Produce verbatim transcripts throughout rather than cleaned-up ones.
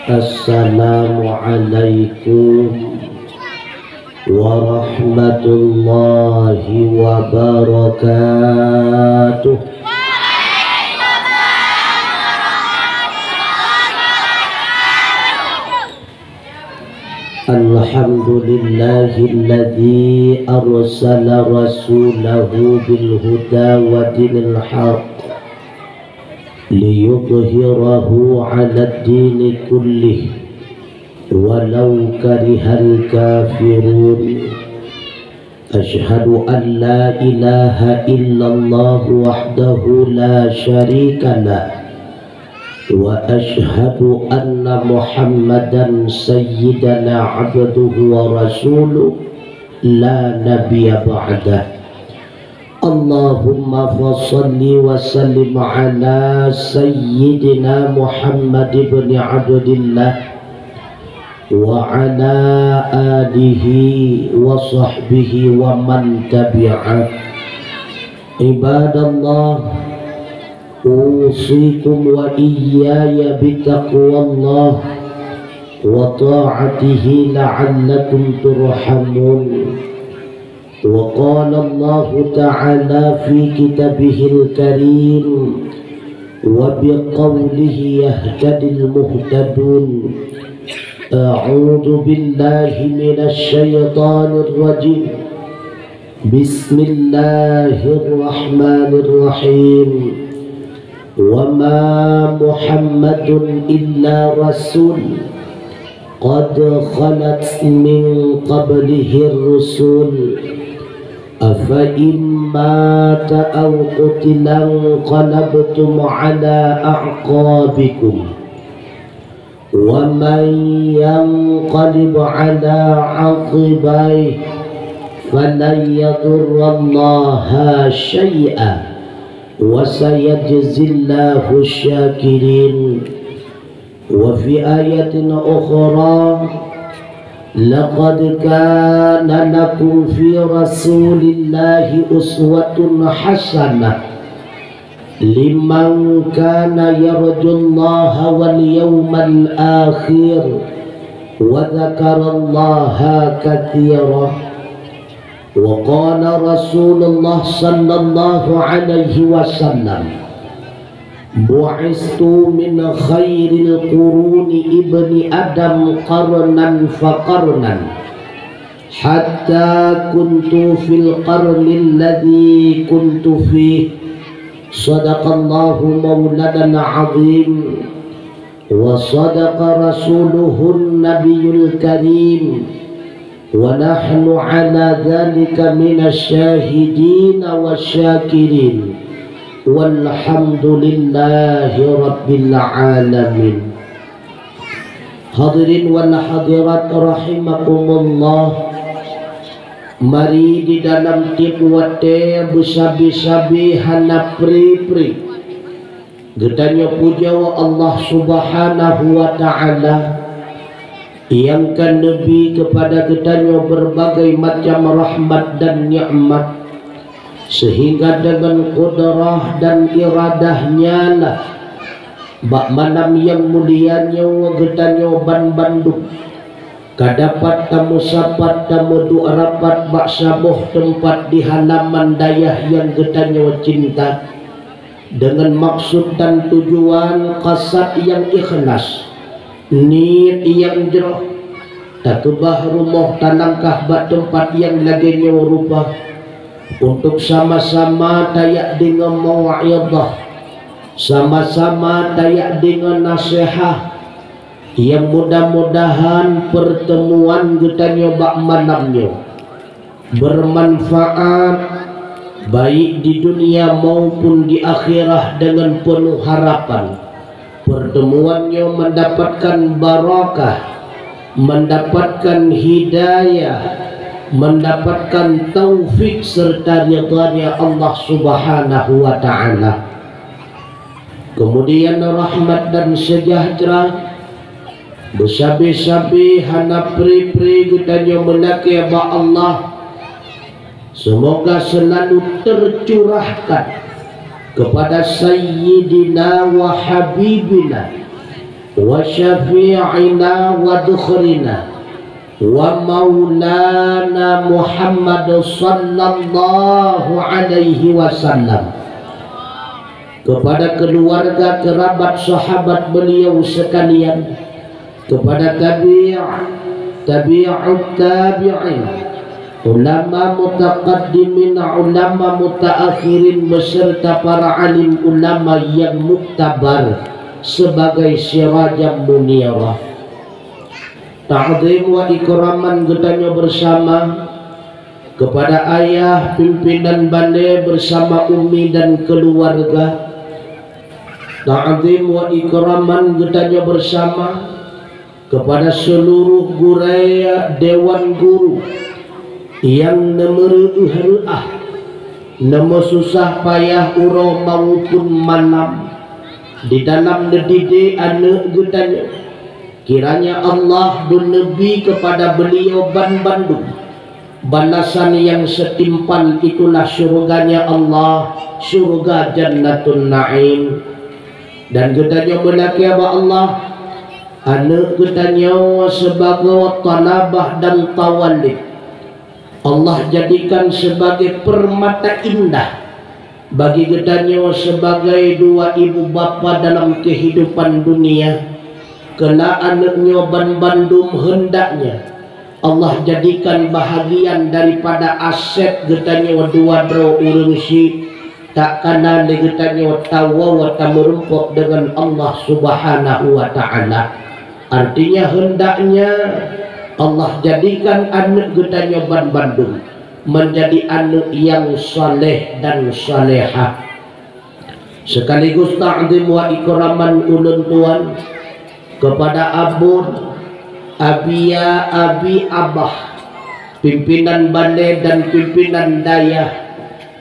Assalamualaikum warahmatullahi wabarakatuh. Alhamdulillahilladzi arsala rasulahu bil huda wa dinil haq liyudhhirahu 'alad dini kullih walau karihal kafirun. Asyhadu an la ilaha illallah wahdahu la syarika lah, wa asyhadu anna Muhammadan sayyidana abduhu wa rasuluh la nabiyya ba'dah. Allahumma fashalli wa sallim ala sayyidina Muhammad ibn Abdillah wa ala alihi wa sahbihi wa man tabi'ah. Ibadallah, usikum wa iyyaya bitaqwallah wa ta'atihi la'allakum turhamun. Wa qala Allahu ta'ala fi kitabihil karim, wa biqaulihi yahtadil muhtadun. A'udzu billahi minasy syaithanir rajim. Bismillahirrahmanirrahim. Wa ma Muhammadun illa rasul, qad khalat min qablihir rusul, afa in mata aw qutila inqalabtum ala a'qabikum, wa man yanqalib ala 'aqibaih falan yadurrallaha syai'a, wa sayajzillahu syakirin. Wa fi ayatin ukhra, laqad kana lakum fi Rasulillahi uswatun hasanah liman kana yarjullaha wal yawmal akhir wa dzakarallaha katsira. Wa qala Rasulullah sallallahu alaihi wasallam, bu'istu min khairil quruni ibni Adam qarnan fa qarnan, hatta kuntu fil qarnil ladzi kuntu fih. Sadaqallahu maulana azim. Wa sadaqa rasuluhun nabiyul karim. Wa nahnu ala dzalika minasy syahidin wasy syakirin. Walhamdulillahi rabbil alamin. Hadirin wal hadirat rahimakumullah. Mari di dalam tieb watée beusabe-sabe hana pri-pri geutanyoe pujoe Allah Subhanahu wa Ta'ala nyang ka neubri keupada geutanyoe beurbagai macam rahmat dan nikmat, seuhingga deungon kudrah dan iradah Nya lah, bak malam nyang mulia nyoe geutanyoe banmandum ka dapat tameusapat tameuduek rapat bak saboh teumpat di halaman dayah nyang geutanyoe cinta. Deungon maksud dan tujuan kasad nyang ikhlas, niet nyang jroh, takeubah rumoh talangkah bak teumpat nyang lagée nyoe rupa, untuk sama-sama tajak deungoe mau'izah, sama-sama tajak deungoe naseuhat, nyang mudah-mudahan peurteumuan geutanyoe bak malam nyoe beurmanfaat, baik di dunia maupun di akhirat, deungon peunoh harapan peurteumuan nyoe meundapatkan barakah, meundapatkan hidayah, meundapatkan taufik seureuta ridha-Nya Allah Subhanahu wa Ta'ala. Keumudian rahmat dan seujahteura beusabe-sabe hana pri-pri geutanyoe meulakée bak Allah. Seumoga seulalu teucurahkan keupada Sayyidina wa Habibina wa syafi'ina wa dhukhrina wa maulana Muhammad sallallahu alaihi wasallam, kepada keluarga, kerabat, sahabat beliau sekalian, kepada tabi', tabi'ut tabi'in, ulama mutaqaddimin, ulama mutaakhirin, beserta para alim ulama yang muktabar sebagai sirajan munirah. Ta'zim wa ikraman geutanyoe bersama kepada ayah pimpinan balé bersama umi dan keluarga. Ta'zim wa ikraman geutanyoe bersama kepada seluruh gurée dewan guru nyang neumeureu'ah reuah, neumeususah payah uroe maupun malam di dalam neudidik aneuëk geutanyoe. Kiranya Allah beuneubri kepada beliau ban bandum balasan yang setimpal, itulah syurganya Allah, syurga Jannatun Naim. Dan geutanyoe meulakée bak Allah, aneuëk geutanyoe sibagoe thalabah dan thawalib, Allah jadikan sebagai permata indah bagi geutanyoe sebagai dua ibu bapa dalam kehidupan dunia. Keulah aneuëk nyoe ban bandum heundaknya Allah jadikan bahagian daripada aset geutanyoe dua droe ureuëng syiek, tak kana lé geutanyoe tawoe tameurumpok deungon Allah Subhanahu wa Ta'ala. Artinya, heundaknya Allah jadikan aneuëk geutanyoe ban bandum menjadi aneuëk nyang saleh dan salehah. Sekaligus ta'zim wa ikraman ulôn tuan kepada abon, abia, abi, abah, pimpinan balé dan pimpinan dayah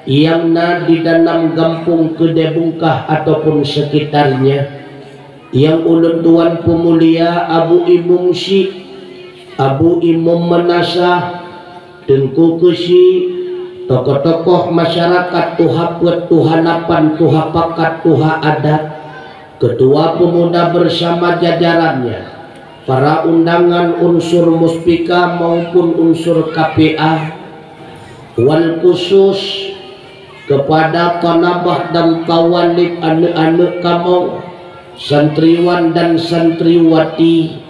nyang na di dalam gampông Keudè Bungkah ataupun sekitarnya, nyang ulôn tuan peumulia Abu Imum Syiek, Abu Imum Meunasah, Teungku Keuchik, tokoh-tokoh masyarakat, tuha peuet, tuha lapan, tuha pakat, tuha adat, keutua peumuda bersama jajarannya, para undangan unsur Muspika maupun unsur K P A, wal khusus kepada thalabah dan thawalib aneuëk-aneuëk kamoe, santriwan dan santriwati,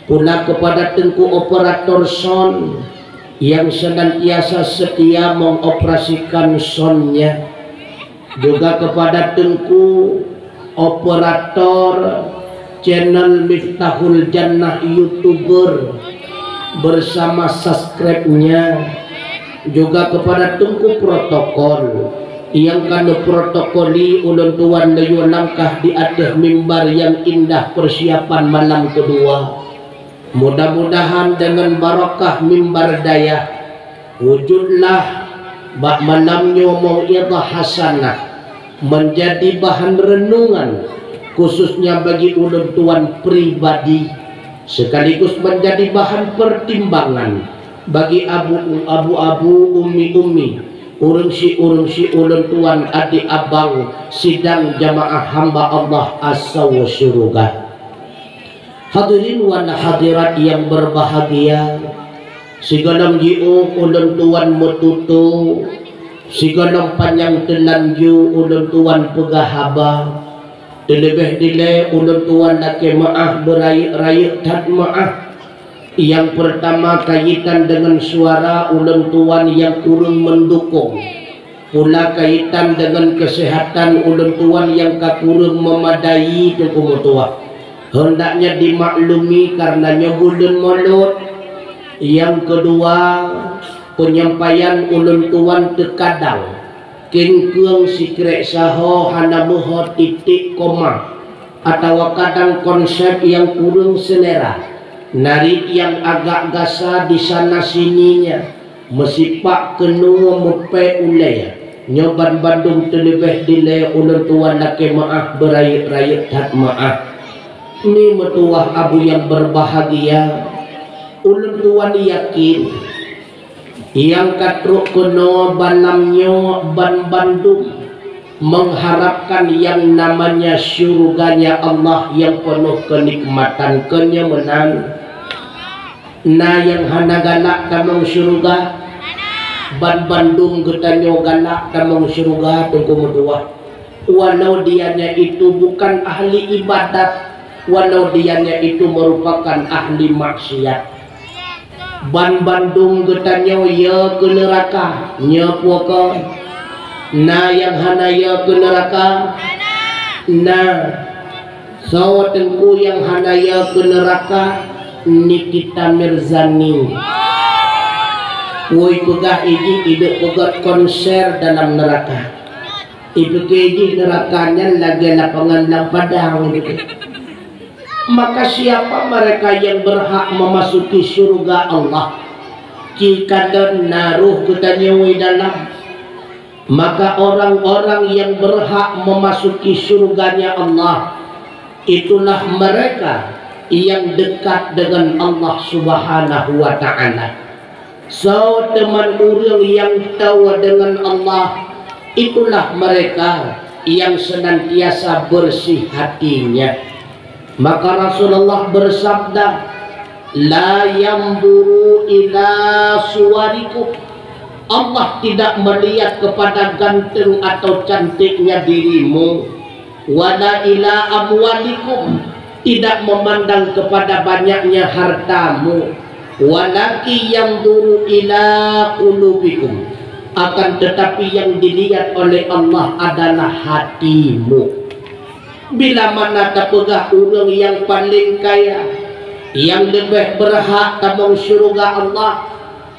pula kepada teungku operator sound nyang senantiasa setia mengoperasikan sound-nya, juga kepada teungku operator channel Miftahul Jannah YouTuber bersama subscribe-nya, juga kepada teungku protokol nyang ka neuprotokoli ulôn tuan laju langkah di ateueh mimbar nyang indah persiapan malam keudua. Mudah-mudahan deungon barokah mimbar dayah, wujudlah bak malam nyoe mau'izah hasanah, menjadi bahan renungan, khususnya bagi ulôn tuan pribadi, sekaligus menjadi bahan pertimbangan bagi abu-abu, ummi-ummi, ureuëng syiek-ureuëng syiek ulôn tuan, adik abang, sidang jamaah hamba Allah asoe syeuruga. Hadirin wal hadirat yang berbahagia, sigohlom jiôh ulôn tuan meututoe, sigohlom panyang teulanjô ulôn tuan peugah haba, teuleubeh dilée ulôn tuan lakée meuáh beurayeuk-rayeuk that meuáh. Nyang peurtama kaitan deungon suara ulôn tuan nyang kureueng meundukong. Pula kaitan deungon keuseuhatan ulôn tuan nyang ka kureueng meumadai teungku meutuwah, heundaknya dimaklumi kareuna nyoe buleuen Molot. Nyang keudua, peunyampaian ulôn tuan teukadang kengkeung sikrék saho hana meuho titik koma, atawa kadang konsep nyang kureueng seulera, narit nyang agak gasa disana sininya, meusipak keunoe meupée ulée, nyoe ban bandum teuleubeh dilée ulôn tuan lakée meuáh beurayeuk-rayeuk that meuáh. Mi meutuwah abu nyang beurbahagia, ulôn tuan yakin, nyang ka trok keunoe balam nyoe ban bandum mengharapkan yang namanya syurganya Allah yang penuh kenikmatan, kenyamanan. Na nyang hana galak tamong syeuruga? Ban bandum geutanyoe galak tamong syeuruga, Teungku meutuah. Walau dianya itu bukan ahli ibadat, walau dianya itu merupakan ahli maksiat. Ban bandum geutanyoe yo keu neuraka, nyo puoe kon? Na nyang hana yo keu neuraka? Na. Soe teungku nyang hana yo keu neuraka? Nikita Mirzani. Woi peugah ijih idek peugöt konser dalam neuraka. Ipike jih neuraka nyan lagée lapangan lam padang. Maka siapa mereka yang berhak memasuki syurga Allah? Ci kalon na roh geutanyoe dalam. Maka orang-orang yang berhak memasuki syurganya Allah, itulah mereka yang dekat dengan Allah Subhanahu wa Ta'ala. Soe teuma ureuëng nyang toe deungon Allah, itulah mereka yang senantiasa bersih hatinya. Maka Rasulullah bersabda, "La yanzuru ila suwarikum." Allah tidak melihat kepada ganteng atau cantiknya dirimu, wala ila amwalikum, tidak memandang kepada banyaknya hartamu, walakin yanzuru ila qulubikum, akan tetapi yang dilihat oleh Allah adalah hatimu. Bila mana tapeugah ureuëng nyang paléng kaya, nyang leubeh beurhak tamong syeuruga Allah,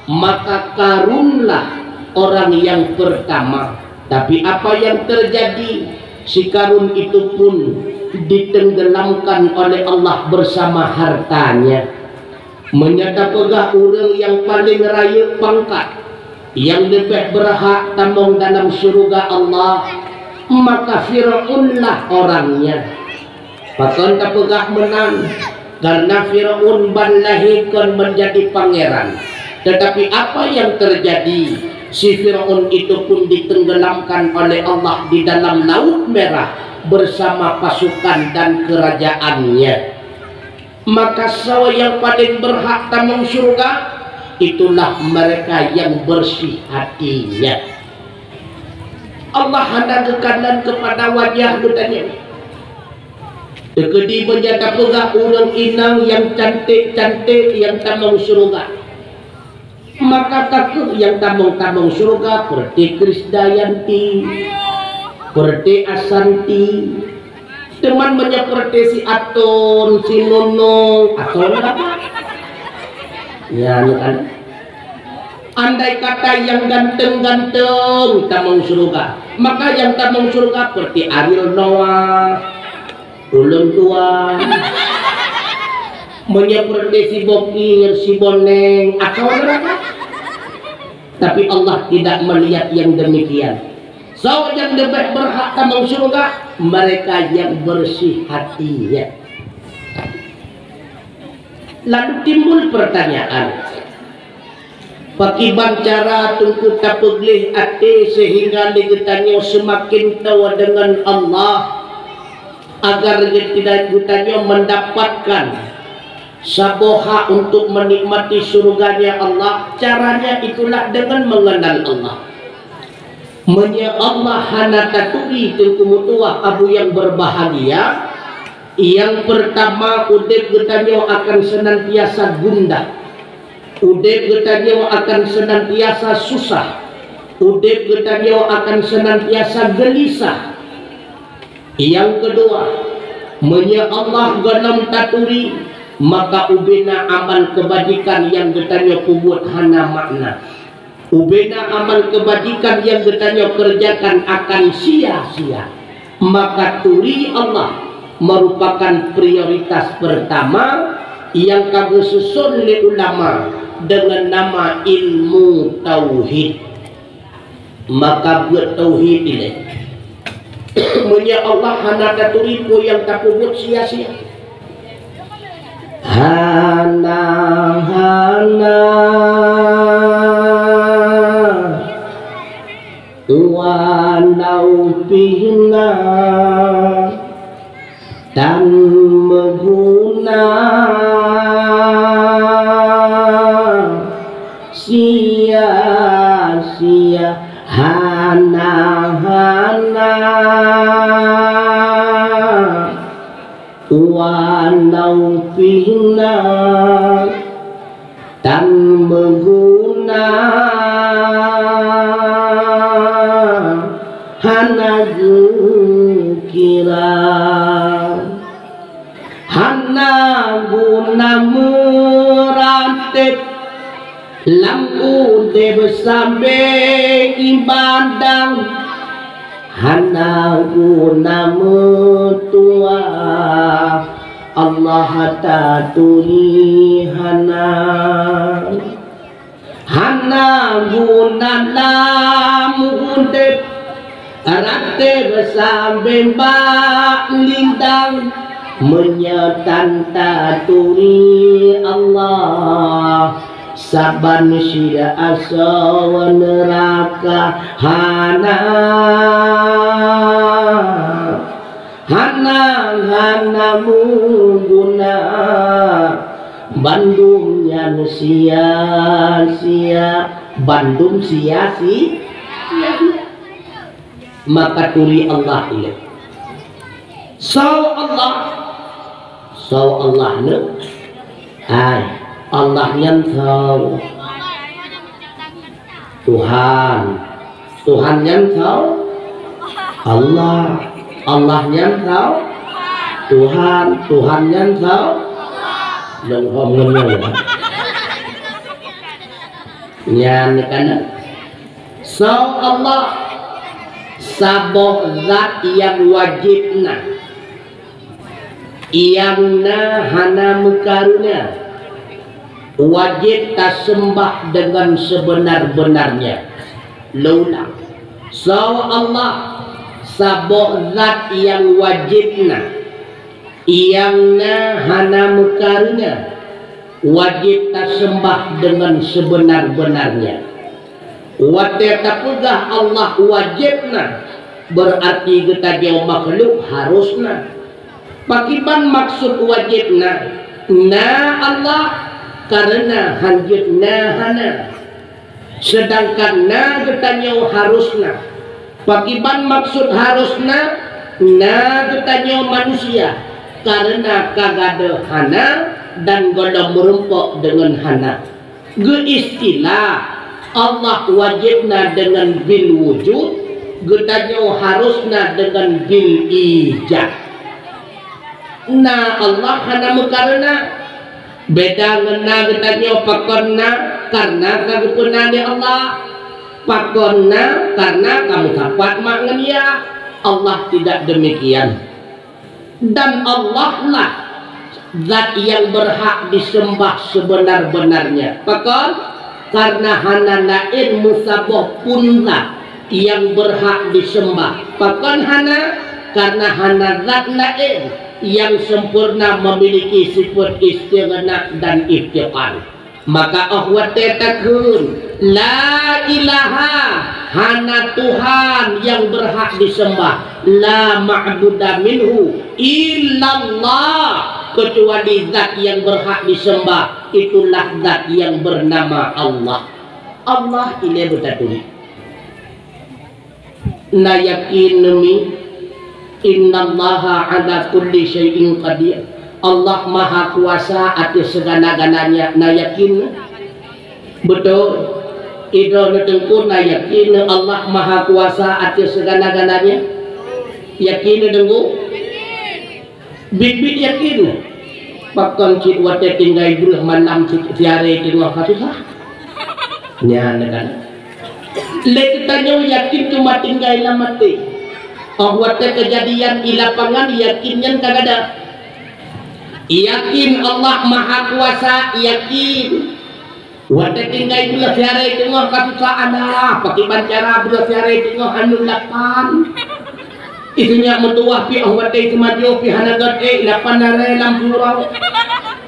maka Karunlah orang yang pertama. Tapi apa yang terjadi? Si Karun itu pun ditenggelamkan oleh Allah bersama hartanya. Meunyoe tapeugah ureuëng nyang paléng rayeuk pangkat, nyang leubeh beurhak tamong dalam syeuruga Allah, maka Fir'aunlah orangnya. Pakon tapeugah meunan? Karena Fir'aun ban lahé kon menjadi pangeran. Tetapi apa yang terjadi? Si Fir'aun itu pun ditenggelamkan oleh Allah di dalam Laut Merah bersama pasukan dan kerajaannya. Maka soe nyang paléng beurhak tamong syeuruga? Itulah mereka yang bersih hatinya. Allah hana geukalon keupada wajah geutanyoe. Teukeudi meunyoe tapeugah ureuëng inong nyang cantik-cantik nyang tamong syeuruga, maka takeuh nyang tamong-tamong syeuruga, peureuté Krisdayanti, peureuté Asanti. Teuma meunyoe peureuté si Aton, si Nunung, Aton apa? Nyan kan. Andai kata nyang ganteng-ganteng tamong syeuruga, maka nyang tamong syeuruga peureuté Ariel Noah, ulôn tuan. Meunyoe peureuté si Bokir, si Boneng, Aton apa? Tapi Allah tidak melihat yang demikian. Soe nyang leubeh beurhak tamong syeuruga? Mereka yang bersih hatinya. Lalu timbul pertanyaan, pakiban cara teungku tapeugleh até sehingga lé geutanyoe seumaken toe deungon Allah, agar geutanyoe mendapatkan saboh hak untuk menikmati syurganya Allah? Caranya itulah dengan mengenal Allah. Meunyoe Allah hana taturi, teungku meutuah abu nyang berbahagia, nyang peurtama udeb geutanyoe akan seunantiasa gundah. Udeb geutanyoe akan seunantiasa susah. Udeb geutanyoe akan seunantiasa geulisah. Nyang keudua, meunyoe Allah gohlom taturi, maka ubena amal keubajikan nyang geutanyoe peubuet hana makna. Ubena amal keubajikan nyang geutanyoe keureujakan akan sia-sia. Maka turi Allah meurupakan prioritas peurtama nyang ka geususon lé ulama deungon nama ilmu tauhid. Maka beuet tauhid ilée. Meunyoe Allah hana taturi, peue nyang tapeubuet sia-sia. Hana, hana. Walau pih na tan meuguna, sia-sia hana-hana. Walau pih na tan meuguna, hana geukira. Hana guna meuratéb lam udeb sabe ibadah, hana guna meutuwah Allah taturi hana. Hana guna lam udeb ratéb sabe bak lidang, meunyoe tan taturi Allah. Saban syedara asoe neuraka hana, hana, hana meuguna. Bandum nyan sia-sia, bandum sia-si-, sia-sia. Maka turi Allah ilée. Soe Allah? Soe Allah nyoe? Hai, Allah nyan soe? Tuhan. Tuhan nyan soe? Allah. Allah nyan soe? Tuhan. Tuhan nyan soe? Lôn hom ngon nyoe. Nyan kana. Soe Allah? Saboh zat nyang wajéb na, nyang na hana meukareuna, wajéb taseumbah deungon seubeuna-beunarnya. Lôn ulang, soe Allah? Saboh zat nyang wajéb na, nyang na hana meukareuna, wajéb taseumbah deungon seubeuna-beunarnya. Watée tapeugah Allah wajéb na, beurarti geutanyoe makhluk harôh na. Pakriban maksud wajéb na? Na Allah, kareuna hanjeuet na hana. Seudangkan na geutanyoe harôh na. Pakriban maksud harôh na? Na geutanyoe manusia, kareuna ka gadôh hana dan gohlom meurumpok deungon hana. Geuistilah, Allah wajéb na deungon bil wujud, geutanyoe harôh na deungon bil ijad. Na Allah hana meukareuna. Beda ngon na geutanyoe, pakon na, kareuna ka geupeuna lé Allah. Pakon na, kareuna ka meusapat mak ngon yah. Allah tidak demikian. Dan Allah lah zat nyang beurhak diseumbah seubeuna-beunarnya. Pakon? Kareuna hana laén meusaboh pun zat nyang beurhak diseumbah. Pakon hana? Kareuna hana zat laén nyang sempurna meumiliki sifeuet istighna dan iftiqar. Maka óh watée takheun, "La ilaha", hana Tuhan nyang beurhak diseumbah, "la ma'buda minhu illallah", keucuali zat nyang beurhak diseumbah, itulah zat nyang beunama Allah. Allah ilée beutaturi. Na yakin neumi, "Innallaha ala kulli syai'in qadir." Allah maha kuasa ateueh seugala-galanya. Na yakin? Beutôi. Idroe neuteungku na yakin Allah maha kuasa ateueh seugala-galanya? Yakin neudeungoe? Biet-biet yakin. Pakon cit watée tinggai breueh malam cit siaré teungoh ka susah. Nyan kan. Lé geutanyoe yakin teuma tinggai lam até. Óh watée keujadian di lapangan yakin nyan ka gadôh. Yakin Allah maha kuasa, yakin. Watée tinggai breueh siaré teungoh ka susah, alah, pakriban cara breueh siaré teungoh hana lapan. Isinyak meutuwah pih óh watée teumajoh pih hana gét, eh, lapan aré lam surau.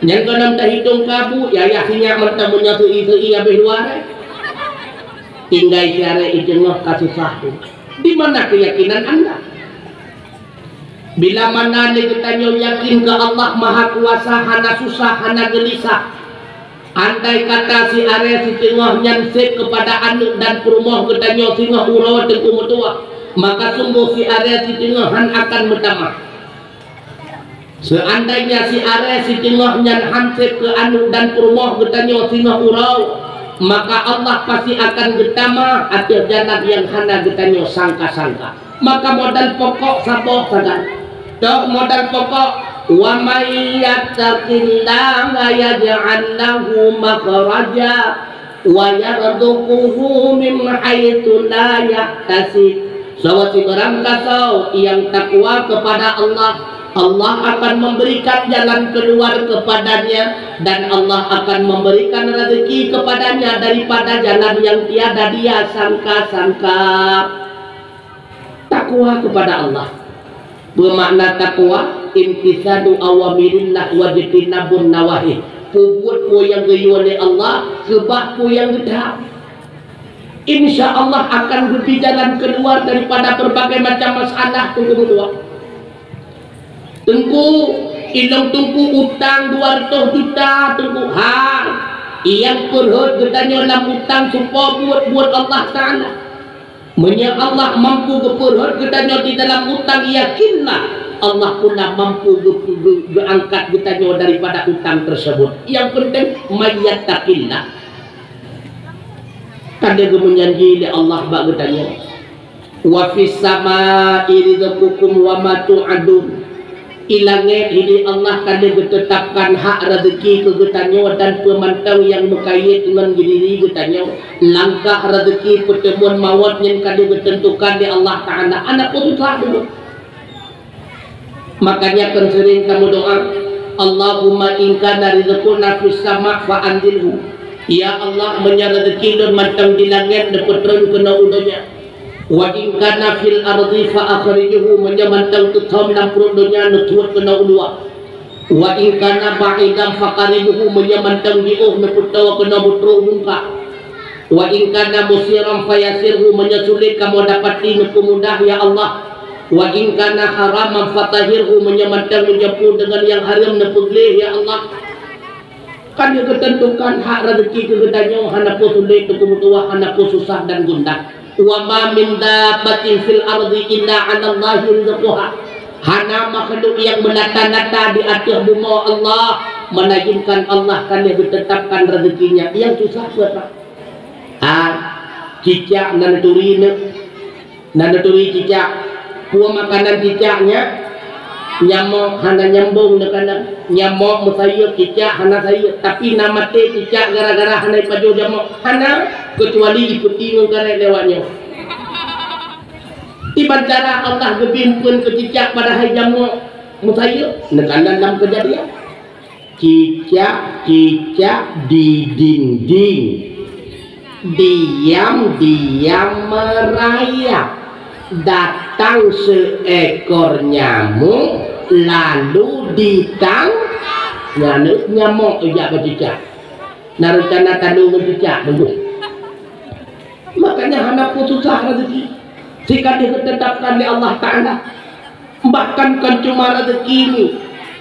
Nyan gohlom tahitong kabu, yah-yah sinyak mantong meunyoe seu-i-seu-i habéh dua aré. Tinggai siaré i teungoh ka susah tu. Di mana keyakinan anda? Bila mana lé geutanyoe yakin keu Allah Mahakuasa, hana susah, hana geulisah. Andai kata si aré si teungoh nyan sép keupada aneuk dan peurumoh geutanyoe singoh uroe teungku meutuwah, maka sunggoh si aré si teungoh hán akan meutamah. Seuandainya si aré si teungoh nyan hán sép keu aneuk dan peurumoh geutanyoe singoh uroe, maka Allah pasti akan geutamah ateueh jalan nyang hana geutanyoe sangka-sangka. Maka modal pokok saboh sagai. Tok modal pokok, "Wa may yattaqillaha yaj'al lahu makhraja wa yarzuqhu min haitsu la yahtasib." Saboh sibarang kasoe nyang takwa kepada Allah, Allah akan memberikan jalan keluar kepadanya, dan Allah akan memberikan rezeki kepadanya daripada jalan yang tiada dia sangka-sangka. Takwa kepada Allah. Beumakna takwa, imtithalu awamirillah wajtinabun nawahi. Peubuet peue nyang geuyue lé Allah, keubah peue nyang geutham. Insya Allah akan geubri jalan keluar daripada berbagai macam masalah, teungku meutuwah. Teungku, ilong teungku utang dua ratus juta, teungku. Ha, nyang peurhot geutanyoe lam utang supaya buet-buet Allah Ta'ala. Meunyoe Allah mampu geupeurhot geutanyoe di dalam utang, yakinlah Allah pula mampu geu-, geu-, geuangkat geutanyoe daripada utang tersebut. Yang penting, may yattaqillah. Ka lheueh geumeujanji lé Allah bak geutanyoe, "Wa fis samai rizqukum wa ma tu'adun." I langét hidéh Allah ka lheueh geuteutapkan hak rezeki keu geutanyoe dan peue mantong nyang meukayét ngon diri geutanyoe. Langkah rezeki, peuteumuan mawöt nyan ka lheueh geuteuntukan lé Allah Ta'ala. Hana peue susah dulu. Makanya kan sering kamu doa, "Allahumma in kana rizquna fis sama fa anzilhu." Ya Allah, meunyoe rezeki lôn mantong di langét, neupeutreun keunoe u donya. "Wa in kana fil ardi fa akhrijhu," meunyoe mantong teuthom lam pruet donya, neutuet keunoe u luwa. "Wa in kana ba'idan fa qaribhu," meunyoe mantong jiôh, neupeutoe keunoe beutrôh mungka. "Wa in kana musiran fa yassirhu," meunyoe sulet kamoe dapati, neupeumudah, ya Allah. "Wa in kana haraman fa tahhirhu," meunyoe mantong neujampu deungon nyang hareuem, neupeugleh, ya Allah. Ka lheueh geuteuntukan hak rezeki keu geutanyoe, hana peue sulet, teungku meutuwah, hana peue susah dan gundah. "Wa ma min dabbatin fil ardi illa 'alallahi rizquha." Hana makhluk nyang meulata-lata di ateueh bumoe Allah, melainkan Allah ka lheueh geuteutapkan rezekinya. Nyang susah peue, Pak? Ha, cicak na neuturi nyoe. Na neuturi cicak. Peue makanan cicak nyan? Nyamok hana nyambong neukalon. Nyamok meusayeuet, cicak hana sayeuet. Tapi na maté cicak gara-gara hana ipajoh jamok. Hana, keucuali ipeuti ngon karet lewat nyoe. Kiban cara Allah geubri eumpeuen keu cicak padahai jamok meusayeuet? Neukalon lam Keujadian. Cicak-cicak di dinding, diam-diam merayap. Datang seekor nyamuk, lalu ditang-, nyamuk, nyamok jak bak cicak. Na reuncana talo ngon cicak, bagus. Makanya hana peue susah rezeki. Sika ditetapkan lé Allah Ta'ala. Bahkan kon cuma rezeki ni,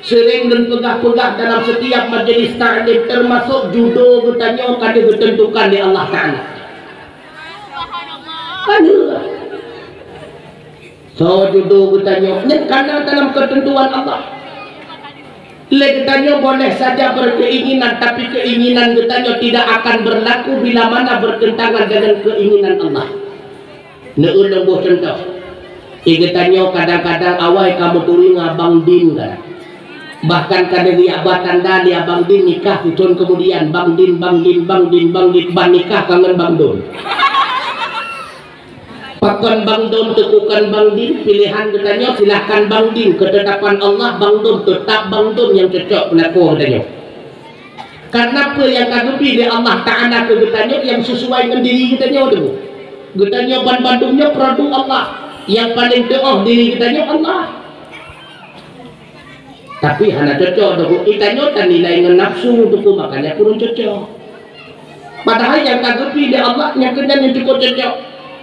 sering lôn peugah-peugah dalam setiap majelis taklim, termasuk judo geutanyoe ka deuh geuteuntukan lé Allah Ta'ala. Ka deuh. Soe judo geutanyoe, nyan kana dalam keuteuntuan Allah. Lé geutanyoe boleh saja berkeinginan, tapi keinginan geutanyoe tidak akan berlaku bila mana bertentangan dengan keinginan Allah. Neueu lôn boh cuntoh. Di geutanyoe kadang-kadang awai ka meuturi ngon Bang Din kan. Bahkan ka lheueh geujak ba tanda lé Bang Din nikah sithon kemudian, Bang Din, Bang Din, Bang Din, Bang Din, ban nikah ka ngon Bang Don. Pakon Bang Don teukukon Bang Din, pilihan geutanyoe silahkan Bang Din, keutetapan Allah Bang Don, teutap Bang Don nyang cocok peulaku geutanyoe. Karena peue nyang ka geubri lé Allah Ta'ala keu geutanyoe nyang sesuai ngon diri geutanyoe tu. Geutanyoe ban bandum nyoe produk Allah, nyang paleng teuoh diri geutanyoe Allah. Tapi hana cocok, Teungku. Geutanyoe tanilai ngon nafsu, Teungku, makanya kurang cocok. Padahai nyang ka geubri lé Allah nyang keunan nyang cukôp cocok.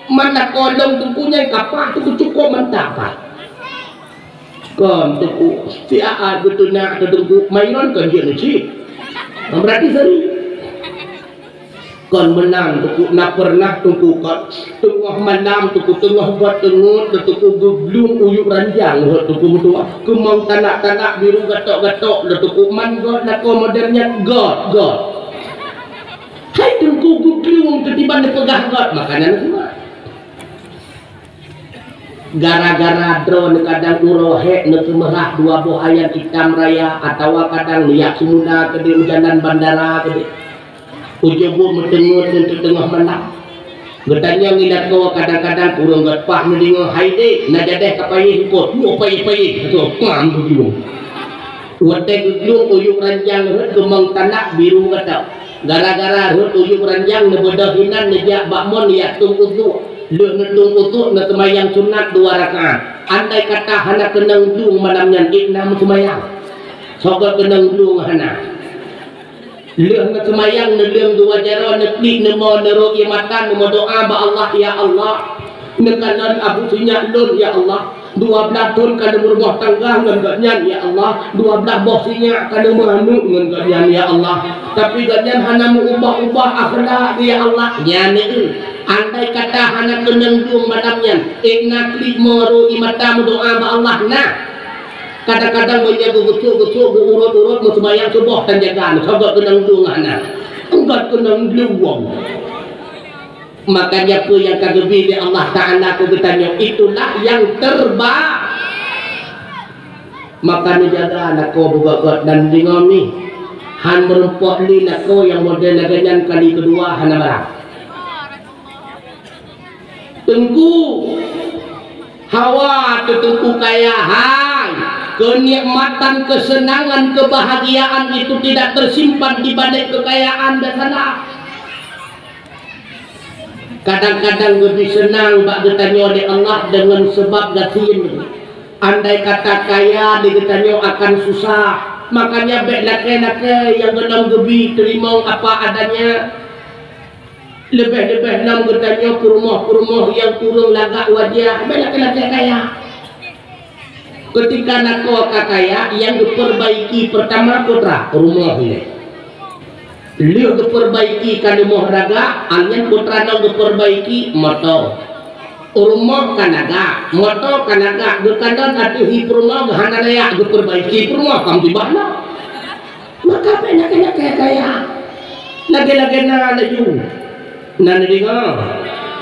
Man lakoe lôn Teungku nyang kapah Teungku cukôp mantap, Pak. Kon Teungku, si Aat geutunak keu Teungku, Mairon kon jeuet neucit. Berarti seri. Kon meunan Teungku, na peureunah Teungku kon, teungoh malam Teungku, teungoh göt teungeut lé Teungku geublueng uyuek ranjang rhot Teungku meutuah. Keumong tanak-tanak biru gatok-gatok lé Teungku, man göt lakoe model nyan göt, göt. Hai Teungku geublueng keu tiban neupeugah göt, makanan kuat. Gara-gara droeneuh kadang uroe hék neukeumeurah dua boh ayam itam raya, atawa kadang neujak seumula keudeh u jalan bandara keudeh. Ujong buet meuteungeut ngon teungoh malam. Geutanyong i lakoe kadang-kadang kureueng geupat neudeungoe, "Hai dek, na jadeh ka payéh eungkôt?" "Nyoe payéh-payéh," kheun, pam geujlueng. Watèe geujlueng uyuek ranjang rhot keumong tanak biru gatok. Gara-gara rhot uyuek ranjang neubeudôh inan neujak bak mon jak tueng utuek. Lheueh neutueng utuek neuseumayang sunat dua rakaat. Andai kata hana keunong lueng malam nyan, ék na meuseumayang? Soe göt keunong lueng hana. Lheueh neuseumayang neuleueng dua jaroe, neuklik, neumo, neurô ié mata, neumeudoa bak Allah, "Ya Allah, neukalon Abu Sinyak lôn, ya Allah. Dua blaih thôn ka lôn meurumoh tangga ngon gobnyan, ya Allah. Dua blaih boh sinyak ka lôn meuaneuk ngon gobnyan, ya Allah. Tapi gobnyan hana meu-ubah-ubah akhlak, ya Allah." Nyan neu, andai kata hana keunong lueng malam nyan, ék na klik, mo, rô ié mata, meudoa bak Allah, na. Kadang-kadang meunyoe geugusuek-gusuek, geuurot-urot, meuseumayang suboh tan jaga, soe göt keunong lueng hana. Soe göt keunong lueng. Makanya peue nyang ka geubri lé Allah Taala keu geutanyoe, itulah yang terba-, maka neujaga lakoe beugöt-göt dan deungoe mi. Han meurumpok lé lakoe nyang model lagèe nyan kali keudua hana barang. Teungku, hawa teuh Teungku kaya, hai, kenikmatan, kesenangan, kebahagiaan itu tidak tersimpan di balik kekayaan dan salah. Kadang-kadang geubri seunang bak geutanyoe lé Allah deungon seubab gasien. Andai kata kaya lé geutanyoe akan susah, makanya bèk lakèe-lakèe nyang gohlom geubri, teurimong apa adanya. Leubeh-leubeh lom geutanyoe peurumoh-peurumoh nyang kureueng lagak wajah, bèk lakèe-lakèe kaya. Keutika lakoe ka kaya, nyang geupeurbaiki peurtama putra, rumoh ilèe. Lheueh geupeurbaiki ka leumoh lagak, nyan putra lom geupeurbaiki moto. Rumoh ka lagak, moto ka lagak, geukalon ateueh hi peurumoh, hana layak geupeurbaiki peurumoh, ka meutibah lom. Maka bèk lakèe-lakèe kaya. Lagèe-lagèe na laju. Na neudeungoe?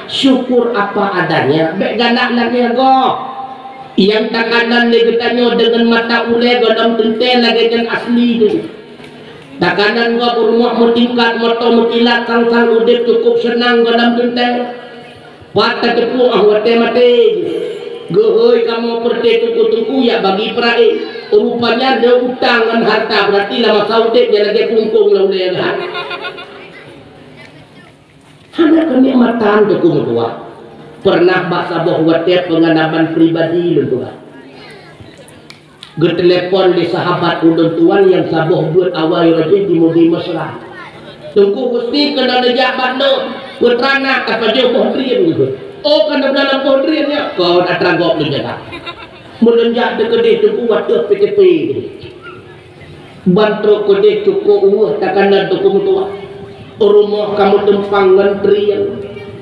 Syukur apa adanya, bèk galak lagèe gob. Nyang takalon lé geutanyoe deungon mata ulèe gohlom teuntèe lagèe nyan asli teuh. Takalon gob rumoh meutingkat, moto meukilat, sang-sang udép cukôp seunang gohlom teuntèe. Pat tateupeue 'oh watèe maté. Geuhôi kamoe peureuté teungku-teungku jak bagi peuraéh. Rupanya lé utang ngon harta, beurati lam masa udép nyan lagèe kungkong lam ulèe geuh. Hana keunikmatan teungku meutuah. Peureunah bak saboh watèe peungalaman pribadi lôn peugah. Geutelepon lé sahabat ulôn tuan nyang saboh buet awai rajin di Mudi Mesra. "Teungku Gusti keuneuk neujak bak lôn, peue teuma na ka pajoh boh drien," geukheun. "Oh, ka na lam boh drien nyan, kon atra gob lôn jaga." Meulôn jak teukeudeh teungku ateueh P T P. Ban trok keudeh cukôp weueh takalon teungku meutuah. Rumoh ka meuteumpang ngon trieng,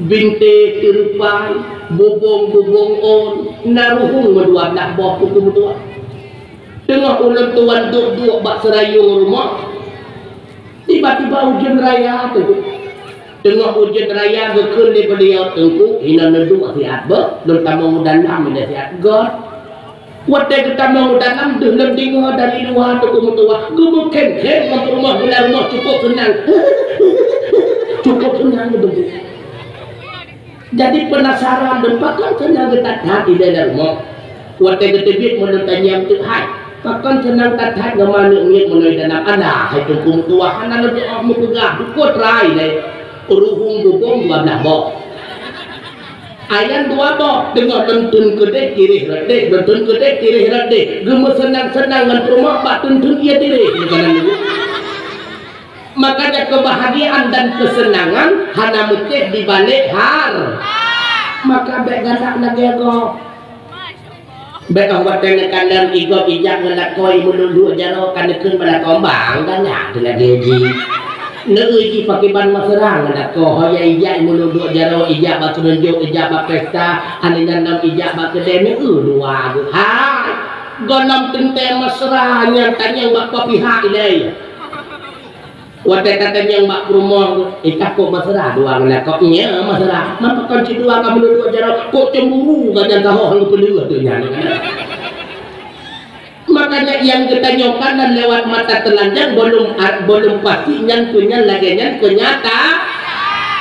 bintéh teureupai, bubông-bubông ôn, na ruhueng meudua blaih boh teungku meutuah. Teungoh ulôn tuan duek-duek bak seurayueng rumoh, tiba-tiba ujeuen raya teungku. Teungoh ujeuen raya geukheun lé beuliau, "Teungku, hinoe neuduek siat beuh, lôn tamong u dalam ilèe siat." Göt. Watèe geutamong u dalam deuh lôn deungoe dari luwa teungku meutuah, geumeukhém-khém ngon peurumoh, geulah rumoh cukôp seunang. Cukôp seunang geudeungoe. Jadi peunasaran lôn, pakon seunang geutat-that ilèe lam rumoh. Watèe geuteubiet meulôn tanyong teuk hai, pakon seunang that-that ngon manok miet meunoe dalam. Alah hai teungku meutuah, hana lôn jiôh meupeugah, bukon trai lé. Ruhueng bubông dua blaih boh. Ayam dua boh, teungoh lôn theun keudeh tireh rot deh, lôn theun keudeh tireh rot deh. Geumeuseunang-seunang ngon peurumoh bak theun-theun ie tireh. Meukanan nyoe. Makanya kebahagiaan dan kesenangan hana meucéh di balek har-, Maka bék galak lagée gob. Bék óh watée neukalon igob ijak ngon lakoe imeuluk-luk jaroe ka neukheun bak lakoe bang galak teuh lagée jih. Neueu jih pakriban mesra ngon lakoe, ho ya ijak imeuluk-luk jaroe, ijak bak keureujuk, ijak bak pesta, aneuëk nyan lom ijak bak keudée, neueu dua geuh. Hai, gohlom teuntée mesra nyan tanyong bak peue pihak ilée. Watée tatanyong bak peurumoh, "Eh, ka kok mesra dua ngon lakoe?" "Iya, mesra." "Meupeue kon cit dua ka meuluk-luk jaroe, kok cemburu ka nyan ka hoh ngon peuleueh tu nyan." Makanya nyang geutanyoe kalon lewat mata teulanjang, belum, belum pasti nyan keu nyan lagée nyan keunyata.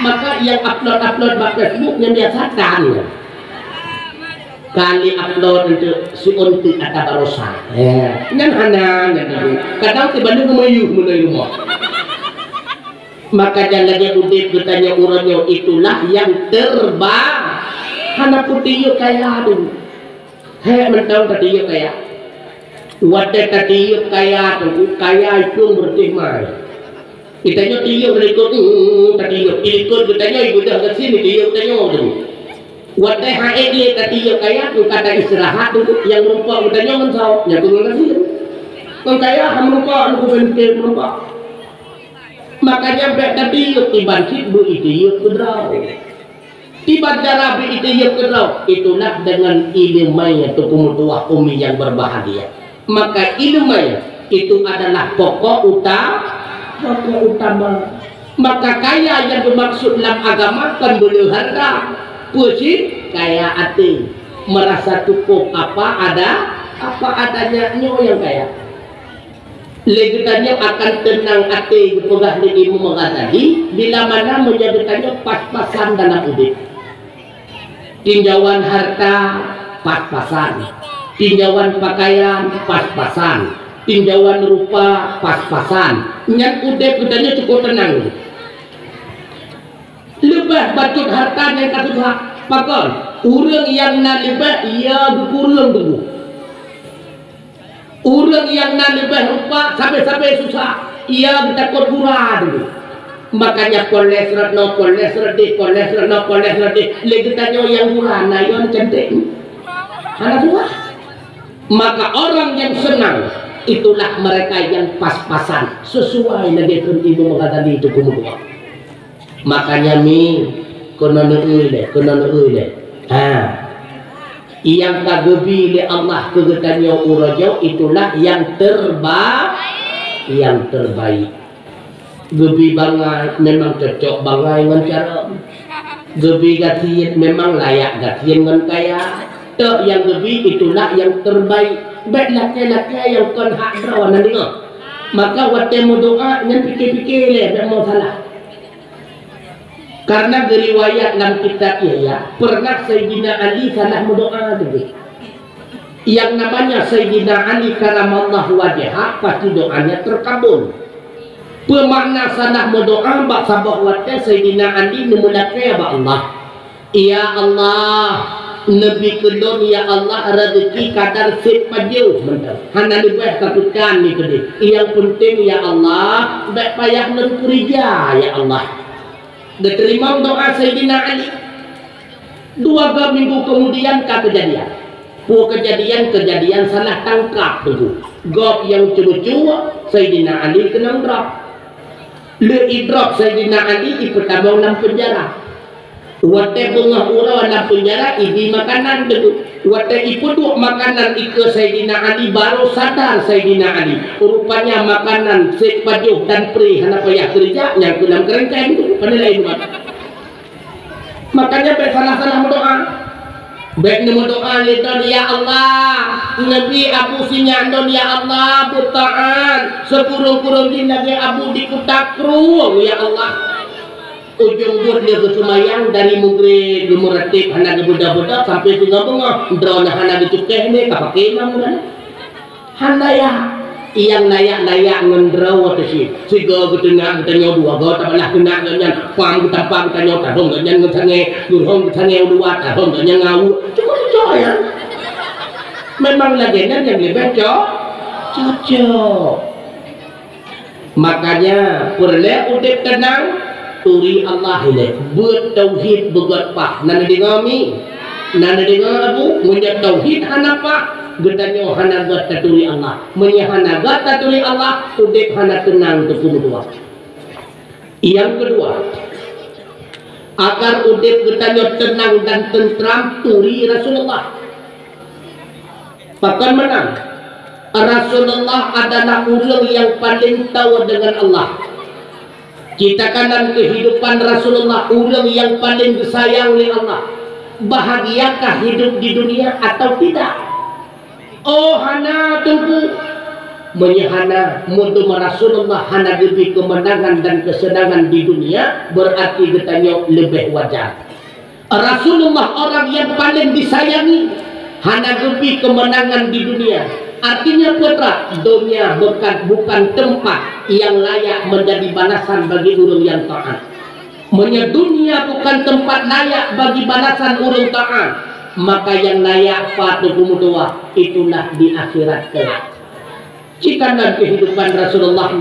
Maka nyang upload-upload bak Facebook nyan biasa tan nyan. Kali upload untuk si unti ata barosa. Ya, nyan hana, nyan hana. Kadang si bandum geumeyuh meunai rumoh. Maka jangan lagée udeb geutanyoe uroe nyoe, itulah yang terba. Hana peue tiyueb kaya tu. Hek mantong ka tiyueb kaya. Watée ka tiyueb kaya tu, kaya itu beureuti mai. Geutanyoe tiyueb likot, hmm, tatiyueb. Ilikot geutanyoe ibeudôh gasien tiyueb geutanyoe tu. Watée ha'ék lé tatiyueb kaya, ka ta istirahat tu, nyang meurumpok geutanyoe ngon sahoe, nyang tu ngon gasien. Ngon kaya han meurumpok, nunggu beunteng meurumpok. Makanya bék tatiyueb iban cit beu itiyueb keudroe. Tiba cara beu itiyueb keudroe, itulah dengan ileumèe Teungku meutuah umi yang berbahagia. Maka ileumèe itu adalah pokok uta-, pokok utama. Maka kaya yang dimaksud dalam agama kan boleh harta, peue cit kaya até, merasa cukup apa ada, apa adanya nyoe yang kaya. Lé geutanyoe akan teunang até geupeugah lé Imam Ghazali, bila mana meunyoe geutanyoe pas-pasan dalam udeb. Tinjauan harta pas-pasan, tinjauan pakaian pas-pasan, tinjauan rupa pas-pasan. Nyan udeb geutanyoe cukup teunang. Leubeh bacut harta nyang ka susah. Pakon? Ureuëng nyang na leubeh, ia geukureueng tuboh. Ureuëng nyang na leubeh rupa sabe-sabe susah, ia geutakot gura dulu. Makanya poles rot nyoe, poles rot deh, poles rot nyoe, poles rot deh. Lé geutanyoe nyang gura na, ia cantik. Hana susah. Maka orang yang senang, itulah mereka yang pas-pasan, sesuai lagée kheun Imam Ghazali itu keumudian. Makanya mi, keunoe neueu lé, keunoe neueu lé. Ha. Nyang ka geubi lé Allah keu geutanyoe uroe nyoe itulah nyang terba-, nyang terbaik. Geubi bangai memang cocok bangai ngon carông. Geubi gasien memang layak gasien ngon kaya. Toh nyang geubi itulah nyang terbaik. Bék lakée-lakée nyang kon hak droe na deungoe. Maka watée meudoá nyan pike-pike lé bék mo salah. Karena geuriwayat lam kitab Ihya, pernah Saidina Ali salah meudoá teuh. Yang namanya Saidina Ali karamallahu wajhah, pasti doanya terkabul. Peue makna salah meudoá? Bak saboh watée Saidina Ali neumeulakée bak Allah, "Ya Allah, neubi keu lôn, ya Allah, rezeki kadar sép pajoh mantong. Hana leubeh ka keutan di keudeh. Nyang peunteng, ya Allah, bék payah lôn keurija, ya Allah." Geuteurimong doá Saidina Ali. Dua ga minggu keumudian ka keujadian. Peue keujadian? Keujadian salah tangkab teungku. Gob nyang cuba-cuba, Saidina Ali keunong drob. Lheueh idrob Saidina Ali ipeutamong lam peunjara. Watée beungoh uroe lam peunjara ibi makanan teungku. Watée ipeuduek makanan ikeue Saidina Ali, baru sadar Saidina Ali. Rupanya makanan sép pajoh dan pré hana payah keurija, nyang keu lam keureunteng tu, pandai laén umat. Makanya bék salah-salah meudoá. Bék neumeudoá lé droe, "Ya Allah, neubi Abu sinyak lôn, ya Allah, beutaát, sikureueng-kureueng jih lagée Abu di kuta krueng, ya Allah." Ujong buet lé geuseumayang dari mugreb geumeurateb hana geubeudôh-beudôh sampai singoh beungoh, droeneuh hana geucukéh lé ka paké imam droeneuh. Hana ya, nyang nayak-nayak ngon droe teuh cit. Sigoe geuteunak geutanyoe, dua goe tabalah teunak geuh nyan, pam geutampa geutanyoe, tahom geuh nyan ngon sangée, geuhom geuh sangée u luwa, tahom geuh nyan ngon aweuek. Cukup cocok ya. Memang lagée nyan nyang leubeh co-, cocok. Makanya peureulée udeb teunang, Turi Allah ilée, buet tauhid beugét paih. Na neudeungoe mi? Na neudeungoe Abu? Meunyoe tauhid hana paih, geutanyoe hana gét taturi Allah. Meunyoe hana gét taturi Allah, udeb hana teunang, Teungku meutuah. Nyang keudua, agar udeb geutanyoe teunang dan teuntram, turi Rasulullah. Pakon meunan? Rasulullah adalah ureuëng nyang paleng toe deungon Allah. Citakan dan keuhidupan Rasulullah, ureuëng nyang paleng geusayang lé Allah. Bahagiakah hidup di dunia atau tidak? Oh, hana, Teungku. Meunyoe hana, meudum Rasulullah hana geubri keumeunangan dan keuseunangan di dunia, beurati geutanyoe leubeh wajar. Rasulullah orang nyang paleng disayangi, hana geubri keumeunangan di dunia. Artinya, peue teuma, dunia bukan, bukan tempat nyang layak meunjadi balasan bagi ureuëng nyang taát. Meunyoe dunia bukan tempat layak bagi balasan ureuëng taát, maka nyang layak pat, Teungku meutuah, itulah di akhirat kelak. Citakan dan keuhidupan Rasulullah,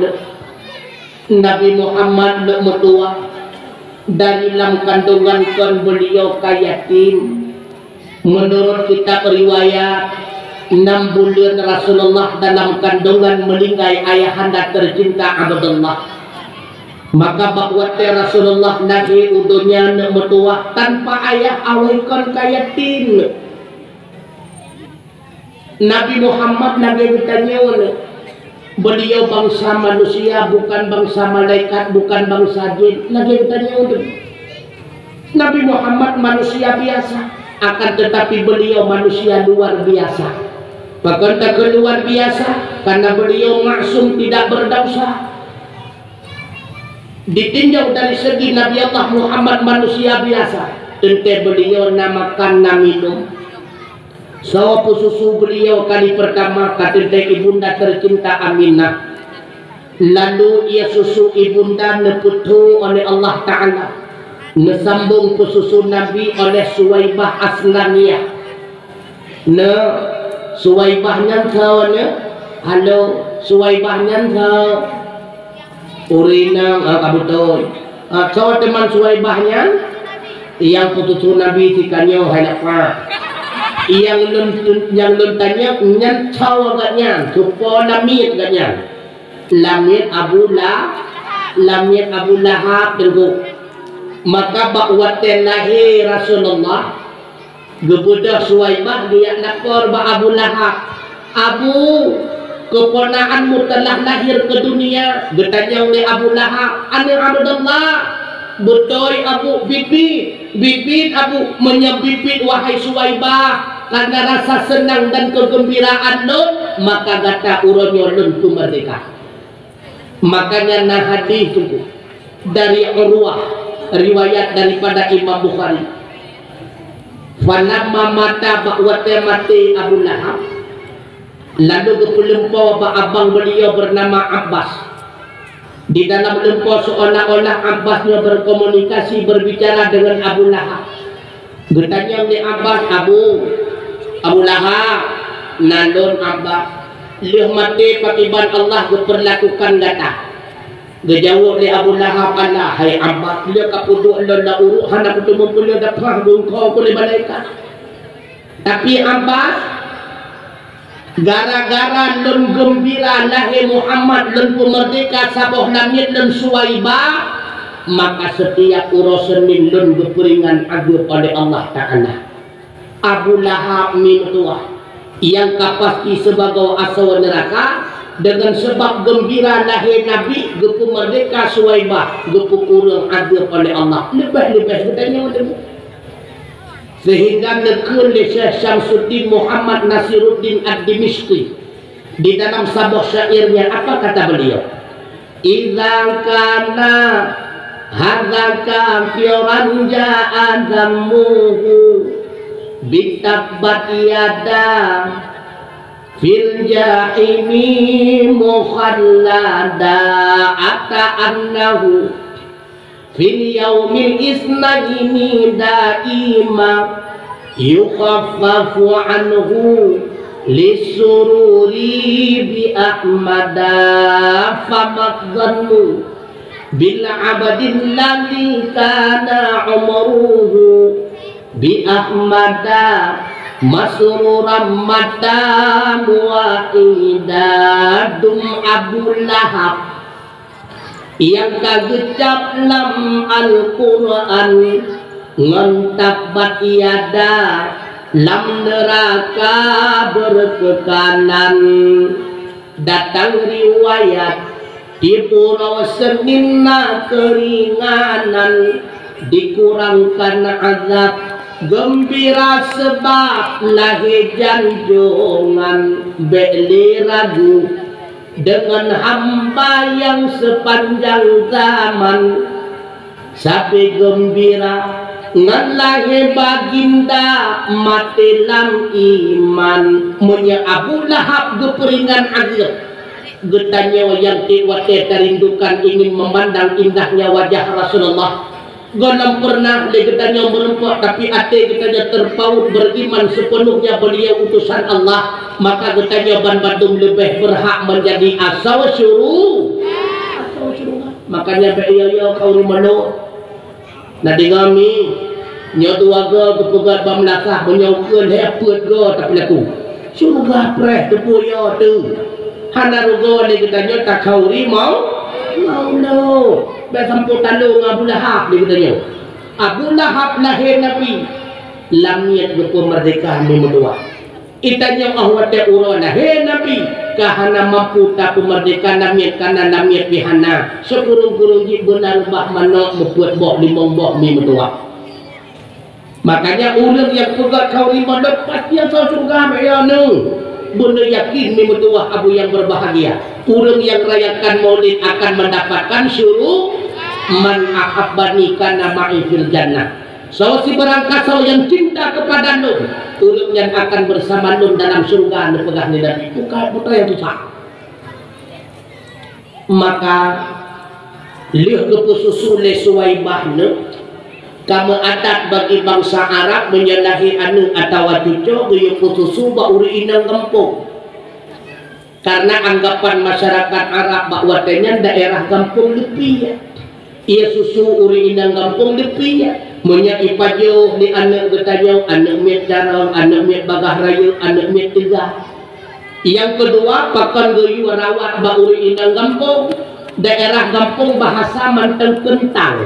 Nabi Muhammad, Teungku meutuah, dari lam kandungan kon beuliau ka yatim. Meunurot kitab riwayat, nam buleuen Rasulullah dalam kandungan meuninggai ayahanda teucinta Abdullah. Maka bak watée Rasulullah lahé u donya, Teungku meutuah, tanpa ayah, awai kon ka yatim. Nabi Muhammad lagée geutanyoe, beuliau bansa manusia, bukan bansa malaikat, bukan bansa jin, lagée geutanyoe. Nabi Muhammad manusia biasa, akan tetapi beliau manusia luar biasa. Pakon takheun luar biasa? Karena beliau maksum, tidak berdosa. Ditinjau dari segi Nabi Allah Muhammad manusia biasa, teuntée beliau na makan, na minum. Soe peususu beliau kali pertama? Ka teuntée ibunda tercinta Aminah. Lalu ia susu ibunda neupeutho oleh Allah Ta'ala, neusambong peususu Nabi oleh Suwaibah Aslamiyah. Neu, Suwaibah nyan soe neu? Halo, Suwaibah nyan soe? Ureuëng inong, ah, ka beutôi. Ah, soe teuma Suwaibah nyan? Nyang peututoe Nabi sikanyoe hai lapa. Nyang lôn, nyang lôn tanyong nyan soe gobnyan, soe po lamiet gobnyan. Lamiet Abu La-, lamiet Abu Lahab, Teungku. Maka bak watée lahé Rasulullah, geubeudôh Suwaibah geujak lapor bak Abu Lahab, "Abu, keuponakanmu telah lahir keu dunia." Geutanyong lé Abu Lahab, "Aneuëk Abdullah, beutôi Abu, biet-biet, biet-biet Abu, meunyoe biet-biet wahai Suwaibah, karena rasa seunang dan keugeumbiraan lôn, maka gata uroe nyoe lôn peumeurdeka." Makanya na hadis, Teungku, dari Urwah, riwayat daripada Imam Bukhari. Falamma mata, bak watée maté Abu Lahab, lalu geupeulumpoe bak abang beliau bernama Abbas. Di dalam lumpoe seolah-olah Abbas nyoe berkomunikasi, berbicara dengan Abu Lahab. Geutanyong lé Abbas, "Abu, Abu Lahab, nan lôn Abbas, lheueh maté pakriban Allah geupeurlakukan gata?" Geujaweueb lé Abu Lahab, "Allah, hai Abbas, lheueh ka peuduek lôn lam uruek hana kuteumé peue lôn dapat, geungko ku lé malaikat. Tapi Abbas, gara-gara lôn geumbira lahé Muhammad, lôn peumeurdeka saboh lamiet lôn Suwaibah, maka setiap uroe Senin lôn geupeuringan azeub oleh Allah Ta'ala." Abu Lahab meutuah, nyang ka pasti sibagoe asoe neuraka, deungon sabab geumbira lahé Nabi, geupeumeurdeka Suwaibah, geupeukureueng azeub oleh Allah. Leubeh-leubeh geutanyoe. Sehingga neukheun lé Syekh Syamsuddin Muhammad Nasiruddin Ad-Dimishqi di dalam saboh syairnya, apa kata beliau? "Idza kana hadza kafiran ja'a dzammuhu bi tabbat yada fil jahimi mukhallada, ata annahu fil yaumil isnaini daima yukhaffafu anhu lisururi bi Ahmada, fama dzannu Bil abdil ladzi kana umruhu bi Ahmada masruran mata muwahhida. Dum Abu Lahab nyang ka geucab lam Al-Qur'an ngon tabbat yada lam neuraka beureukeukeunan. Datang riwayat, di uroe Seunin na keuringanan, dikurangkan azab, geumbira seubab lahé janjongan. Bék lé ragu deungon hamba nyang seupanjang zaman. Sabe geumbira ngon lahé baginda maté lam iman. Meunyoe Abu Lahab geupeuringan azeueb, geutanyoe nyang tieb watée tarindukan ingin memandang indahnya wajah Rasulullah. Gohlom pernah lé geutanyoe meureumpok, tapi até geutanyoe terpaut beriman sepenuhnya beliau utusan Allah, maka geutanyoe banmandum leubeh berhak menjadi asoe syuru-, asoe syurga. Makanya bék yo-yo kaum meunurot. Na deungoe mi, nyoe dua go geupeugah bak meulasah, meunyoe ukeue lhée peuet go tapeulaku. Syeuruga preh teupeue yo teuh. Hana rugoe lé geutanyoe takhauri mau, mau lo. Bék sampoe talo ngon Abu Lahab lé geutanyoe. Abu Lahab lahé Nabi, lam miet geupeumeurdeka mi meutuwah. Geutanyoe óh watée uroe lahé Nabi ka hana mampu tapeumeurdeka namiet, kana namiet pih hana, sikureueng-kureueng jih beuna reubah manok meupeuet boh limong boh mi meutuwah. Makanya ureuëng nyang peugah khauri manok pasti asoe syeuruga meunan. Beuna yakin mi meutuwah Abu nyang berbahagia. Ureuëng nyang rayakan Maulid akan mendapatkan syuru-, "Man ahabbani kana ma'i fil jannah." Soe sibarang kasoe nyang cinta kepada lôn, ureuëng nyan akan bersama lôn dalam syeuruga, neupeugah lé Nabi. Bukan, bukan nyang susah. Maka lheueh geupeususu lé Suwaibah nyoe, ka meuadat bagi bansa Arab meunyoe lahé aneuëk atawa cucoe geuyue peususu bak ureuëng inong gampông. Karena anggapan masyarakat Arab bak watée nyan daerah gampông leupie. Ie susu ureuëng inong gampông leupie. Meunyoe ipajoh lé aneuëk geutanyoe, aneuëk miet carông, aneuëk miet bagaih rayeuk, aneuëk miet teuga. Nyang keudua, pakon geuyue rawat bak ureuëng inong gampông. Daerah gampông bahasa mantong keuntang.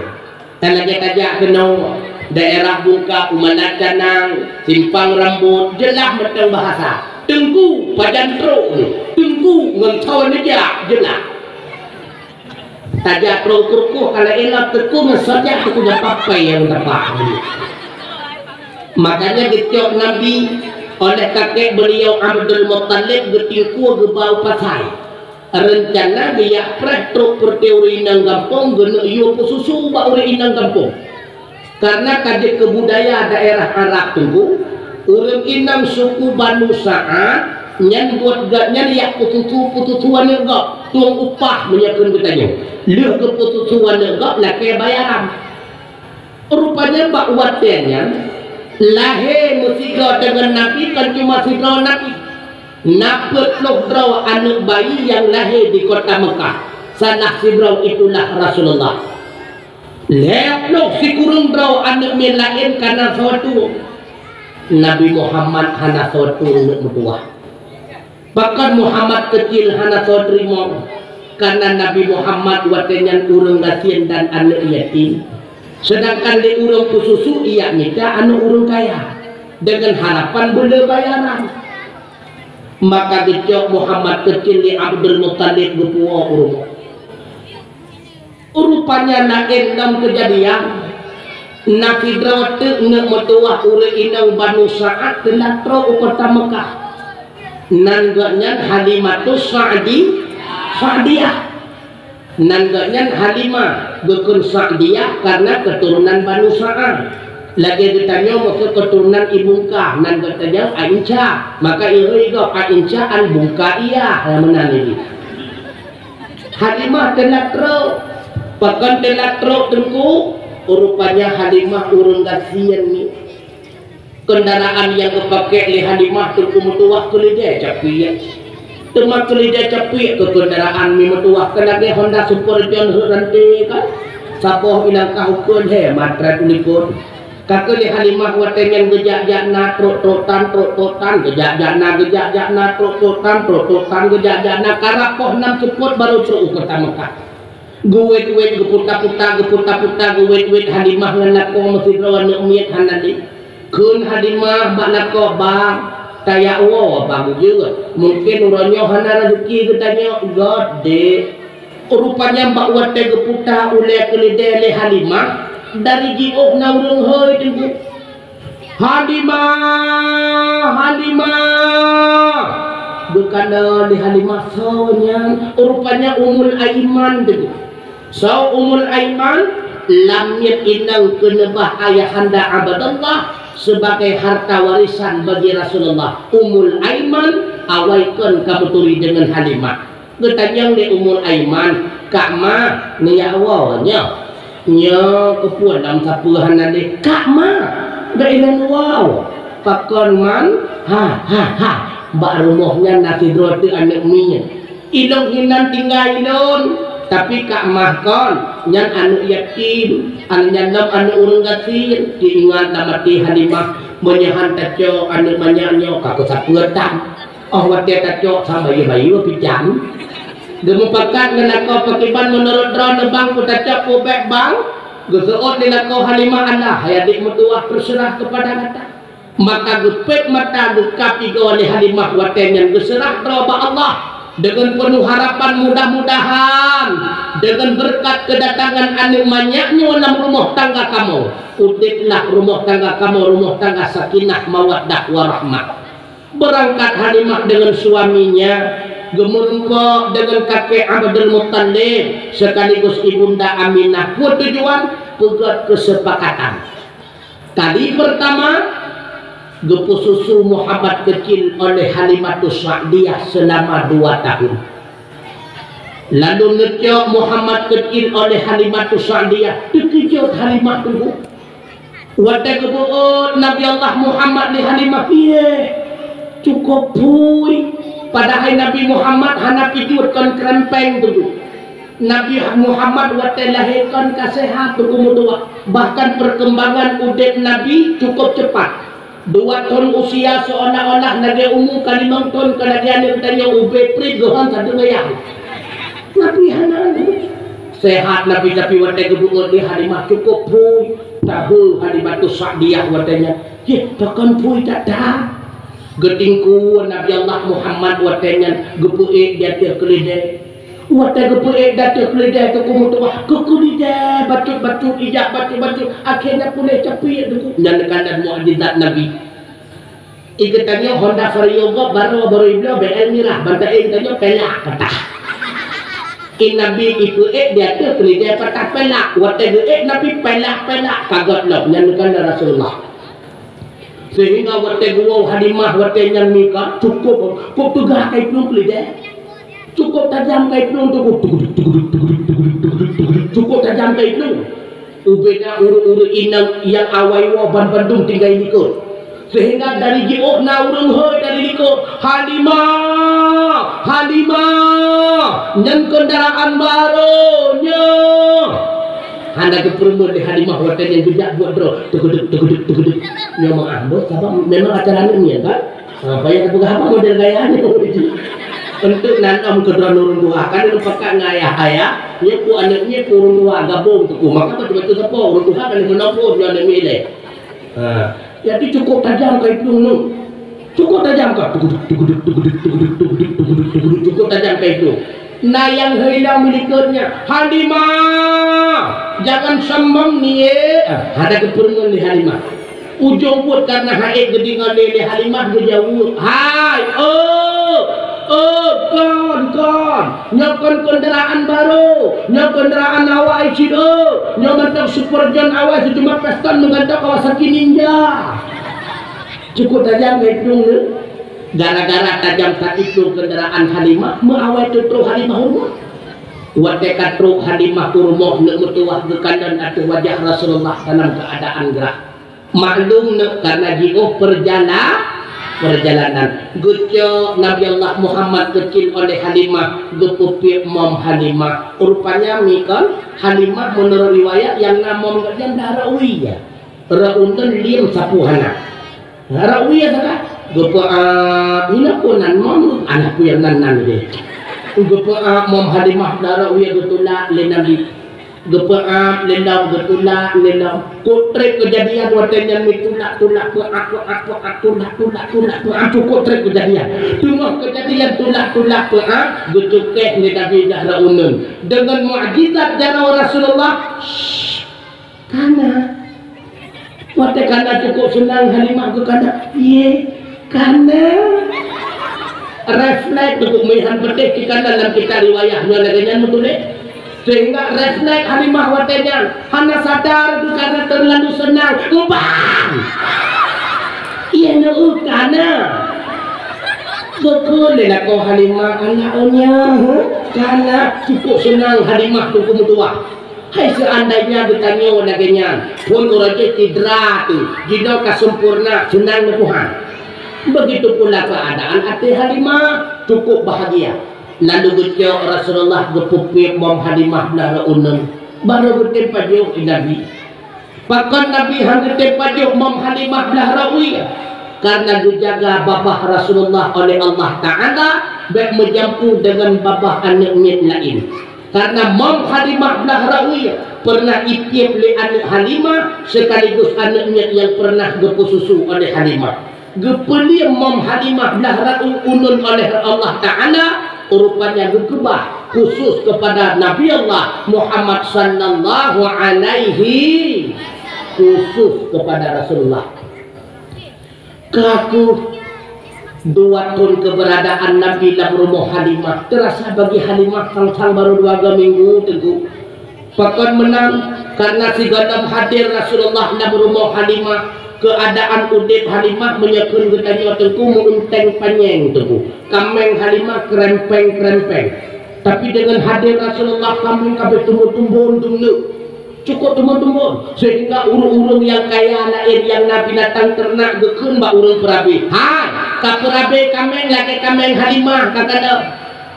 Ka lagée tajak keunoe daerah Bungka, u Meunan Canang, Simpang Rambot, jeulaih mantong bahasa. Teungku, pajan trok nyoe? Teungku ngon soe neujak, jeulaih. Tajak trok keurukoh, ka laén lom teungku ngon soe jak, teungku nyang papai nyang teupah. Makanya geucok Nabi oleh kakek beliau Abdul Muttalib geutingkue geuba u pasai. Reuncana geujak preh trok peureute ureuëng inong gampông geuneuk yue peususu bak ureuëng inong gampông. Karena ka jeuet keu budaya daerah Arab teungku, ureuëng inong suku Banu Sa'ad nyan buet gobnyan jak peususu-peususu aneuëk gob, tueng upah meunyoe kheun geutanyoe. Lheueh geupeususu aneuëk gob lakée bayaran. Rupanya bak watée nyan, lahé meusigoe deungon Nabi kon cuma sidroe Nabi. Na peuet ploh droe aneuëk bayi nyang lahé di kota Meukah, salah sidroe itulah Rasulullah. Lhée ploh sikureueng droe aneuëk miet laén ka na soe tueng. Nabi Muhammad hana soe tueng neuk meutuwah. Pakon Muhammad keucil hana soe teurimong? Karena Nabi Muhammad watée nyan ureuëng gasien dan aneuëk yatim. Seudangkan lé ureuëng peususu ijak mita aneuëk ureuëng kaya deungon harapan beulée bayaran. Maka geucok Muhammad keucil lé Abdul Muttalib geupuwoe u rumoh. Rupanya laén lom keujadian, na sidroe teuk neuk meutuwah ureuëng inong Banu Sa'ad teulat trok u kota Meukah. Nan gobnyan Halimatus Sa'di-, Sa'diyah. Nan gobnyan Halimah, geukheun Sa'diyah karena keuturonan Banu Sa'ad. Lagée geutanyoe meukeue keuturonan Ibungka, nan geutanyoe Ainsyah. Maka ihôi gob Ainsyah Al-Bungkaiyah, nyang meunan nyan. Halimah teulat trok. Pakon teulat trok teungku? Rupanya Halimah ureuëng gasien ni. Kendaraan nyang geupakék lé Halimah teungku meutuwah keuleudée capi nyan. Teuma keu lidai capiek keu keundaraan mi meutuwah keu lagèe Honda Super John heuet ranté kan. Saboh ilangkah ukeuen he matrat ulikot. Ka keuh lé Halimah watèe nyan geujak-jak na trok-trok tan, trok-trok tan, geujak-jak na, geujak-jak na, trok-trok tan, trok-trok tan, geujak-jak na, karab poh nam seupôt barô trok u Kota Meukah. Geuwét-wét, geuputa-puta, geuputa-puta, geuwét-wét Halimah ngon lakoe meusidroe aneuk miet hana lé. Kheun Halimah bak lakoe, "Bang, tajak woe bang jeuet. Mungken uroe nyoe hana raseuki geutanyoe." "Göt, Dek." Rupanya bak watèe geuputa ulèe keuleudèe lé Halimah, dari jiôh na ureueng hôi teungku. "Halimah, Halimah!" Geukalon lé Halimah, "Soe nyan?" Rupanya Ummul Aiman teungku. Soe Ummul Aiman? Lamiet inong keuneubah ayahanda Abdullah sebagai harta warisan bagi Rasulullah. Ummul Aiman, awai kon ka meuturi deungon Halimah. Geutanyong lé Ummul Aiman, "Kak Ma, neujak woe nyoe?" "Nyoe keupeue lam sapeue hana lé?" "Kak Ma, bèk ilôn woe." "Pakon man?" "Ha, ha, ha, bak rumoh nyan na sidroe teuk aneuk miet. Ilôn hinan tinggai lôn, tapi Kak Ma kon, nyan aneuk yatim, aneuk nyan lom aneuk ureueng gasien." Teuingat lam até Halimah, "Meunyoe han tacok aneuk manyak nyoe, ka keuh sapeue tan." Óh watèe tacok sang bayeue-bayeue pih jan. Geumupakat ngon lakoe, "Pakriban meunurot droeneuh bang, peue tacok peue bèk bang?" Geuseuôt lé lakoe Halimah, "Alah, hai adék meutuwah, terserah kepada gata." Maka geupék mata geukab igoe lé Halimah watèe nyan, geuseurah droe bak Allah deungon peunoh harapan, mudah-mudahan deungon beureukat keudatangan aneuk manyak nyoe lam rumoh tangga kamoe, udéplah rumoh tangga kamoe rumoh tangga sakinah, mawaddah, warahmah. Beurangkat Halimah deungon suaminya, geumeurumpok deungon kakek Abdul Muttalib sekaligus ibunda Aminah. Peue tujuan? Peugöt keusepakatan. Kali pertama, geupeususu Muhammad keucil oleh Halimatus Sa'diyah seulama dua tahun. Lalu neucok Muhammad keucil oleh Halimatus Sa'diyah. Teukeujot Halimah teungku. Watèe geubeuôt Nabi Allah Muhammad lé Halimah, "Yeh, cukôp phui." Padahai Nabi Muhammad hana pih jeuet kon krempeng teungku. Nabi Muhammad watèe lahé kon ka seuhat teungku meutuwah. Bahkan perkembangan udép Nabi cukôp cepat. Dua thon usia seolah-olah lagèe umu ka limong thon, ka lagèe aneuk tanyoe ubé prit geuhon sadeue meuayah. Nabi hana. Seuhat Nabi, tapi watèe geubeuôt lé Halimah cukôp phui. Tahe Halimatus Sa'diyah watèe nyan. "Yeh, pakon phui that-that?" Geutingkue Nabi Allah Muhammad watèe nyan geupeuék di ateueh keuleudèe. Watèe geupeuék di ateueh keuleudèe teungku meutuwah, keu keuleudèe bacut-bacut, ijak bacut-bacut, akhé nyan puléh capiek teungku. Nyan keunan mukjizat Nabi. I geutanyoe Honda Vario gob baroe, baroe ibloe B L mirah, ban taék geutanyoe pelak patah. I Nabi ipeuék di ateueh keuleudèe patah pelak. Watèe geuék Nabi pelak-pelak ka göt lom. Nyan keunan Rasulullah. Sehingga watèe geuwoe Halimah watèe nyan mika, cukôp, kok teuga ka iplueng keuleudèe. Cukôp tajam ka iplueng teungku, tuguduek, tuguduek, tuguduek, cukôp tajam ka iplueng. Ubena ureueng-ureueng inong nyang awai woe ban bandum tinggai likot. Sehingga dari jiôh na ureueng hôi dari likot, "Halimah! Halimah! Nyan keundaraan barô nyoe!" Hana geupeurunoe lé Halimah watèe nyan geujak buet droe, teugeudeuek, teugeudeuek, teugeudeuek. Nyoe meu'ah beuh, sabab memang acara aneuk miet kan? Ha, payah tapeugah haba model gaya nyoe. Untuk nanom keu droe ureueng tuha, kan ureueng pakat ngon ayah-ayah, nyoe peue aneuk miet peue ureueng tuha gabong teungku. Maka beutôi-beutôi sapo ureueng tuha kan meunoe peue nyoe aneuk miet ilèe. Ha, jadi cukôp tajam ka iplueng nyoe. Cukôp tajam ka, tuguduek, tuguduek, cukôp tajam ka iplueng. Na nyang hilang milikotnya. "Halimah, jangan sombong nie." Ah, hana geupeurunoe lé Halimah. Ujong buet karena hana ék geudeungö lé, lé Halimah geujaweueb, "Hai, oh, oh, kon, kon. Nyoe kon keundaraan barô. Nyoe keundaraan awai cit, oh. Nyoe mantong Super John awai cit, cuma Veston meugantoe Kawasaki Ninja." Cukôp tajam ka iplueng nyoe. Gara-gara tajam that iplueng keundaraan Halimah, meuawai teutroh Halimah u rumoh. Watèe ka trok Halimah u rumoh, neuk meutuwah geukalon ateueh wajah Rasulullah dalam keuadaan grah. Maklum neuk karena jiôh peurjala-, Perjalanan. Geucok Nabi Allah Muhammad keucil oleh Halimah, geupeupiep mom Halimah. Rupanya mi kon Halimah, menurut riwayat, nyang na mom geuh nyan dah Rauwiyah. Raunen liem sapeue hana. Rauwiyah sagai. Geupeuap, hina pun nan mom, anak ku nyang nan-nan deh. Geupeuap mom Halimah dah Rauwiyah, geutulak lé Nabi. Geupeuap lé lom, geutulak lé lom. Kok trép keujadian watée nyan mi tulak-tulak, peuap, peuap, peuap, tulak, tulak, tulak, peuap, cukôp trép keujadian. Teungoh keujadian tulak-tulak, peuap, geucukéh lé Nabi dah Raunen. Deungon mukjizat jaroe Rasulullah, kana. Watée kana cukôp seunang Halimah geukana. Ye, kana. Refleks teungku, meuhan peudeh jikana lam kitab riwayat nyoe lagée nyan meutuléh. Sehingga refleks Halimah watée nyan hana sadar geukana teulalu seunang. Bang! Iya neu kana. Beukeuh lé lakoe Halimah, anak nyoe, heh? Kana cukôp seunang Halimah teungku meutuwah. Hai, seandainya geutanyoe lagée nyan, phon uroe jih sidra teuh, jinoe ka sempurna, seunang neuh Tuhan. Begitu pula keadaan até Halimah, cukup bahagia. Lalu geucok Rasulullah geupeupiep mom Halimah blah rot uneun, barô geutem pajoh i Nabi. Pakon Nabi han geutem pajoh mom Halimah blah rot wie? Karena geujaga babah Rasulullah oleh Allah Taala, bék meujampu deungon babah aneuëk miet laén. Karena mom Halimah blah rot wie pernah ipiep lé aneuëk Halimah sekaligus aneuëk miet nyang pernah geupeususu oleh Halimah. Geupeuliem mom Halimah blah rot uneun oleh Allah Taala, rupanya geukeubah khusus kepada Nabi Allah Muhammad sallallahu alaihi, khusus kepada Rasulullah. Ka kheueh dua thon keberadaan Nabi lam rumoh Halimah, teurasa bagi Halimah sang-sang barô dua go minggu teungku. Pakon meunan, karena sigohlom hadir Rasulullah lam rumoh Halimah, keadaan udeb Halimah meunyoe kheun geutanyoe teungku meu-eunteng panyéng teungku. Kaméng Halimah krempeng-krempeng. Tapi deungon hadir Rasulullah, kaméng ka beutumbon-tumbon dum neuk. Cukup tumbon-tumbon, sehingga ureuëng-ureuëng nyang kaya laén nyang na binatang teurenak geukheun bak ureuëng peurabe, "Hai, ka peurabe kaméng lagée kaméng Halimah," ka kalon.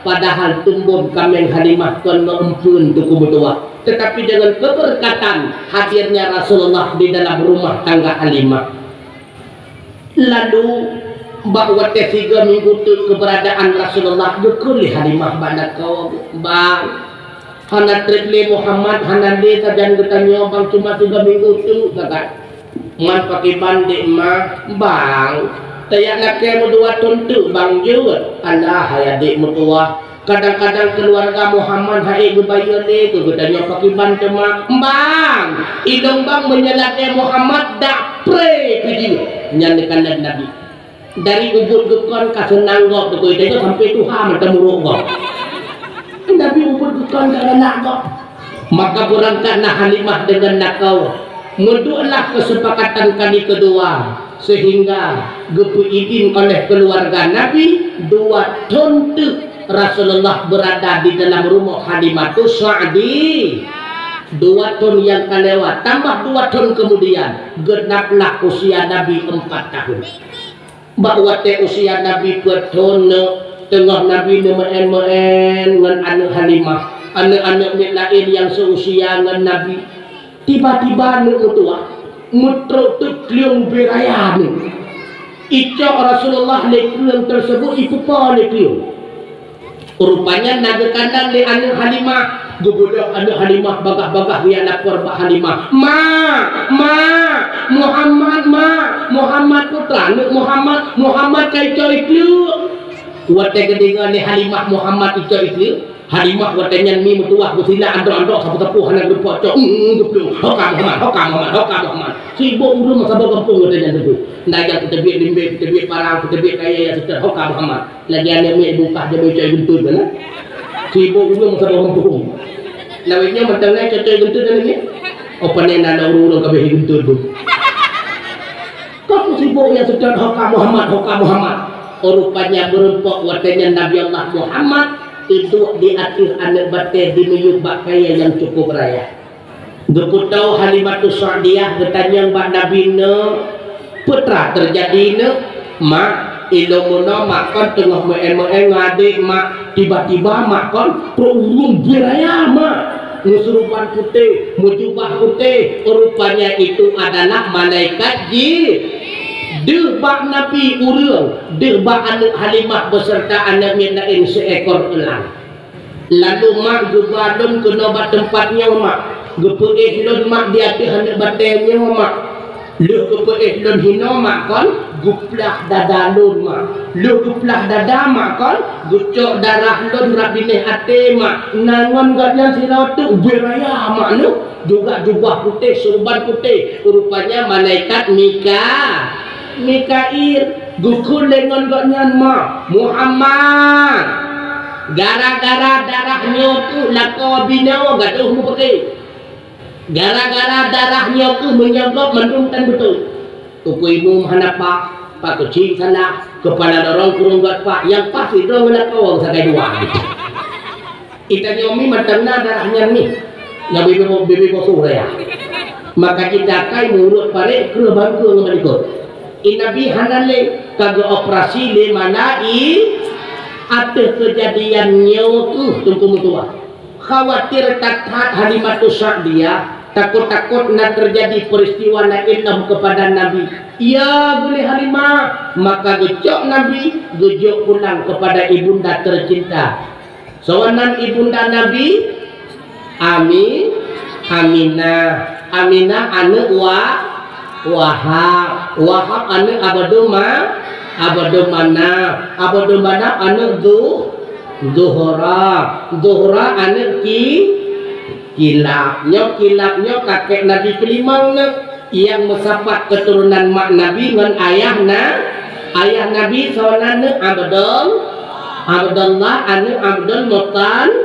Padahal tumbon kaméng Halimah kon meu-eumpeuen teungku meutuwah, tetapi deungon keubeureukat hadirnya Rasulullah di dalam rumah tangga Halimah. Lalu, bak watée sigo minggu teuk keuberadaan Rasulullah, geukheun lé Halimah bak lakoe, "Bang, hana treb lé Muhammad, hana lé sajan geutanyoe, Bang, cuma sigo minggu teuk sagai." "Man pakriban, Dek, Ma?" "Bang, tajak lakée meudua thon teuk, Bang, jeuet." "Alah, hai adék meutuwah, kadang-kadang keuluwarga Muhammad han ék geubayeue lé keu geutanyoe pakriban teuma." "Bang, ilong Bang meunyoe lakée Muhammad dak pré pih jeuet." Nyan neukalon Nabi. Dari ubit geukon ka seunang gob teungku, sampai tuha mata muruk gob. Nabi ubit geukon ka galak gob. Maka beurangkatlah Halimah deungon lakoe. Meudueklah keuseupakat kali keudua, sehingga geupeuidin oleh keuluwarga Nabi dua thon teuk Rasulullah beurada di dalam rumoh Halimatus Sa'diyah. Dua thon nyang ka lewat, tambah dua thon keumudian, geunaplah usia Nabi empat tahun. Bak watée usia Nabi peuet thon neuk, teungoh Nabi neumeu'én-meu'én ngon aneuëk Halimah, aneuëk-aneuëk miet laén nyang seusia ngon Nabi. Tiba-tiba neuk meutuwah, meutrok teuk klieng ubé raya neuk. Icok Rasulullah lé klieng teuseubut, ipeupo lé klieng. Rupanya na geukalon lé aneuëk Halimah, geubeudôh aneuëk Halimah bagah-bagah geujak lapor bak Halimah, "Ma, Ma, Muhammad, Ma, Muhammad putra, aneuëk Muhammad, Muhammad ka icok i klieng." Watée geudeungoe lé Halimah Muhammad icok i klieng, Halimah watée nyan mi meutuwah geusilak andok-andok sapeue-sapeue hana geupeucok, "Eung, eung, geuplueng, ho ka Muhammad, ho ka Muhammad, ho ka Muhammad." Sibok ureuëng meusaboh gampông watée nyan teungku. Nyan nyang peuteubiet limbée, peuteubiet parang, peuteubiet kayée nyang seutôt, "Ho ka Muhammad." Lagée aneuëk miet bungkah jamé cok i geuntôt nyan. Sibok ureuëng meusaboh gampông. Lawét nyoe mantong nyan cok-cok i geuntôt nyan lagée. Oh, pane na ureuëng-ureuëng ka abéh i geuntôt tu. Kon sibok nyang seutôt, "Ho ka Muhammad, ho ka Muhammad." Oh, rupanya meurumpok watée nyan Nabi Allah Muhammad teuduek di ateueh aneuëk batée dimiyueb bak kayée nyang cukup raya. Geupeutoe Halimatus Sa'diyah geutanyong bak Nabi, "Neuk, peue teuma teujadi neuk?" "Ma, Ilôn meunoe mak kon teungoh meu'en-meu'en ngon adék mak, tiba-tiba mak kon trok ureueng beuraya mak. Meusuruban putéh, meujubah putéh, rupanya itu adalah malaikat Ji-, deuh bak Nabi ureueng, deuh bak aneuk Halimah beserta aneuk miet laén seuekor elang. Lalu mak geuba lôn keunoe bak teumpat nyoe mak, geupeuéh lôn mak di ateueh aneuk batée nyoe mak. Lheueh geupeuéh lôn hinoe mak kon, geuplah dada lôn mak. Lheueh geuplah dada mak kon, geucok darah lôn rab binéh até mak. Na ngon gobnyan sidroe teuk ubé raya mak lôn, juga jubah putéh, surban putéh, rupanya malaikat Mika-, Mikail. Geukheun lé ngon gobnyan mak, "Muhammad, gara-gara darah nyoe keuh lakoe binoe gadôh meupeugét. Gara-gara darah nyoe keuh meunyoe gob mandum tan beutôi. Teungku Imum hana paih, Pak Keuchik salah, keupala lorong kureueng göt paih, nyang paih sidroe ngon lakoe sagai dua." Itanyoe mi mantong na darah nyan mi. Nyang bibé, bibé boh raya. Maka jitakai mulut parek kreueh bangkeue ngon malikot. I Nabi hana lé ka geuoperasi lé malai ateueh keujadian nyoe keuh teungku meutuah. Khawatir that-that Halimatus Sa'diyah, takot-takot na teujadi peuristiwa laén lom keupada Nabi. Ya, geuleh Halimah, maka geucok Nabi geujok pulang keupada ibunda teucinta. Soe nan ibunda Nabi? Ami-, Aminah. Aminah aneuk Wa-, Wahab. Wahab aneuk Abdul Ma-, Abdul Manaf. Abdul Manaf aneuk Zuh-, Zuhra. Zuhra aneuk Ki-, Kilab. Nyoe Kilab nyoe kakek Nabi keulimong nyoe. Nyang meusapat keuturonan mak Nabi ngon ayah na-, ayah Nabi soe nan neuk Abdul-, Abdullah aneuk Abdul Muttal-,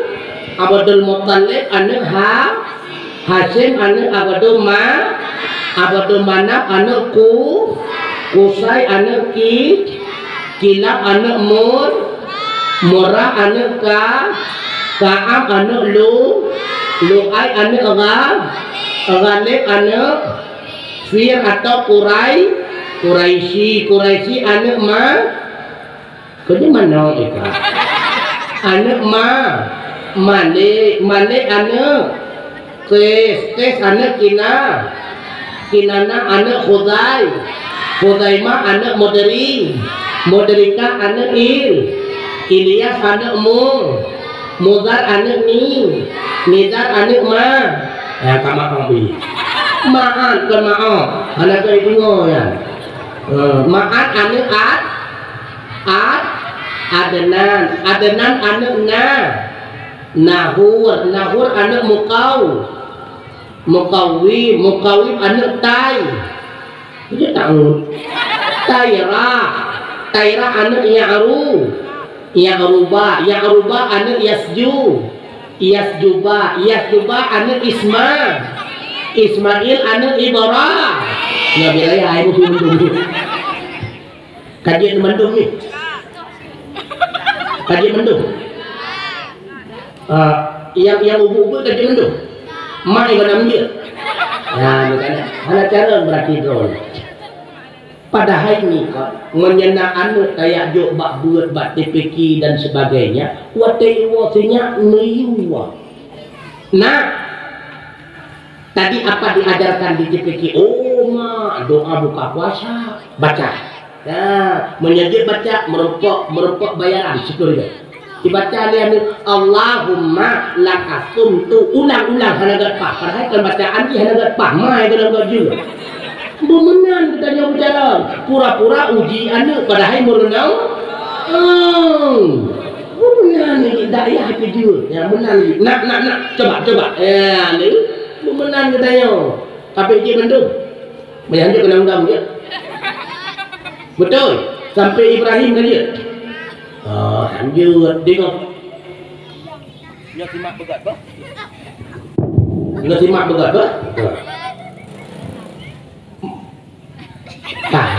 Abdul Muttalib aneuk Ha-, Hasyim aneuk Abdul Ma-, Abdul Manaf aneuk Ku-, Kusai aneuk Ki-, Kilab aneuk Mur-, Murrah aneuk Ka-, Ka'ab aneuk Lu-, Lu'ai aneuk Gha-, Ghalib aneuk Fir atau Qurai-, Quraisy, Quraisy aneuk Ma-, keu di manoe ika? Aneuk Ma-, Malik, Malik aneuk Qais, Qais aneuk Kina-, Kinanah aneuk Khuzai, Khuzaimah aneuk Mudri, Mudrikah aneuk Il-, Ilyas aneuk Mu-, Muzar aneuk Ni-, Nizar aneuk Ma-, ya, ka maoh bi. Ma'at kon maoh. Hana keu deungoe nyan. Eh, Ma'at aneuk Ad-, Ad-, Adnan. Adnan aneuk Na-, Nahur. Nahur aneuk Mukau-, Mukawim. Mukawim aneuk Tai-, Beujeuet tahu. Tairah. Tairah aneuk Ya'ru-, Ya'ruba. Ya'ruba aneuk Yasju-, Yasjuba. Yasjuba aneuk Isma-, Ismail aneuk Ibra-, Nabi Raya, hai, buku mandum. Kajian mandum ni. Kajian mandum. Ah, nyang, nyang ubeut-ubeut ka jimeudoh. Mai ka nam jeuet. Nah, bukan. Hana cara berarti droe. Padahai nyoe ka, meunyoe na aneuk tajak jok bak beuet, bak T P Q dan sebagainya, watèe iwoe sinyak neuyue. Nah, tadi apa diajarkan di T P Q? Oh, mak, doa buka puasa, baca. Nah, meunyoe jeuet baca, meurumpok, meurumpok bayaran sepuluh ribu. Dibaca lé aneuk, "Allahumma laka sumtu," ulang-ulang hana gét paih. Padahai kan bacaan jih hana gét paih, mai keunan gét jeuet. Beumeunan geutanyoe meujalan, pura-pura uji aneuk padahai meurunoe. Oh. Beumeunan lagèe dayah keu jeuet. Ya, meunan lagèe. Nak, nak, nak. Coba, coba. Ya, ni. Beumeunan geutanyoe. Tapi jih mandum. Meunan jeuet keunan undang jeuet. Beutôi. Sampai Ibrahim na jeuet. Ah, lanjut. Tengok. Nyoe simak beugöt, bah. Nyoe simak beugöt, bah. Tah.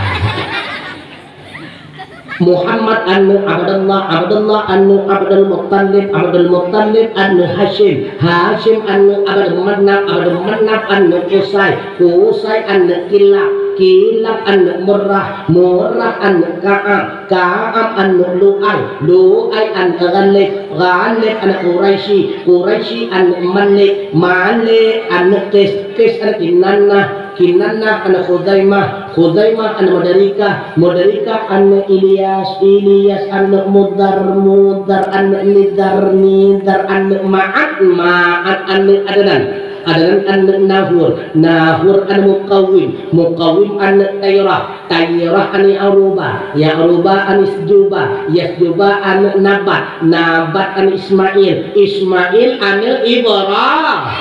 Muhammad aneuk Abdullah, Abdullah aneuk Abdul Muttalib, Abdul Muttalib aneuk Hasyim, Hasyim aneuk Abdul Manaf, Abdul Manaf aneuk Qusay, Qusay aneuk Kilab, Kilab aneuëk Murrah, Murrah aneuëk Ka'ab, Ka'ab aneuëk Lu'ai, Lu'ai aneuëk Ghalib, Ghalib aneuëk Quraisy, Quraisy aneuëk Malik, Malik aneuëk Qais, Qais aneuëk Kinanah, Kinanah aneuëk Khuzaimah, Khuzaimah aneuëk Mudarikah, Mudarikah aneuëk Ilyas, Ilyas aneuëk Mudar, Mudar aneuëk Nizar, Nizar aneuëk Ma'ad, Ma'ad aneuëk Adnan. Adnan aneuëk Nahur, Nahur aneuëk Mukawim, Mukawim aneuëk Tairah, Tairah aneuëk Ya'rubah, Ya'rubah aneuëk Yasjubah, Yasjubah aneuëk Nabat, Nabat aneuëk Ismail, Ismail aneuëk Ibrah.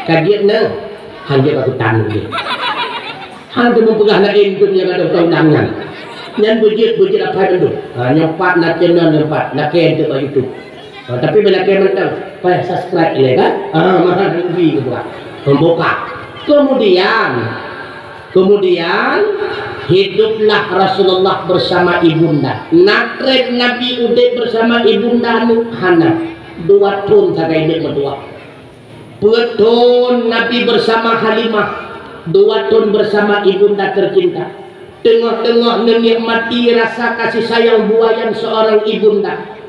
Ka jeuet na? Hanjeuet aku tanu dia. Hana teupeugah laén pun nyang ada undang-undang nyan. Nyan beujeuet, beujeuet apai bandum. Ha, nyang pat na channel nyang pat, lakée enteuk bak YouTube. Ha, tapi beu lakée mantong, payah subscribe ilée kan? Ha, mahal rugi ke buat. Membuka. Kemudian, kemudian hiduplah Rasulullah bersama ibunda. Na treb Nabi udeb bersama ibunda nu hana. Dua thon sagai udeb meutuah. Peuet thon Nabi bersama Halimah, dua thon bersama ibunda tercinta. Teungoh-teungoh neunikmati rasa kasih sayang buayan seorang ibunda.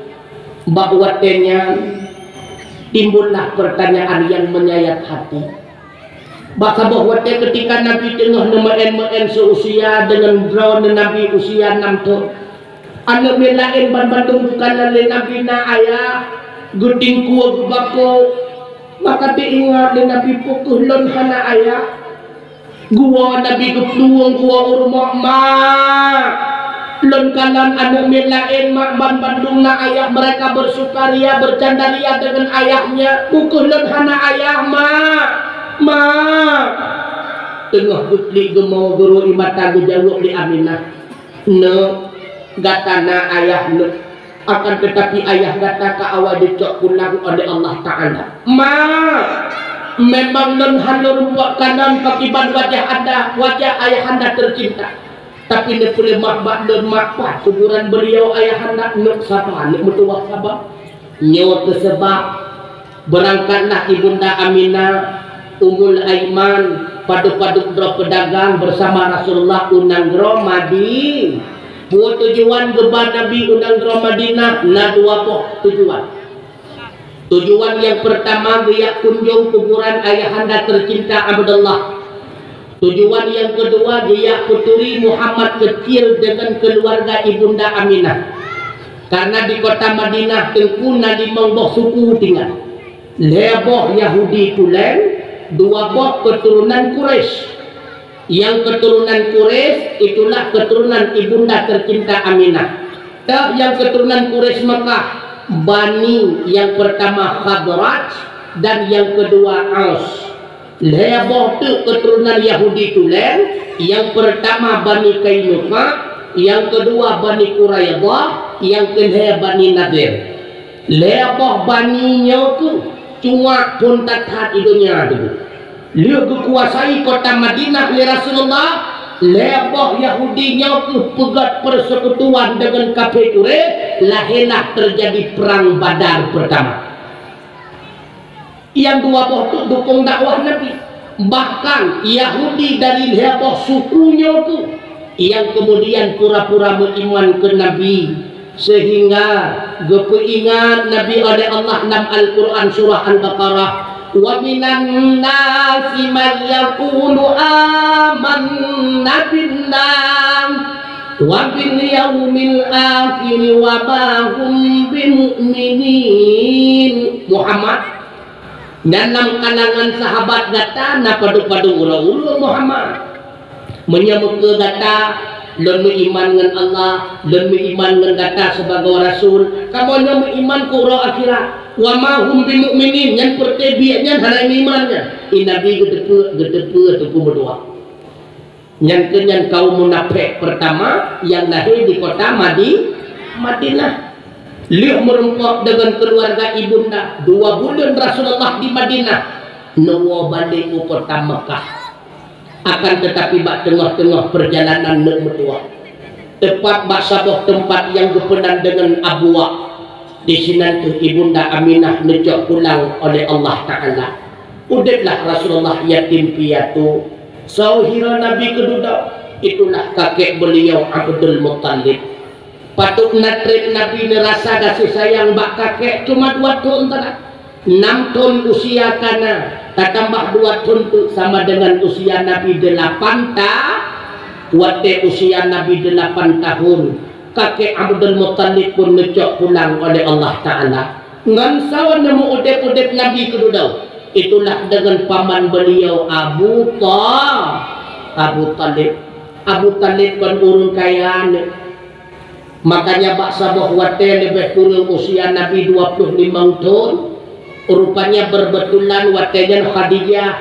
Bak watée nyan, timbullah pertanyaan yang menyayat hati. Bak saboh watée ketika Nabi teungoh neumeuén-meuén seusia deungon droeneuh Nabi usia nam thon, aneuëk miet laén banmandum geukalon lé Nabi na ayah, geutingkue geubako. Maka teuingat lé Nabi, "Peu kheueh lôn hana ayah?" Geuwoe Nabi geuplueng geuwoe u rumoh, "Mak, lôn kalon aneuëk miet laén, Mak, banmandum na ayah, mereka bersukaria, bercandaria deungon ayahnya. Peu kheueh lôn hana ayah, Mak? Mak!" Teungoh geuklik geumo geuruéh mata geujaweueb lé Aminah, "Neuk, gata na ayah, Neuk. Akan tetapi ayah gata ka awai geucok pulang oleh Allah Ta'ala." "Mak, memang lôn hana rumpok kanan pakiban wajah anda, wajah ayahanda tercinta. Tapi neupeuleumah bak lôn, Mak, pat kuburan beliau ayahanda?" "Neuk saba, Neuk meutuwah saba." Nyoe keuh sabab Beurangkatlah Ibunda Aminah, Ummul Aiman, padub-padub droe peudagang beusama Rasulullah u nanggroe Madi-, peue tujuan geuba Nabi u nanggroe Madinah? Na dua boh tujuan. Tujuan nyang peurtama geujak kunjong kuburan ayahanda teucinta Abdullah. Tujuan nyang keudua, geujak peuturi Muhammad keucil deungon keuluwarga Ibunda Aminah. Karena di kota Madinah teungku na limong boh suku tinggai. Lhée boh Yahudi tulen, dua boh keuturonan Quraisy. Nyang keuturonan Quraisy itulah keuturonan Ibunda teucinta Aminah. Teuh nyang keuturonan Quraisy Mekah, Bani nyang peurtama Khazraj dan nyang keudua Aus. Lhée boh teuk keuturonan Yahudi tulen, nyang peurtama Bani Qainuqa, nyang keudua Bani Quraidah, nyang keulhée Bani Nadir. Lhée boh Bani nyoe keuh cuak phon that-that di donya teungku. Lheueh geukuasai kota Madinah lé Rasulullah, lhée boh Yahudi nyoe keuh peugét persekutuan deungon kafé Quraisy, lahé lah teujadi Prang Badar peurtama. Nyang dua boh teuk dukong dakwah Nabi. Bahkan Yahudi dari lhée boh suku nyoe keuh nyang keumudian pura-pura meuiman keu Nabi, seuhingga geupeuingat Nabi oleh Allah lam Al-Qur'an surah Al-Baqarah, "Wa minan nasi man yaqulu amanna billah wa bil yaumil akhir wa ma hum bimu'minin." Muhammad, dan lam kalangan sahabat gata na padub-padub uroe-uroe Muhammad. Meunyoe meukeue gata, lôn meuiman ngon Allah, lôn meuiman ngon gata sibagoe rasul, kamoe nyoe meuiman keu uroe akhirat. Wa ma hum bimu'minin, nyan peureuté biet nyan hana meuiman nyan. Di Nabi geuteupeue, geuteupeue teungku meutuwah. Nyan keuh nyan kaum munafék peurtama nyang lahé di kota Madi-, Madinah. Lheueh meurumpok deungon keuluwarga ibunda, dua buleuen Rasulullah di Madinah, neuwoe balek u kota Meukah. Akan teutapi bak teungoh-teungoh peurjalanan neuk meutuwah, teupat bak saboh teumpat nyang geupeunan deungon Abwa. Disinan keuh Ibunda Aminah neucok pulang oleh Allah Ta'ala. Udeblah Rasulullah yatim piatu. Soe hira Nabi keu dudoe? Itulah kakek beliau Abdul Muttalib. Patut na treb Nabi neurasa gaséh sayang bak kakek, cuma dua thon teuk. Nam thon usia ka na, tatambah dua thon teuk sama dengan usia Nabi delapan ta-, watée usia Nabi delapan tahun, kakek Abdul Muttalib pun neucok pulang oleh Allah Taala. Ngon sawan neumeu udeb-udeb Nabi keu dudoe, itulah dengan paman beliau Abu Ta-, Abu Talib. Abu Talib kon ureuëng kaya nyoe. Makanya bak saboh watée leubeh kureueng usia Nabi dua puluh limong thon, rupanya berbetulan watée nyan Khadijah.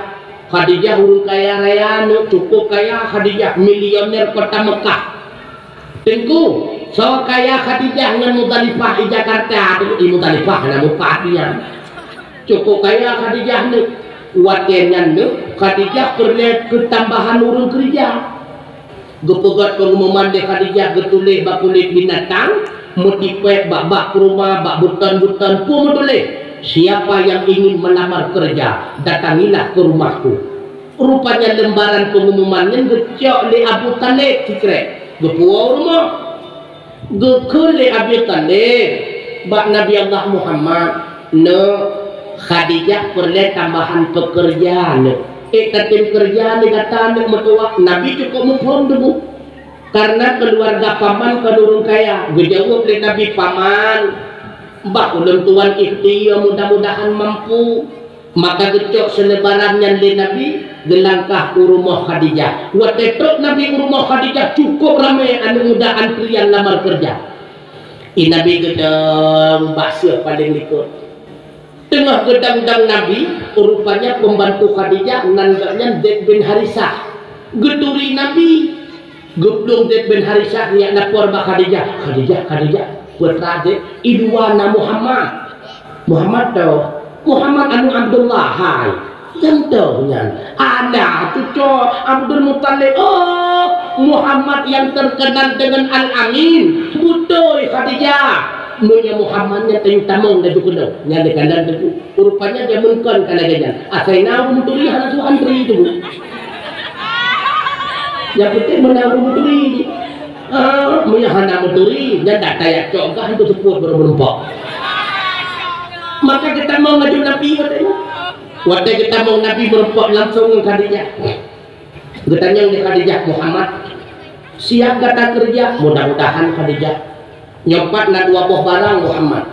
Khadijah ureuëng kaya raya nyoe, cukup kaya Khadijah, milioner kota Mekah. Teungku, soe kaya Khadijah ngon Mudalifah di Jakarta, di Mudalifah na mupat nyan. Cukup kaya Khadijah nyoe. Watée nyan nyoe, Khadijah peureulée keu tambahan ureuëng keureuja. Geupeugét peungumuman lé Khadijah, geutuléh bak kulét binatang, meutipék bak bak peurumoh, bak beuton-beuton, peue meutuléh, "Siapa yang ingin melamar kerja, datangilah ke rumahku." Rupanya lembaran pengumuman nyan geucok lé Abu Talib sikrek, geupuwoe u rumoh. Geukheun lé Abi Thalib bak Nabi Allah Muhammad, "Neuk, Khadijah peureulée tambahan peukeureuja neuk. Ék tatem keureuja lé gata neuk meutuwah." Nabi cukôp muphom teuma, kareuna keuluwarga paman kon ureuëng kaya. Geujaweueb lé Nabi, "Paman, bah ulôn tuan ikhtiar, mudah-mudahan mampu." Maka geucok seulebaran nyan lé Nabi, geulangkah u rumoh Khadijah. Watée trok Nabi u rumoh Khadijah, cukôp ramé aneuëk muda antrian lamar keureuja. I Nabi geudong bak seueh paleng likot. Teungoh geudong-dong Nabi, rupanya pembantu Khadijah nan gobnyan Zaid bin Harisah. Geuturi Nabi. Geuplueng Zaid bin Harisah geujak lapor bak Khadijah. "Khadijah, Khadijah, putra Zaid, i dua na Muhammad." "Muhammad toh?" "Muhammad anu Abdullah hai." "Nyang toh nyan?" "Ana cuco Abdul Muttalib." "Oh, Muhammad yang terkenal dengan Al-Amin." "Beutôi, Khadijah." "Meunyoe Muhammad nyan teuh tamong laju keunoe." Nyan lé kanan teungku. Rupanya jameun kon ka lagée nyan. Asai na ureuëng meuturi hana su antri teungku. Nyang penting meunan ureuëng meuturi. Ah, meunyoe hana meuturi, nyan data jak cok gah teuseupuet baru meureumpok. Maka geutamong laju Nabi watée nyan. Watée geutamong Nabi meureumpok langsong ngon Khadijah. Geutanyong lé Khadijah, "Muhammad, siap gata keureuja?" "Mudah-mudahan, Khadijah." "Nyoe pat na dua boh barang, Muhammad.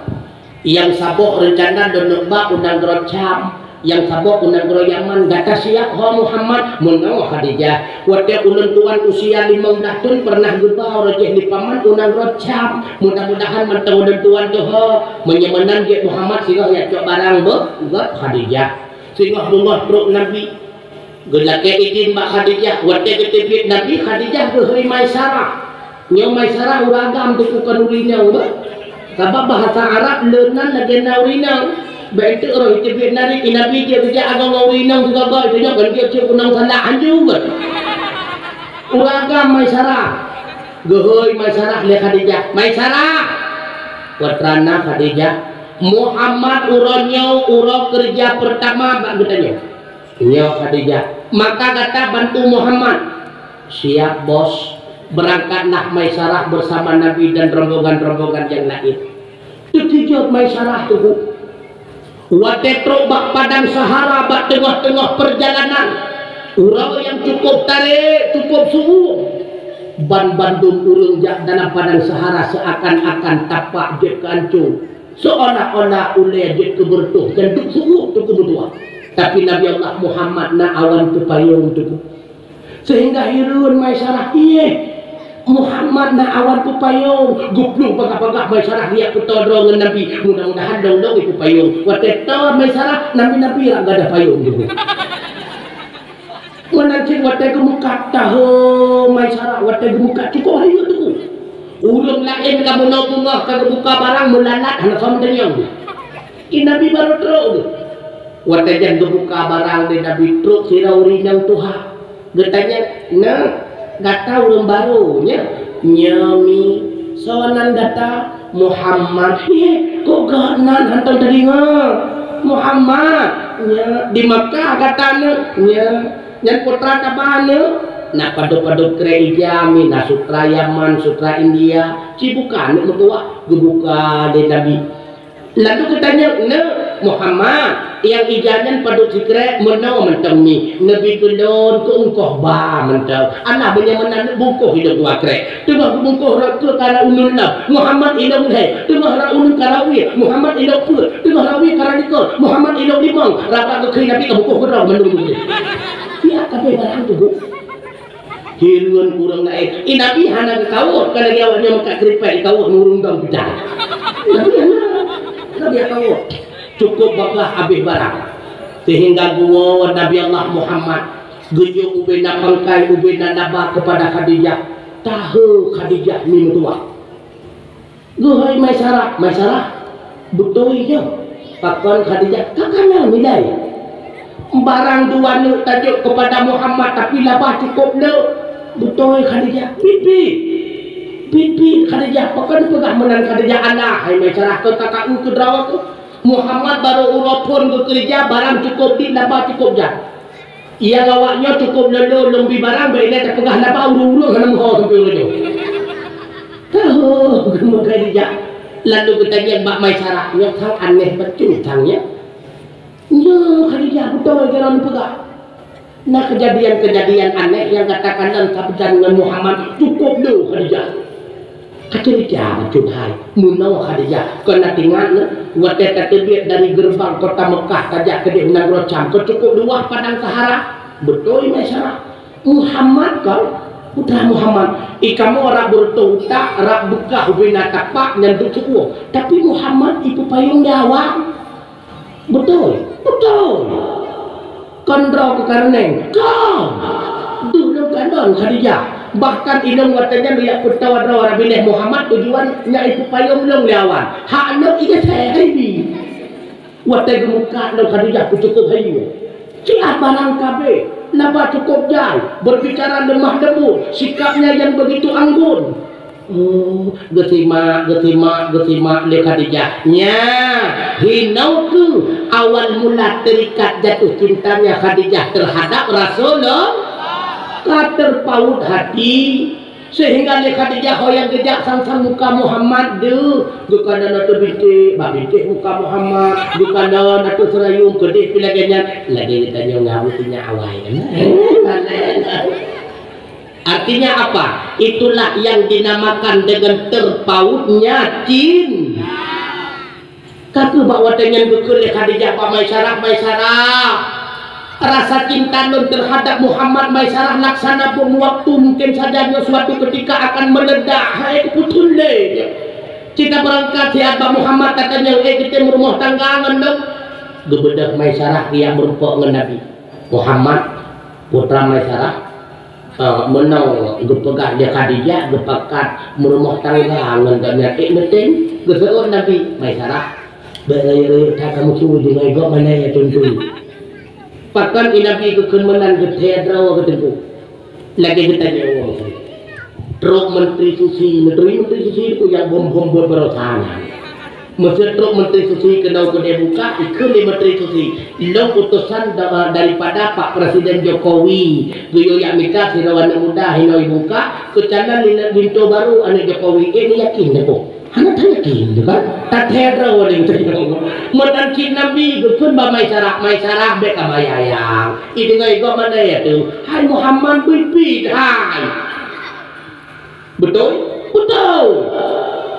Nyang saboh reuncana lôn neuk ba u nanggroe Syam, nyang saboh u nanggroe Yaman. Gata siap ho, Muhammad?" "Meunoe, Khadijah. Watée ulôn tuan usia limong blaih thon pernah geuba uroe jih lé paman u nanggroe Syam. Mudah-mudahan mantong ulôn tuan teuh ho. Meunyoe meunan jeuet, Muhammad, singoh jak cok barang beuh." "Göt, Khadijah." Singoh beungoh trok Nabi. Geulakée idin bak Khadijah, watée geuteubiet Nabi, Khadijah geuhôi Maisarah. Nyoe Maisarah ureuëng agam teungku, kon ureuëng inong beuh. Sabab bahasa Arab leunan lagée na ureuëng inong. Bék teuk roh iteubiet Nabi, i Nabi jeuet geujak agam ngon ureuëng inong sigoe-goe, iteunyoe kon jeuet cit keunong salah anju beuh. Ureuëng agam Maisarah. Geuhôi Maisarah lé Khadijah. "Maisarah!" "Putra na, Khadijah." "Muhammad uroe nyoe uroe keureuja peurtama bak geutanyoe." "Nyoe, Khadijah." "Maka gata bantu Muhammad." "Siap, Bos." Beurangkatlah Maisarah beusama Nabi dan rombongan-rombongan nyang laén. Teukeujot Maisarah teungku. Watée trok bak padang Sahara bak teungoh-teungoh peurjalanan, uroe nyang cukôp tarek, cukôp suuem. Ban bandum ureuëng jak dalam padang Sahara seuakan-akan tapak jeuet keu ancô. Seuolah-olah ulée jeuet keu beureutoh dan duek suuem teungku meutuwah. Tapi Nabi Allah Muhammad na awan peupayong teungku. Seuhingga hireuen Maisarah, "Iéh, Muhammad na awan peupayong." Geuplueng bagah-bagah Maisarah geujak peutoe droe ngon Nabi. Mudah-mudahan dong-dong ipeupayong. Watée toe Maisarah, Nabi-Nabi rak gadôh payong teungku. Meunan cit watée geumeukat, tahe Maisarah watée geumeukat cukôp rayeuk teungku. Ureuëng laén ka meunoe beungoh ka geubuka barang meulalat hana soe meutanyong. I Nabi barô trok geuh. Watée nyan geubuka barang lé Nabi, trok sidroe ureuëng inong tuha. Geutanyong, "Na, gata ureuëng barô nyoe?" "Nyoe, Mi." "Soe nan gata?" "Muhammad." "Hé, kok gobnyan hántom teudeungoe?" "Muhammad." "Nyoe." "Di Makkah gata nyoe?" "Nyoe." Nyan putra taba nyoe, na padub-padub krek ija mi, na sutra Yaman, sutra India, ci buka aneuk meutuwah, geubuka lé Nabi. Lalu geutanyong, "Neuk Muhammad, nyang ija nyan padub sikrek meunoe mantong mi, neubi keu lôn keu ungkoh ba mantong." Alah, meunyoe meunan bungkôh ilôn dua krek. Teungoh geubungkôh rot keue ka rot uneuen lom, Muhammad ilôn lhèe. Teungoh rot uneuen ka rot wie, Muhammad ilôn peuet. Teungoh rot wie ka rot likôt, Muhammad ilôn limong. Rab-rab geukheun Nabi ka bungkôh keudroe bandum. Siat kabeh barang tu, Bu. Hireuen ureueng laén. Eh, Nabi hana geukawot, ka lagèe awak nyoe meukat keuripèk geukawot ngon ureueng dong pidang. Nabi hana. Nabi hana kawot. Cukôp bagaih habéh barang. Sehingga geuwoe Nabi Allah Muhammad geujok ubena pangkai, ubena laba kepada Khadijah. Tahe Khadijah mi meutuwah. Geuhôi Maisarah, "Maisarah, beutôi nyoe?" Pakon Khadijah, "Ka kana nilai. Barang dua neuk tajok kepada Muhammad, tapi laba cukôp le." "Beutôi Khadijah." "Pit-pit. Pit-pit Khadijah." Pakon peugah meunan Khadijah, "Alah, hai Maisarah, keu ka keu keudroe keu. Muhammad barô uroe phôn geukeureuja, barang cukôp dit, laba cukôp jai." Nyang awak nyoe cukôp lolo lôn bi barang, bèk ilèe tapeugah laba, ureueng-ureueng hana meuho sampoe uroe nyoe. Tahu, geumeukai dijak. Lalu geutanyong bak Maisarah, "Nyoe thang aneh bacut thang nyoe?" "Nyoe Khadijah, beutôi jaroe neupeugah." Na keujadian-keujadian aneh nyang gata kalon sabeudang ngon Muhammad, cukôp lé Khadijah. Ka ceurita bacut hai, meunoe Khadijah, kon na teuingat nyoe, watèe tateubiet dari geureubang kota Meukah tajak keudéh u nanggroe Syam, kon cukôp luwah padang Sahara? Beutôi Maisarah. Muhammad kon, putra Muhammad. I kamoe rab beureutôh utak, rab beukah ubena tapak nyan duek seuueh. Tapi Muhammad ipeupayong lé awak. Beutôi, beutôi. Kon droe keu kareuneng. Kon. Duh lôn kalon Khadijah. Bahkan ilôn watèe nyan jak peutoe droe Nabi Muhammad tujuan nyak ipeupayong lôn lé awak. Hak lôn igeusé hai bi. Watèe geumuka lôn Khadijah peucukôp hai nyoe. Siat barang kabeh, laba cukôp jai, berbicara lemah lembut, sikapnya yang begitu anggun. Oh, geusimak, geusimak, geusimak lé Khadijah. Nyan, hinoe keuh awal mula terikat jatuh cintanya Khadijah terhadap Rasulullah. Ka terpaut hati, sehingga lé Khadijah ho nyang geujak sang-sang muka Muhammad deuh. Geukalon ateueh bintéh, bak bintéh muka Muhammad. Geukalon ateueh seurayueng, keudéh pih lagèe nyan. Lagèe geutanyoe ngon awai kan? Artinya apa? Itulah yang dinamakan dengan terpautnya cinta. Ka keuh bak watèe nyan geukheun lé Khadijah bak Maisarah, "Maisarah, rasa cinta lôn terhadap Muhammad Maisarah laksana bom waktu, mungkin saja nyoe suatu ketika akan meledak." Hai, keupeue thôn lé nyoe? Cit tabeurangkat siat bak Muhammad, tatanyong, "Eh, geutem meurumoh tangga ngon lôn?" Geubeudôh Maisarah geujak meurumpok ngon Nabi. Muhammad, putra Maisarah, eh, meunoe geupeugah lé Khadijah geupakat meurumoh tangga ngon gobnyan. Ék meutem, geuseuôt Nabi, "Maisarah, bèk rayeuk-rayeuk that kamoe su deungon gob meunan ya Teungku." Pakon i Nabi geukheun meunan, geuthèe droe keu Teungku. Lagèe geutanyoe nyoe. Trok Menteri Susi, Menteri, Menteri Susi tu nyang bom-bom buet baroesa nyan. Meuseu trok Menteri Susi keunoe keudéh buka, ikheun lé Menteri Susi, "Lôn utosan da-, daripada Pak Presiden Jokowi, geuyue jak mita sidroe aneuk muda hinoe buka, keucanan linto barô aneuk Jokowi." Eh, neuyakin neuh, boh? Hana tayakin neuh kan? Tathèe droe lé geutanyoe. Meunan cit Nabi geukheun bak Maisarah, "Maisarah, bèk ka bayang-bayang. I deungon gob meunan ya Teungku. Hai Muhammad, beuipi hai." Beutôi? Beutôi!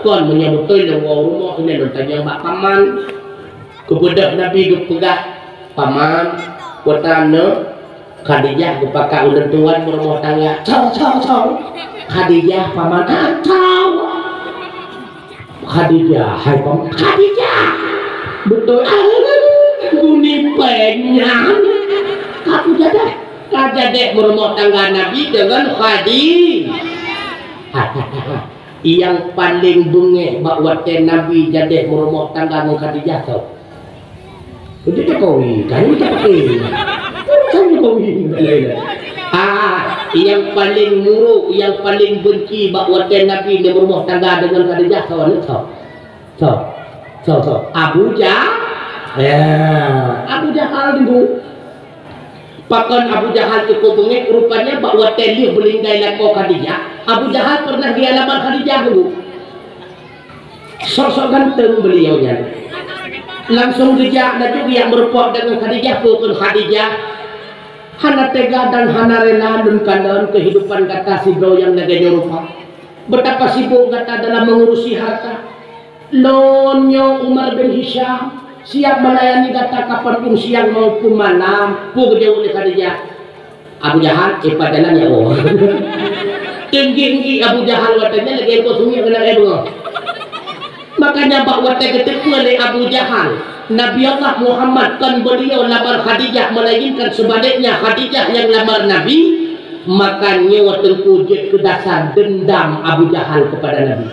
Kon meunyoe beutôi lôn woe u rumoh, keuneuk lôn tanyong bak paman. Geubeudôh Nabi geupeugah, "Paman, putra neuh, Khadijah geupakat ulôn tuan meurumoh tangga." "Soe, soe, soe?" "Khadijah, paman." "Ah, soe?" "Khadijah, hai paman." "Khadijah!" "Beutôi." "Ah, bunyi péng nyan." Ka kujadeh. Ka jadeh meurumoh tangga Nabi deungon Khadi-, nyang paleng beungéh bak watèe Nabi jadeh meurumoh tangga ngon Khadijah soe? Itu Jokowi, kan itu Jokowi. Kan Jokowi. Ah, nyang paleng muruk, nyang paleng benci bak watèe Nabi meurumoh tangga deungon Khadijah soe, aneuk soe? Soe? Soe, soe? Abu Ja-, ya, Abu Jahal dulu. Pakon Abu Jahal cukup beungéh, rupanya bak watée lheueh meuninggai lakoe Khadijah, Abu Jahal pernah geulamar Khadijah dulu. Sok-sok ganteng beliau nyan. Langsung geujak laju geujak meurumpok deungon Khadijah, peue kheun Khadijah, "Hana tega dan hana rela lôn kalon keuhidupan gata sidroe nyang lagée nyoe rupa. Betapa sibuk gata dalam mengurusi harta. Lôn nyoe Umar bin Hisham, siap melayani gata kapan pun siang maupun malam," peue geujaweueb lé Khadijah. Abu Jahal, "Eh, pajalan ya Allah." Teunggi-enggi Abu Jahal watée nyan lagée kok sungiek keunan air beungoh. Makanya bak watée geuteupeue lé Abu Jahal, Nabi Allah Muhammad kon beliau lamar Khadijah, melainkan sebaliknya Khadijah yang lamar Nabi, maka nyoe teungku jeuet keu dasar dendam Abu Jahal kepada Nabi.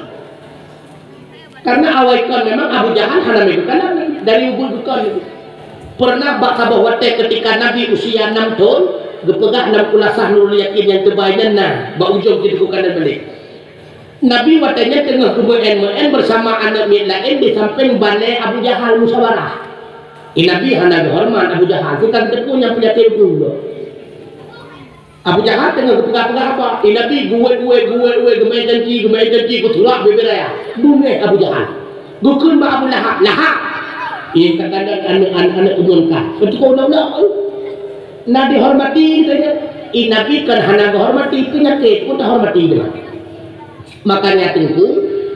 Karena awai kon memang Abu Jahal hana meukeukana dari ubeut bukon itu. Pernah bak saboh watée ketika Nabi usia enam thon, geupeugah lam kulasah Nurul Yakin nyang teubai nyan na, bak ujong jiteupeue keunan balik. Nabi watée nyan teungoh geumeu'en-meu'en bersama aneuk miet laén di sampéng balée Abu Jahal musyawarah. Di Nabi hana geuhoreumat Abu Jahal, kita teupeu nyang peunyakét itu. Abu Jahal teungoh geupeugah-peugah haba. Eh, Nabi geuwet-wet, geuwet-wet, geumeu'en janji, geumeu'en janji, geuturak bibir raya. Beungéh Abu Jahal. Geukheun bak Abu Lahab, "Lahab! Eh, ka kalon aneuk, aneuk, aneuk ulôn ka. Beutôi ulôn, ulôn." Na dihormati, katanya. Eh, Nabi kan hana geuhormati, peunyakét pun tahormati deungon. Makanya teungku,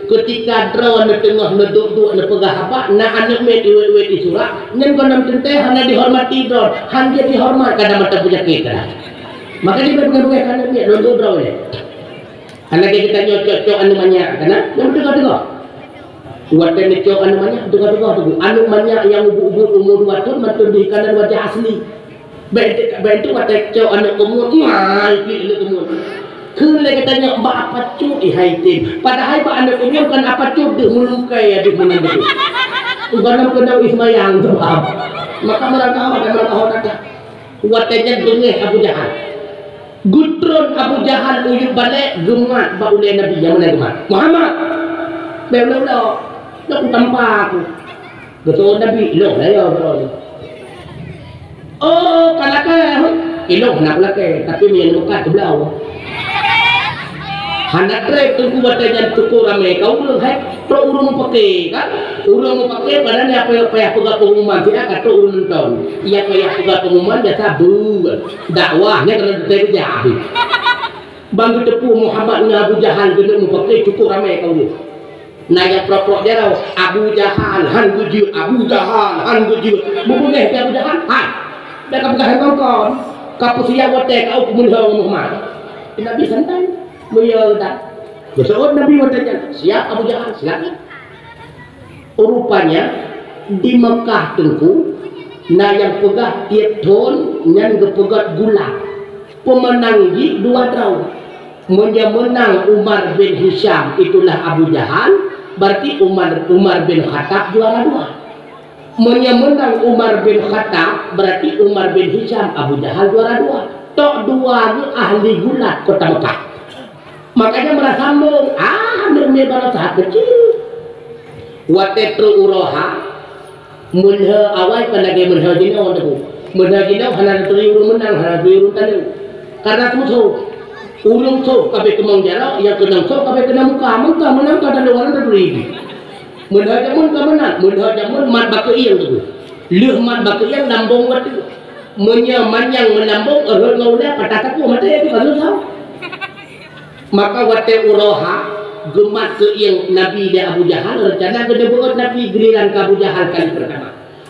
ketika droe neuteungoh neuduek-duek neupeugah haba, na aneuk miet iwet-iwet isurak, nyan gohlom teuntée hana dihormati droe, han jeuet dihormat kadang mata peunyakét kadang. Makanya bèk beungéh-beungéh aneuk miet lôn droe nyan. Hana lagèe geutanyoe cok-cok aneuk manyak kana, nyan meuteugah-teugah. Watèe neucok aneuk manyak, teugah-teugah teungku. Aneuk manyak nyang ubit-ubit umur dua thon mantong deuh kana wajah asli. Bèk, bèk tu watèe cok aneuk keumuen, wah, ipi aneuk keumuen. Kheun lé geutanyoe bak apa cut, hai tem. Padahai bak aneuk keumuen kon apa cut deuh meulungkai deuh meunan deuh. Uban lam keunong ismayang tu paham. Maka meurangkah, maka meurangkah. Watèe nyan beungéh Abu Jahal. Geutron Abu Jahal u yup balèe, geumat bak ulèe Nabi nyang meunan geumat. Muhammad, bèk ulèe-ulèe, lôn kutampa aku. Geutron Nabi, lôn laju keudroe. Oh, ka lakèe, hoi. Ilôn hana kulakèe, tapi meunyo neumeukat keubloe. Hana trép teungku watèe nyan syukur ramè ka ureueng, hai. Trok ureueng meupaké, kan? Ureueng meupaké, padahai nyang payah, payah peugah pengumuman, siat ka trok ureueng nonton. Nyang payah peugah pengumuman, biasa beuet. Dakwah, nyan keuneuk teuntèe beujah. Ban geuteupeue Muhammad ngon Abu Jahal keuneuk meupaké, syukur ramè ka ureueng. Na nyang prok-prok jaroe, "Abu Jahal, han geujeuet, Abu Jahal, han geujeuet." Beubeungéh keu Abu Jahal, "Hai, bèk kapeugah lagèe nyan kon. Kapeusiap watèe ka u keumeulhö ngon Muhammad." Nabi santai, meuyue that. Geuseuôt Nabi watèe nyan, "Siap Abu Jahal, silakan." Rupanya, di Meukah teungku, na nyang peugah tiep thon nyan geupeugöt gulat. Peumeunang jih dua droe. Meunyo meunang Umar bin Hisham, itulah Abu Jahal, berarti Umar, Umar bin Khattab juara dua. Meunyo meunang Umar bin Khattab, berarti Umar bin Hisham, Abu Jahal juara dua. Tok dua geuh ahli gulat kota Meukah. Makanya meurasa sombong, ah, aneuk miet baro that keucil. Watèe trok u Roha, meulhö awai kon lagèe meulhö jinoe teungku. Meulhö jinoe hana turi ureueng meunang, hana turi ureueng taleue. Karena teumeusoh. Ureueng soh ka abéh keumong jaroe, nyang keunong soh ka abéh keunong muka, meunan ka meunang ka taleue hana turi. Meulhö jameun ka meunan, meulhö jameun mat bak keuieng teungku. Lheueh mat bak keuieng lambông watèe. Meunyo manyang meulambông, rhot ngon ulèe patah sapeue maté, itu ka susah. Maka watèe u Roha, geumat keuieng Nabi lé Abu Jahal, reuncana keuneuk beuôt Nabi, giliran keu Abu Jahal kali pertama.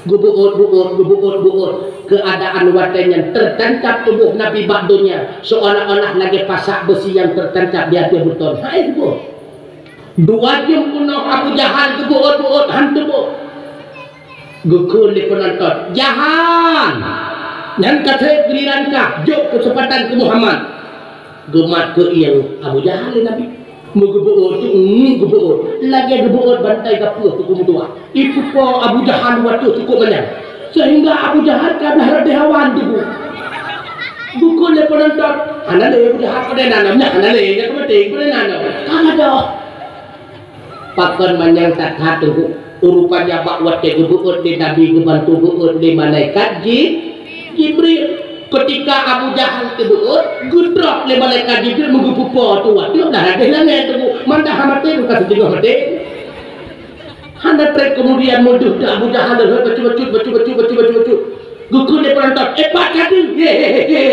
Geubeuôt-beuôt, geubeuôt-beuôt. Keuadaan watèe nyan teutancap tuboh Nabi bak donya, seolah-olah lagèe pasak beusi nyang teutancap di ateueh beuton. Hai tuboh. Dua jeuem keunoe Abu Jahal geubeuôt-beuôt, han tuboh. Geukheun lé peunonton, "Jahal! Nyan ka trép giliran kah, jok keuseumpatan keu Muhammad." Geumat keuieng Abu Jahal lé Nabi. Meugeubeuôt tu, ngu geubeuôt. Lagèe geubeuôt bantai gapeuh teungku meutuah. Ipeupo Abu Jahal watèe cukôp manyang. Sehingga Abu Jahal ka blah rot di hawan teungku. Geukheun lé peunonton, "Hana lé Abu Jahal, padahai na, na, hana lé, nyan ka maté, padahai na, na." Ka gadôh. Pakon manyang that-that teungku, rupanya bak watèe geubeuôt lé Nabi geubantu beuôt lé malaikat Ji-, Jibril. Ketika Abu Jahal teubeuôt, geudrop lé malaikat Jibril meugeupeupo tuha, tiôp dah radeh langét teungku, mantah hana maté, bukan siteungoh maté. Hana trép keumudian meudeuh teuh Abu Jahal, bacut-bacut, bacut-bacut, bacut-bacut, bacut. Geukheun lé peunonton, "Eh, pat ka deuh!" He, he, he, he.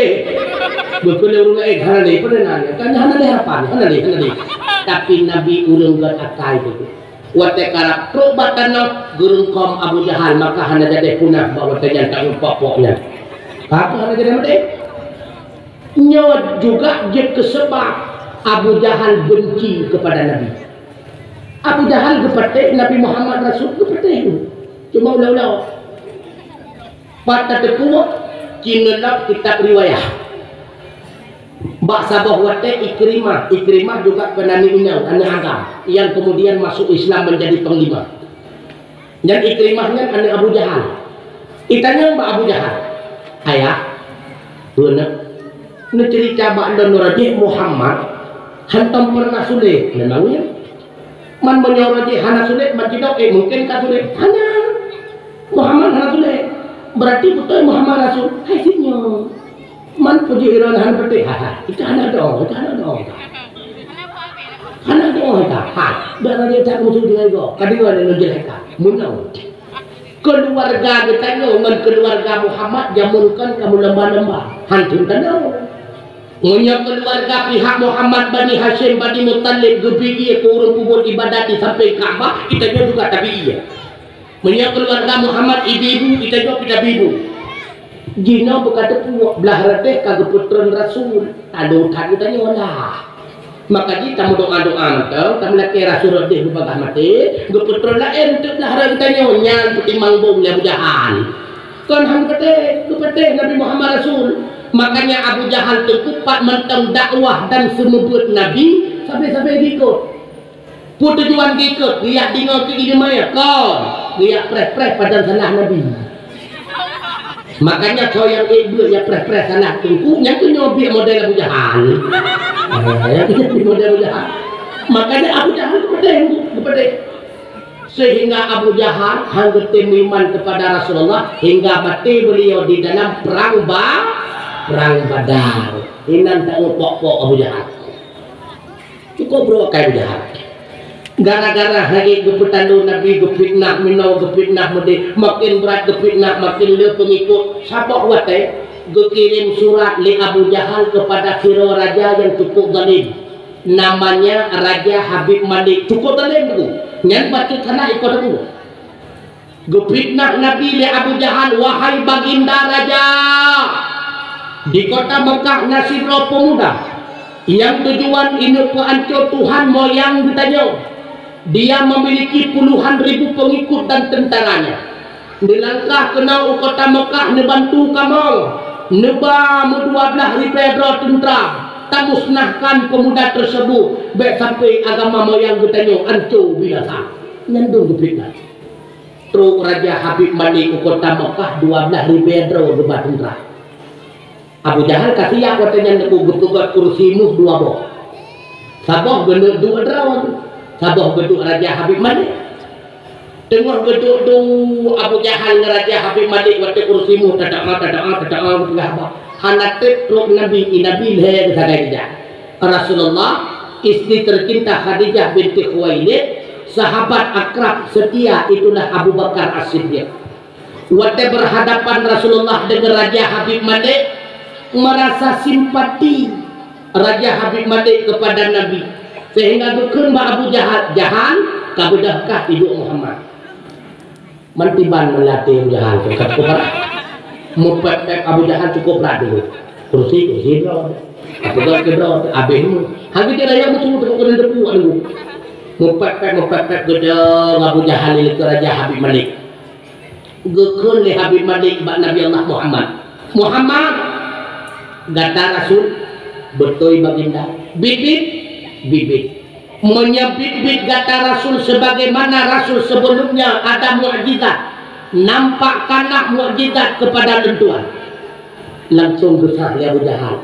Geukheun lé ureueng laén, "Hana lé, peue na nyan? Kan hana lé harapan, hana lé, hana lé." Tapi Nabi ureueng gét akai teungku. Watée karab trok bak tanoh, geurungkôm Abu Jahal, maka hana jadi punah bak watée nyan, taeu pokok nyan. Apa hana jadi maté? Nyoe juga jeuet keu seubab Abu Jahal benci kepada Nabi. Abu Jahal geupatéh Nabi Muhammad Rasul, geupatéh. Cuma ulah-ulah. Pat tateupeue, ci neulok kitab riwayah. Bak saboh watée Ikrimah, Ikrimah juga keunan inong, aneuk agam, yang kemudian masuk Islam menjadi panglima. Nyan Ikrimah nyan aneuk Abu Jahal. Itanyong bak Abu Jahal, "Ayah, peue na? Neuceurita bak lôn roh jih Muhammad hantom pernah sulet." Memang iya. Man meunyoe roh jih hana sulet, man jinoe, eh, mungken ka sulet. Hana. Muhammad hana sulet. Berarti beutôi Muhammad Rasul. Hai si nyoe. Man puji iron hana peutéh. Ha, ha. Ita hana doa, ita hana doa. Hana doa ita. Ha. Dak lagée that musuh dengan go. Ka deungoe lé lôn jelaskan. Meunan. Keuluwarga geutanyoe ngon keuluwarga Muhammad jameun kon ka meulomba-lomba. Hantom tanyoe. Meunyoe keuluwarga pihak Muhammad Bani Hasyim Bani Muthalib geubri ie keu ureuëng peubuet ibadat di sampéng Ka'bah, geutanyoe juga tabri ie. Meunyoe keuluwarga Muhammad ibu-ibu, geutanyoe pih tabri ibu. Jinoe beuka teupeue blaih reudeh ka geupeutron rasul, talo that geutanyoe lah. Maka jih tameudoa-doa mantong, tameulakée rasul reudeh beubagaih maté, geupeutron laén teuk blaih reudeh geutanyoe, nyan peutimang bom lé Abu Jahal. Kon han geupatéh, geupatéh Nabi Muhammad Rasul. Makanya Abu Jahal teungku pat mantong dakwah dan seumeubeuet Nabi, sabe-sabe geuikot. Peue tujuan geuikot? Geujak deungoe keu iéleumé? Kon, geujak preh-preh pajan salah Nabi. Makanya soe nyang ék beuet nyang preh-preh salah teungku, nyan keuh nyoe biet model Abu Jahal. Eh, biet model Abu Jahal. Makanya Abu Jahal geupatéh, geupatéh. Sehingga Abu Jahal han geutem meuiman kepada Rasulullah hingga maté beliau di dalam perang Ba-, perang Badar. Inan taeu pok-pok Abu Jahal. Cukup brok akai Abu Jahal. Gara-gara hai geupeutalo Nabi, geufitnah meunoe, geufitnah meudeh, makin brat geufitnah, makin le peungikot. Saboh watée geukirém surat lé Abu Jahal kepada sidroe raja nyang cukup zalim. Namanya Raja Habib Malik. Cukup zalim tu. Nyan bacut hana ikot aku. Geufitnah Nabi lé Abu Jahal, "Wahai baginda raja, di kota Mekah na sidroe peumuda nyang tujuan ineuk peuanco Tuhan moyang geutanyoe. Dia memiliki puluhan ribu pengikut dan tentaranya. Neulangkah keunoe u kota Mekah neubantu kamoe, neuba meudua blaih ribée droe teuntra, tamusnahkan peumuda teurseubut, bék sampoe agama moyang geutanyoe anco binasa." Nyan dum geufitnah. Trok Raja Habib Malik u kota Mekah, dua blaih ribée droe geuba teuntra. Abu Jahal ka siap watée nyan, geupeugét kursi muh dua boh. Saboh geuneuk duek droe, saboh geuduek Raja Habib Malik. Teungoh geuduek-duek Abu Jahal ngon Raja Habib Malik watée kursi muh, tadoa, tadoa, tadoa, geupeugah haba. Hana treb trok Nabi, i Nabi lhée geusagai geujak. Rasulullah, istri tercinta Khadijah binti Khuwailid, sahabat akrab setia itulah Abu Bakar As-Siddiq. Watée berhadapan Rasulullah dengan Raja Habib Malik, merasa simpati Raja Habib Malik kepada Nabi, sehingga geukheun bak Abu Jahal, "Jahal, ka beudôh kah iduek Muhammad?" Meunan ban meulati Abu Jahal tu, ka cukup brat. Meupép-pép Abu Jahal cukup brat dulu. Kursi, kursi droe. Abu Jahal ke droe, habéh mu. Habéh dia raya mutu, tu kena debu dulu. Meupép-pép, meupép-pép geudong Abu Jahal ilée keu Raja Habib Malik. Geukheun lé Habib Malik bak Nabi Allah Muhammad, "Muhammad, gata rasul?" "Beutôi, Baginda." "Biet-biet?" "Biet-biet." "Meunyoe biet-biet gata rasul, sebagaimana rasul sebelumnya ada mukjizat, nampakkanlah mukjizat kepada lôn tuan." Langsung geusah lé Abu Jahal.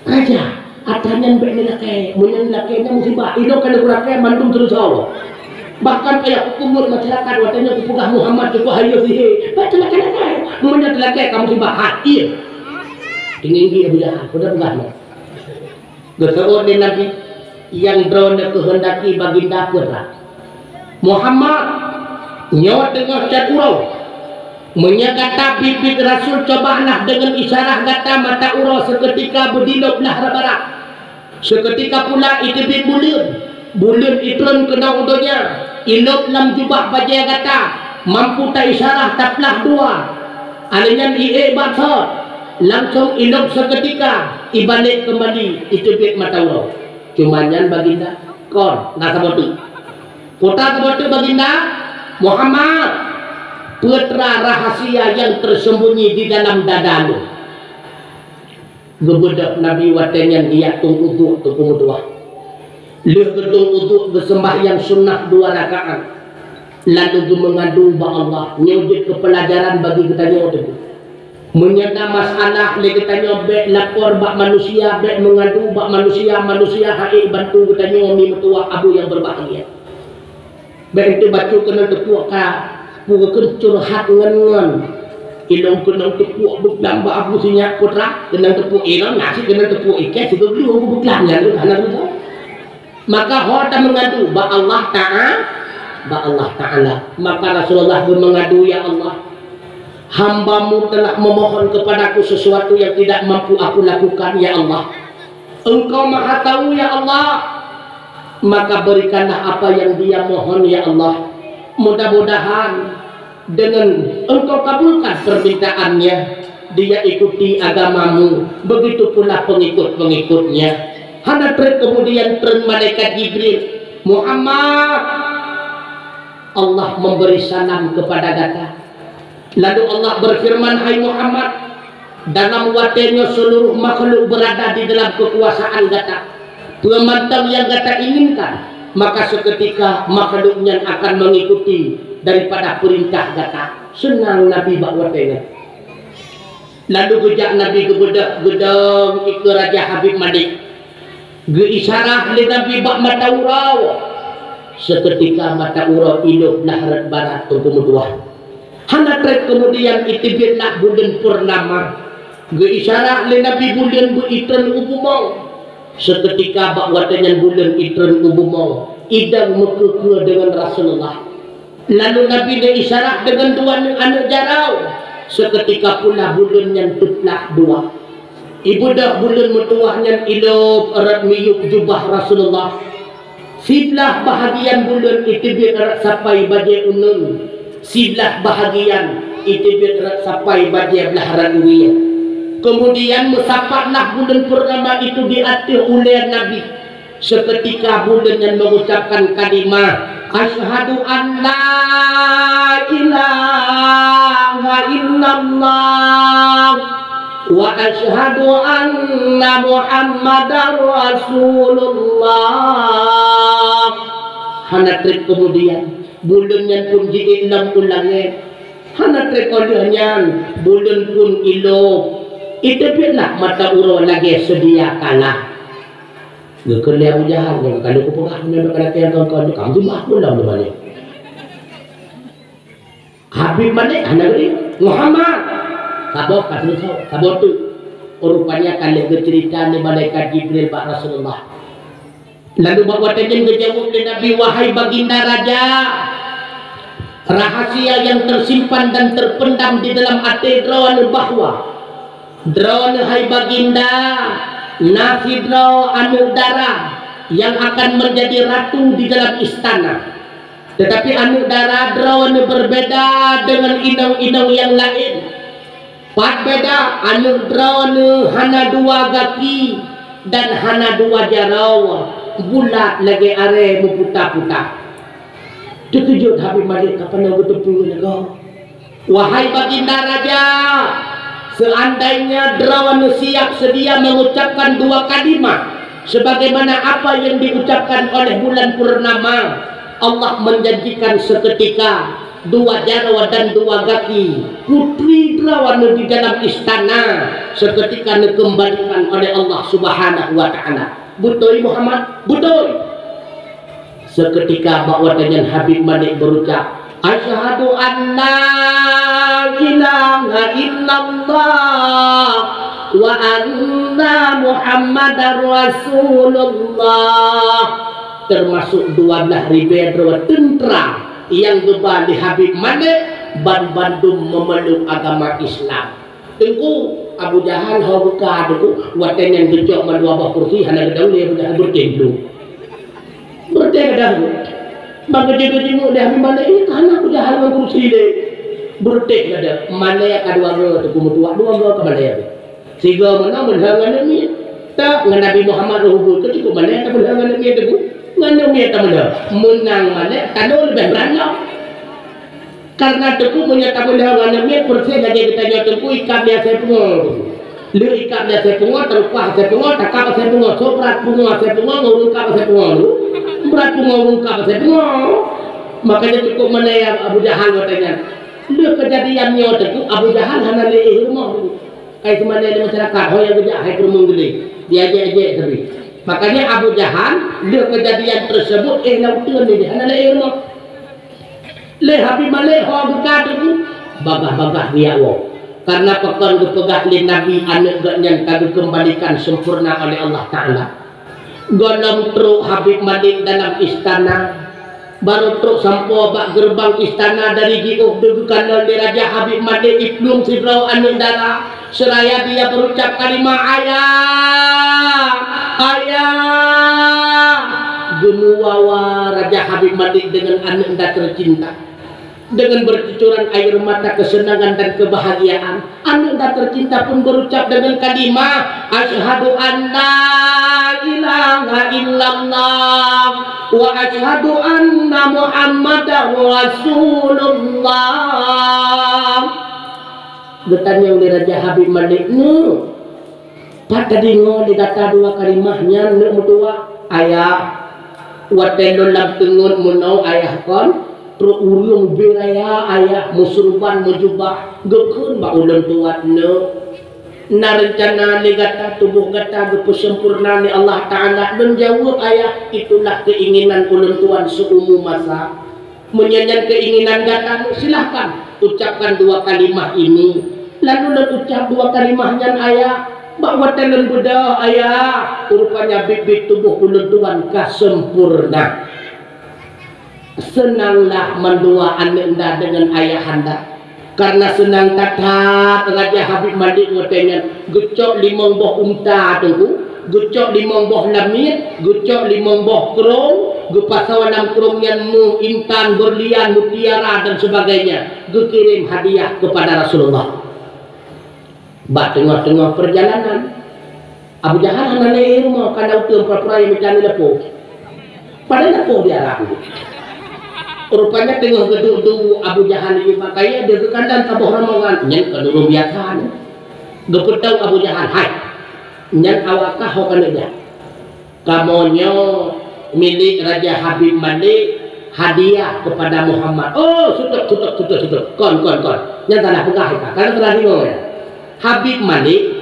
"Raja, atra nyan bék neulakée. Meunyoe neulakée nyan musibah. Ilôn ka lôn lakée mandum teurusoe. Bahkan payah kupeungét masyarakat watée nyoe kupeugah Muhammad cukup hayeu sihé. Bék teulakée-lakée. Meunyoe teulakée ka musibah." "Ha, iya." Tinggi Abu Jahal, udah peugah nyoe. Geuseuôt lé Nabi, "Nyang droeneuh keuheundaki Baginda peue?" "Muhammad, nyoe teungoh cot uroe. Meunyoe gata biet-biet Rasul, cobalah deungon isyarah gata mata uroe seuketika beudilop blah barat. Seuketika pula iteubiet buleuen, buleuen itreun keunoe u donya, ilop lam jubah bajée gata, mampu taisyarah taplah dua. Alèh nyan iék bak sot, langsong ilop seuketika, ibalek keumbali, iteubiet mata uroe." "Cuma nyan Baginda?" "Kon, na saboh teuk." "Peue saboh teuk Baginda?" "Muhammad, peue teuma rahasia nyang teuseumbunyi di dalam dada lôn?" Geubeudôh Nabi watée nyan, geujak tueng uduk, Teungku meutuah. Lheueh geutueng uduk, geuseumbahyang sunnah dua rakaat, lalu geumeungadu bak Allah. Nyoe jeuet keu peulajaran bagi geutanyoe, Teungku. Meunyoe na masalah lé geutanyoe, bék lapor bak manusia, bék meungadu bak manusia, manusia han ék bantu geutanyoe, mi meutuah, Abu nyang beubahgia. Bék teubacut keuneuk teupeue ka, peue keuh curhat ngon-ngon. Ilôn keuneuk teupeue beuklam bak Abu sinyak putra, keuneuk teupeue ilôn, na cit keuneuk teupeue ikée sigoe glue Abu beuklam nyan lôn hana teupeue. Maka ho tameungadu bak Allah Ta'a-, bak Allah Ta'ala. Maka Rasulullah geumeungadu, "Ya Allah, hamba-Mu telah memohon kepadaku sesuatu yang tidak mampu aku lakukan, ya Allah." Engkau Maha Tahu, ya Allah, maka berikanlah apa yang dia mohon, ya Allah. Mudah-mudahan dengan Engkau kabulkan permintaannya, dia ikuti agama-Mu, begitu pula pengikut-pengikutnya. Hana treb kemudian treun malaikat Jibril, "Muhammad, Allah memberi salam kepada gata." Lalu Allah berfirman, "Hai Muhammad, dalam watée nyoe seluruh makhluk berada di dalam kekuasaan gata. Peue mantong nyang gata inginkan, maka seketika makhluk nyan akan mengikuti daripada perintah gata." Seunang Nabi bak watée nyan. Lalu geujak Nabi geubeudôh geudong ikeue Raja Habib Malik. Geuisyarah lé Nabi bak mata uroe. Seketika mata uroe ilop blah rot barat, Teungku meutuah. Hana treb kemudian iteubiet lah buleuen purnama. Geuisyarah lé Nabi buleuen beu itreun u bumoe. Seketika bak watée nyan buleuen itreun u bumoe, idong meukeue-keue deungon Rasulullah. Lalu Nabi geuisyarah deungon dua aneuk jaroe. Seketika pula buleuen nyan teuplah dua. Ibeudôh buleuen meutuwah nyan ilop rot miyueb jubah Rasulullah. Siblah bahagian buleuen iteubiet rot sapai bajée uneun, siblah bahagian iteubiet rot sapai bajée blah rot wie. Kemudian meusapatlah buleuen purnama itu di ateueh ulée Nabi. Seketika buleuen nyan mengucapkan kalimah, "Asyhadu an la ilaha illallah wa asyhadu anna Muhammadar Rasulullah." Hana treb kemudian, buleuen nyan pun jiék lom u langét. Hana treb óh lheueh nyan, buleuen pun ilop. Iteubiet lah mata uroe lagée seudia kala. Geukheun lé Abu Jahal, "Nyoe ka lheueh kupeugah, nyoe ka lagée ngon kon, kam jeumah pulang nyoe." Habib Malik hana geuri, "Muhammad, saboh ka seuleusoe, saboh teuk." Rupanya ka lheueh geuceurita lé malaikat Jibril bak Rasulullah. Lalu bak watée nyan geujaweueb lé Nabi, "Wahai Baginda Raja, rahasia yang tersimpan dan terpendam di dalam até droeneuh bahwa droeneuh hai Baginda na sidroe aneuk dara yang akan menjadi ratu di dalam istana. Tetapi aneuk dara droeneuh berbeda dengan inong-inong yang laén. Pat beda, aneuk droeneuh hana dua gaki dan hana dua jaroe, bulat lagée arée meuputa-puta." Teukeujot Habib Malik, "Kapan na geuteupeue lagée?" "Wahai Baginda Raja, seandainya droeneuh siap seudia mengucapkan dua kalimah sebagaimana apa yang diucapkan oleh bulan purnama, Allah menjanjikan seketika dua jaroe dan dua gaki putri droeneuh di dalam istana seketika neukeumbalikan oleh Allah Subhanahu wa Ta'ala." "Beutôi, Muhammad?" "Beutôi." Seketika bak watée nyan Habib Malik berucap, "Asyhadu an la ilaha illallah Wa anna Muhammadar Rasulullah, termasuk dua belas ribée droe teuntra nyang geuba lé Habib Malik, ban bandum memeluk agama Islam. Teungku, Abu Jahal ho buka teungku, watée nyan geucok mandua boh kursi hana geudong lé Abu Jahal, beureutéh dulu. Beureutéh gadôh. Bak geujeuet-jeuet lé Habib Malik, "Ih, ka hana Abu Jahal ngon kursi lé." Beureutéh gadôh. Malée ka dua goe teungku meutuwah, dua goe ka malée. Sigoe meunan meulheueh ngon aneuk miet. Toh, ngon Nabi Muhammad roh ubeut, ka cukup malée tameulheueh ngon aneuk miet teungku. Ngon aneuk miet tameulheueh. Meunang malée, tanoh leubeh brat lom. Karena teungku meunyoe tameulheueh ngon aneuk miet, persis lagée geutanyoe teungku ikab di asai pungoe. Lheueh ikab di asai pungoe, talumpah asai pungoe, takab asai pungoe, sobrat pungoe asai pungoe, ngon ureueng kab asai pungoe. Brat pungoe ureueng kab asai pungoe. Makanya cukup malée Abu Jahal watée nyan. Lheueh keujadian nyoe teungku, Abu Jahal hana lé éh rumoh teungku. Kai seumalée lé masyarakat, ho nyang geujak hai peurumoh geulé, diajak-ajak sabe. Makanya Abu Jahal, lheueh keujadian tersebut, éh lam uteuen lé, hana lé éh rumoh. Lé Habib Malik ho geuka teungku, bagah-bagah geujak woe. Karena pakon geupeugah lé Nabi aneuk geuh nyan ka geukeumbalikan sempurna oleh Allah Taala. Gohlom trok Habib Malik dalam istana. Barô trok sampoe bak geureubang istana, dari jiôh deuh geukalon lé Raja Habib Malik, iplueng sidroe aneuk dara, seuraya dia berucap kalimah, "Ayah! Ayah!" Geumeuwawa Raja Habib Malik deungon aneuk nda teucinta. Dengan bercucuran air mata kesenangan dan kebahagiaan, aneuk nda teucinta pun berucap dengan kalimah, "Asyhadu an la ilaha illallah wa asyhadu anna Muhammadar Rasulullah." Geutanyong lé Raja Habib Malik, "Neuk, pat tadeungoe lé gata dua kalimah nyan, neuk meutuwah?" "Ayah, watée lôn lam teungeut meunoe ayah kon, trok ureuëng ubé raya ayah, meuseureuban meujubah, geukheun bak ulôn tuan neuk, na reuncana lé gata tuboh gata geupeuseumpurna lé Allah Taala." "Lôn jaweueb ayah, itulah keinginan ulôn tuan seumu masa." "Meunyoe nyan keinginan gata, silahkan ucapkan dua kalimah ini." "Lalu lôn ucap dua kalimah nyan ayah?" "Bak watée lôn beudôh ayah, rupanya biet-biet tuboh ulôn tuan ka seumpurna." Seunanglah mandua aneuk nda deungon ayahanda. Karena seunang that-that Raja Habib Malik watée nyan, geucok limong boh unta teungku, geucok limong boh lamiet, geucok limong boh krông, geupasoe lam krông nyan mu intan, berlian, mutiara dan sebagainya, geukirém hadiah kepada Rasulullah. Bak teungoh-teungoh perjalanan, Abu Jahal hana lé rumoh, ka na uteuen pura-pura nyang meucani lapoh. Padahai lapoh di Arab. Rupanya teungoh geuduek-duek Abu Jahal nyoe bak kayée, dia geukandan saboh rombongan, nyan kon ureuëng biasa nyan. Geupeutong Abu Jahal, "Hai, nyan awak kah ho keuneuk jak? Kamoe nyoe milék Raja Habib Malik, hadiah kepada Muhammad." "Oh, sutôt, sutôt, sutôt, sutôt. Kon, kon, kon. Nyan salah peugah ka. Ka salah deungoe nyan." Habib Malik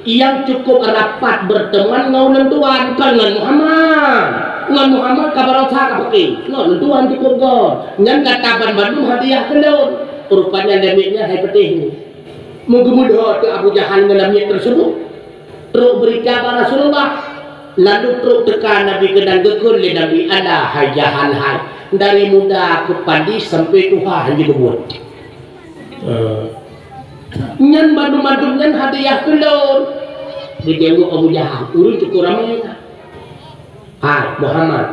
nyang cukup rapat berteman ngon ulôn tuan, kon ngon Muhammad. Ngon Muhammad ka barosa ka peuke. Ngon ulôn tuan cukup göt. Nyan gata ban bandum hadiah keu lôn. Rupanya lamiet nyan hai peutéh nyoe. Meugeumeudoh teuh Abu Jahal ngon lamiet tersebut. Trok beurita bak Rasulullah. Lalu trok teuka Nabi keunan, geukheun lé Nabi, "Ala hai Jahal hai, dari muda keu padis sampai tuha hana jeuet keubuet." Eh. "Nyan bandum-bandum nyan hadiah keu lôn." Geujaweueb Abu Jahal, ureuëng cukup ramé na. "Hai Muhammad,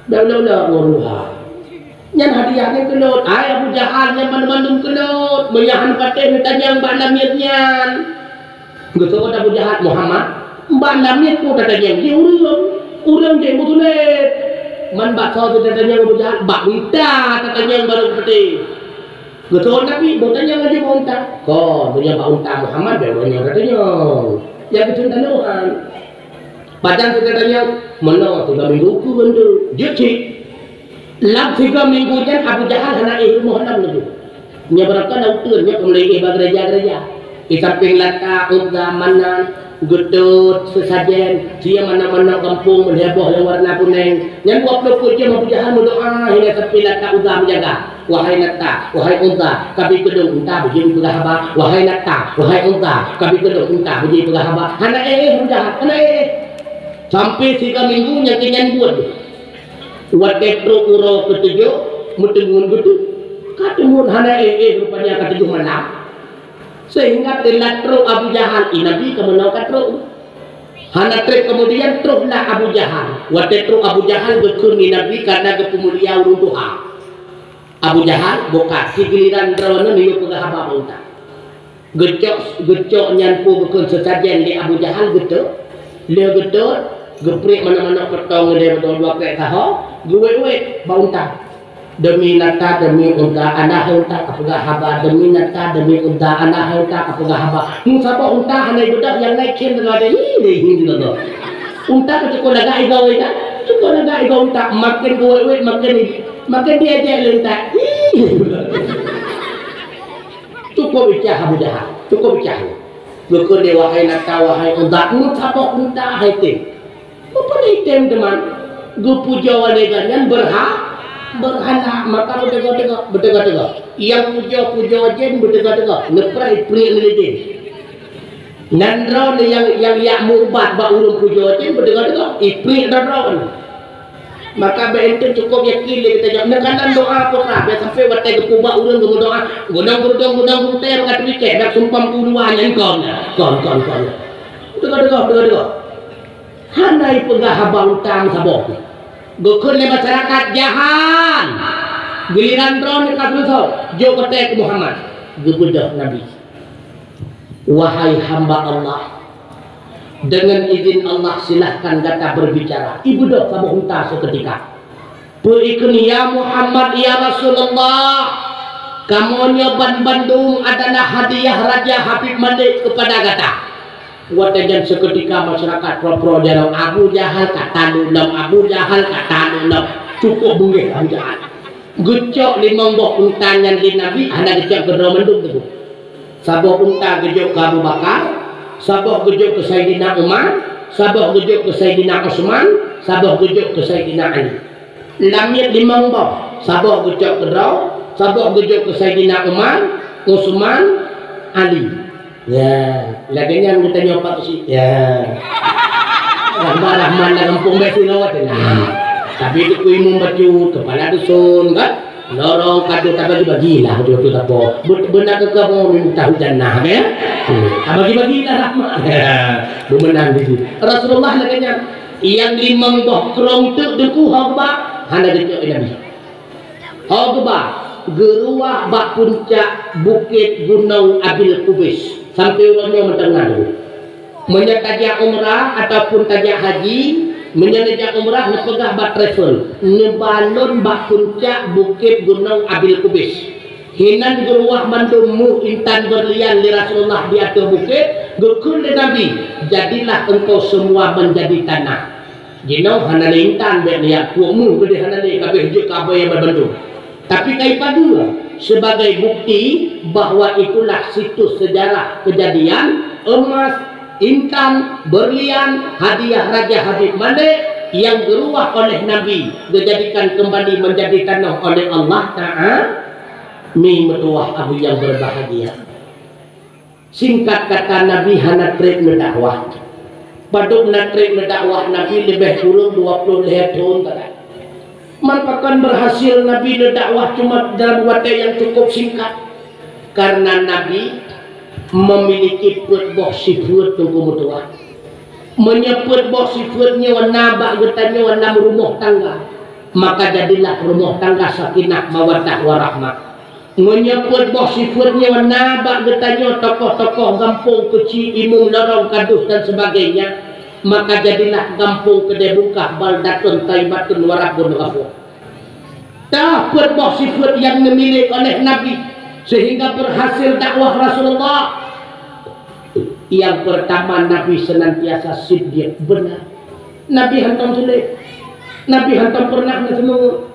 bèk ulok-ulok ngon ureuëng hai. Nyan hadiah nyan keu lôn. Hai Abu Jahal, nyan bandum-bandum keu lôn. Meunyo hana patéh neutanyong bak lamiet nyan." Geuseuôt Abu Jahal, "Muhammad, bak lamiet peue tatanyong? Jih ureuëng, ureuëng jih meusulet. Man bak soe tatanyong Abu Jahal? Bak unta tatanyong barô patéh." Geuseuôt Nabi, "Bèk tanyong laju bak unta." "Kon, meunyo bak unta Muhammad, bèk ureuëng nyan tatanyong. Nyang keuteun tanoh han." Pajan teuka tanyong, meunoe tiga minggu keu ngon tu. Jeuet cit. Lam tiga minggu nyan Abu Jahal hana éh rumoh lom laju. Nyoe barangkapeue na uteuen nyoe peumulai éh bak gereja-gereja. Di sampéng Lata, Uzza, Manan, geutot seusajen, sie manok-manok gampông meuheboh nyang warna kuneng. Nyan dua ploh peuet jeuem Abu Jahal meudoá hingga sampéng Lata, Uzza meujaga. Wahai Lata, wahai Uzza, ka bi keudong unta beujeuet peugah haba. Wahai Lata, wahai Uzza, ka bi keudong unta beujeuet peugah haba. Hana éh-éh Abu Jahal, hana éh-éh. Sampé siga minggu nyang keu nyan buet. Watée trok uroe keutujôh, meuteungon geuduek. Ka teungon hana éh-éh rupanya ka tujôh malam. Sehingga teulat trok Abu Jahal, i Nabi ka meunoe ka trok. Hana treb keumudian trohlah Abu Jahal. Watée trok Abu Jahal geukheun i Nabi karna geupeumulia ureuëng tuha. Abu Jahal, boka, sigileran droeneuh yue peugah haba bak unta. Geucok, geucok nyan peue geukheun seusajen lé Abu Jahal geutot. Lheueh geutot, geupriek manok-manok peutong lé dua-dua pek saho, geuwét-wét bak unta. Demi Lata, demi Uzza, alah hai unta ka peugah haba, demi Lata, demi Uzza, alah hai unta ka peugah haba. Meusaboh unta hana ibeudôh nyang laén kheun deungon ada hi lé hi deungon. Unta ka cukôp lagak igoe kan? Cukôp lagak igoe unta, maken geuwét-wét maken maken diajak lé unta. Hi. Cukôp bicah Abu Jahal, cukôp bicah. Geukheun lé wahai Lata, wahai Uzza, meusaboh unta hai tem. Peue na item teuma? Geupujoe lé gobnyan berha-, berhala, maka beuteuga-teuga, beuteuga-teuga. Nyang pujoe-pujoe jén beuteuga-teuga, neupreh ipriek lé jén. Nan droe nyang, nyang jak meuubat bak ureuëng pujoe jén beuteuga-teuga, ipriek droe-droe. Maka bèk enteuk cukôp yakin lé geutanyoe. Neukalon doa putra, bèk sampai watèe geupeubuet ureuëng geumeudoa, gunong geurudong, gunong geutèe, meukat pike, dak sumpah meukeuluwa nyan kon, kon, kon, kon. Beuteuga-teuga, beuteuga-teuga. Hana ipeugah haba utang saboh pih. Geukheun lé masyarakat, "Jahan! Giliran droeneuh ka seuleusoe, jok watèe keu Muhammad." Geubeudôh Nabi. "Wahai hamba Allah, dengan izin Allah silahkan gata berbicara." Ibeudôh saboh unta seketika. Peue ikheun, "Ya Muhammad, ya Rasulullah, kamoe nyoe ban bandum adalah hadiah Raja Habib Malik kepada gata." Watèe nyan seketika masyarakat pro-pro jaroe, Abu Jahal ka talu lom, Abu Jahal ka talu lom. Cukôp beungéh Abu Jahal. Geucok limong boh unta nyan lé Nabi, hana geucok keudroe mandum teungku. Saboh unta geujok keu Abu Bakar, saboh geujok keu Saidina Umar, saboh geujok keu Saidina Utsman, saboh geujok keu Saidina Ali. Lam miet limong boh, saboh geucok keudroe, saboh geujok keu Saidina Umar, Utsman, Ali. Ya, lagèe nyan geutanyoe Pak Cik. Ya. Rahmat-rahmat lam gampông bèk sidroe teuh na. Tapi teungku imum bacut, kepala dusun, kan? Lorong kadu tabagi-bagilah beutôi-beutôi sapo. Be-, beuna keu kamoe minta hujan nah, ya? Hmm. Tabagi-bagilah rahmat. Beumeunan di sini. Rasulullah lagèe nyan. Nyang limong boh krong teuk teungku haba hana geucok lé Nabi. Ho geuba, geuruwah bak puncak bukét Gunong Abil Kubais, sampoe uroe nyoe mantong na. Meunyoe tajak umrah ataupun tajak haji, meunyoe neujak umrah neupeugah bak travel, neuba lôn bak puncak bukét Gunong Abil Kubais. Hinan geuruwah mandum méuh intan beurlian lé Rasulullah di ateueh bukét, geukheun lé Nabi, "Jadilah engkau semua menjadi tanah." Jinoe hana lé intan, bèk neujak kuek méuh keudéh hana lé, ka abéh jeuet keu abée bandum. Tapi ka ipadeue sebagai bukti bahwa itulah situs sejarah kejadian emas, intan, berlian, hadiah Raja Habib Malik yang geruah oleh Nabi, dijadikan kembali menjadi tanoh oleh Allah Taala. Mi meutuwah Abu yang berbahagia. Singkat kata, Nabi hana trép neudakwah. Padub na trép neudakwah Nabi leubeh kureueng dua ploh lhèe thon teuka. Man pakon berhasil Nabi neudakwah cuma dalam watèe nyang cukup singkat? Karena Nabi memiliki peuet boh sifeuet teungku meutuwah. Meunyoe peuet boh sifeuet nyoe na bak geutanyoe lam rumoh tangga, maka jadilah rumoh tangga sakinah, mawaddah, warahmah. Meunyoe peuet boh sifeuet nyoe na bak geutanyoe tokoh-tokoh gampông keuci, imum lorong, kadus dan sebagainya, maka jadilah gampông keudè bungkah, baldatun thayyibatun wa rabbun ghafur. Tah peuet boh sifeuet nyang neumilék oleh Nabi sehingga berhasil dakwah Rasulullah. Yang pertama, Nabi senantiasa siddiq, benar. Nabi hantom sulet. Nabi hantom pernah neuseumeung.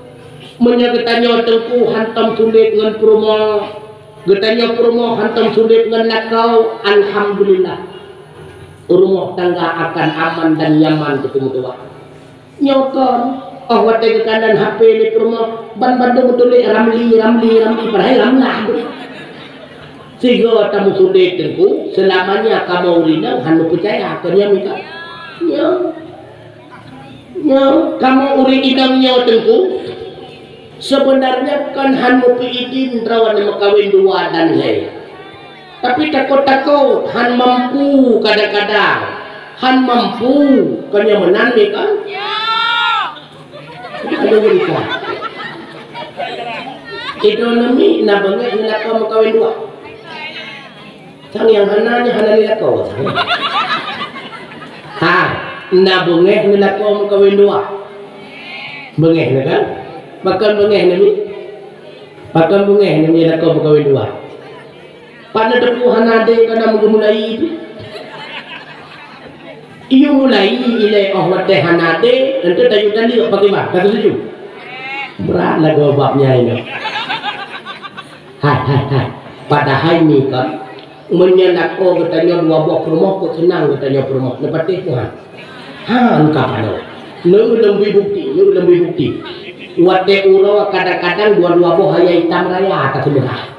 Meunyoe geutanyoe teungku hantom sulet ngon peurumoh, Geutanyoe peurumoh hantom sulet ngon lakoe, alhamdulillah. Rumoh tangga akan aman dan nyaman keu teumeutuah. Nyoe kon, óh watée geukalon H P lé peurumoh, ban bandum meutuléh Ramli, Ramli, Ramli, padahai Ramlah. Sigoe tameusulet teungku, seulamanya kamoe ureuëng inong hana peucaya keu nyan mita. Nyoe. Nyoe, kamoe ureuëng inong nyoe teungku, sebenarnya kon hana meupi idin droe neumeukawen dua dan lhée. Tapi takot-takot, han mampu kadang-kadang. Han mampu, kon nyoe meunan lé kan? Aduh, berikan. Itu nami na bangai nak kau meukawen dua. Sang nyang hana nyan hana lé lakoe. Ha, na beungéh ngon lakoe meukawen dua. Beungéh na kan? Pakon beungéh na mi? Pakon beungéh na mi lakoe meukawen dua? Pat na teupeu hana adé kana meugeumulai itu. Iyue mulai ilée óh watée hana adé, enteuk tayue taleuek pakriban, ka setuju? Brat lagoe bab nyan inoe. Hai, hai, hai. Padahai ni kan, meunyoe lakoe geutanyoe dua boh peurumoh, kok seunang geutanyoe peurumoh. Neupatéh Tuhan. Ha, engka panoe. Neu lom bukti, neu lom bukti. Watée uroe kadang-kadang dua-dua boh haya itam raya ka seumeuha.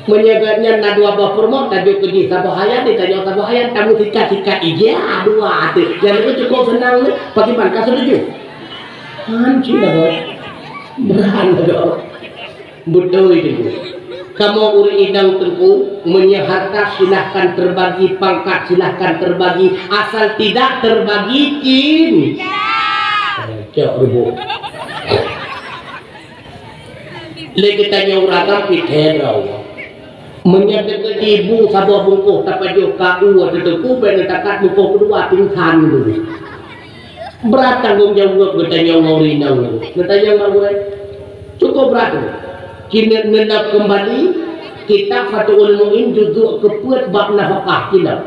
Meunyoe geuhnyan na dua boh peurumoh, tajok keu jih saboh haya, di tajok saboh haya, tameusikat-sikat ija dua ateueh. Nyang lagée cukôp seunang ni, pakriban ka setuju? Han cit lagoe. Brat lagoe. Beutôi teungku. Kamoe ureuëng inong teungku, meunyoe harta silahkan terbagi, pangkat silahkan terbagi, asal tidak terbagi cinta. Eh, cok rubuh. Lé geutanyoe ureuëng agam pih thee droe. Meunyoe teukeudi bu saboh bungkôh tapajoh ka u ateueh teungku, bèk neutakat bungkôh keudua pingsan dulu. Brat tanggong jaweueb geutanyoe ngon ureuëng inong nyoe. Geutanyoe ngon ureuëng. Cukôp brat tu. Keuneuk neulab keumbali kitab Fathul Muin juzuk keupeuet bab nafakah kitab.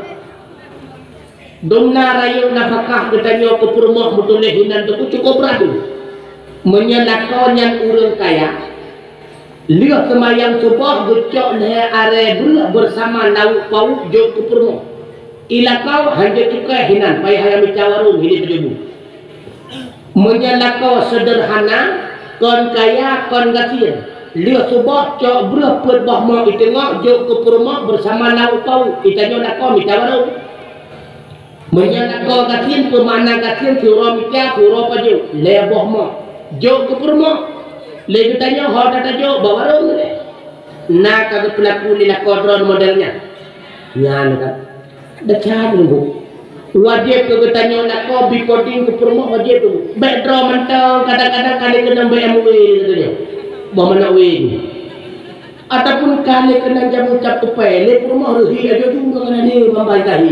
Dum na rayeuk nafakah geutanyoe keu peurumoh meutuléh hinan teungku cukôp brat tu. Meunyoe lakoe nyan ureuëng kaya, lheueh seumayang suboh geucok lhée arée breueh beusama lauk pauk jok keu peurumoh. I lakoe hanjeuet cukai hinan, payah ayam ica warong hidéh peujubu. Meunyoe lakoe seudeurhana, kon kaya, kon gasien, lheueh suboh cok breueh peuet boh mok i teungoh jok keu peurumoh beusama lauk pauk, itanyoe lakoe mita barô. Meunyoe lakoe gasien, peumakna gasien siuroe mita, siuroe pajoh, lhée boh mok. Jok keu peurumoh. Lé geutanyoe ho tatajok bak warong lé. Na ka geupeulaku lé lakoe droe model nyan. Nyan kan. Desya teungku. Wajéb keu geutanyoe lakoe bi coding keu peurumoh wajéb teungku. Bèk droe mantong, kadang-kadang ka lé keunong B M W geutanyoe. Boh manok wéng. Ataupun ka lé keunong jamu cap kupai, lé peurumoh reuhi ajoh tu ngon aneuk bambai tahi.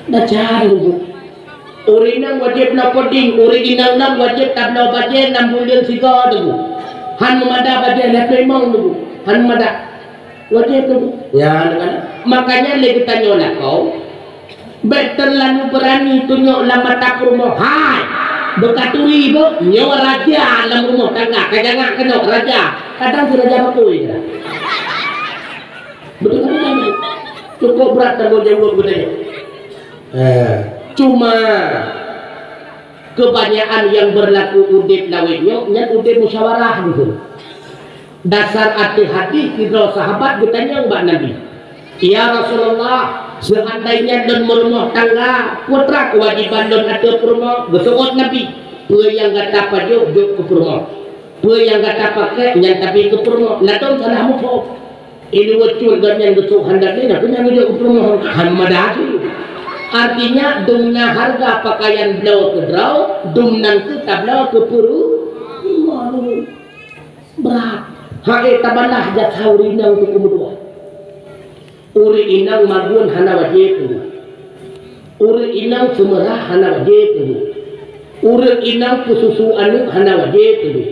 Desya teungku. Ureuëng inong wajéb na coding, ureuëng inong nam wajéb tabloe bajée nam buleuen sigoe teungku. Han meumada bajée lhée peuet mong teungku. Han meumada. Wajéb teungku. Ya, kan? Makanya lé geutanyoe lakoe, bèk teulalu beurani tunyok lam mata peurumoh. Hai! Beukaturi beuh, nyoe raja lam rumoh tangga, ka jangak keunoe raja. Kadang si raja bakôi. Beutôi kan? Cukôp brat tanggong jaweueb geutanyoe. Eh, cuma kebanyakan nyang beurlaku udeb lawét nyoe, nyan udeb musyawarah gitu. Dasar ateueh hadis sidroe sahabat geutanyong bak Nabi, "Ya Rasulullah, seandainya lôn meurumoh tangga, peue treuk keuwajiban lôn ateueh peurumoh?" Geuseuôt Nabi, "Peue nyang gata pajoh jok keu peurumoh. Peue nyang gata pakék nyan tabi keu peurumoh." Ladôm salah muphom. Iluwa cut gobnyan geusok handak nyan, aku nyang geujok keu peurumoh. Han meumada tu. Artinya, dum na hareuga pakaian bloe keu droe, dum nan kheueh tabloe keu peurumoh. Brat. Hai, tabalah jasa ureuëng inong teungku meudua. Ureuëng inong magun hana wajéb teungku. Ureuëng inong seumeurah hana wajéb teungku. Ureuëng inong peususu aneuëk hana wajéb teungku.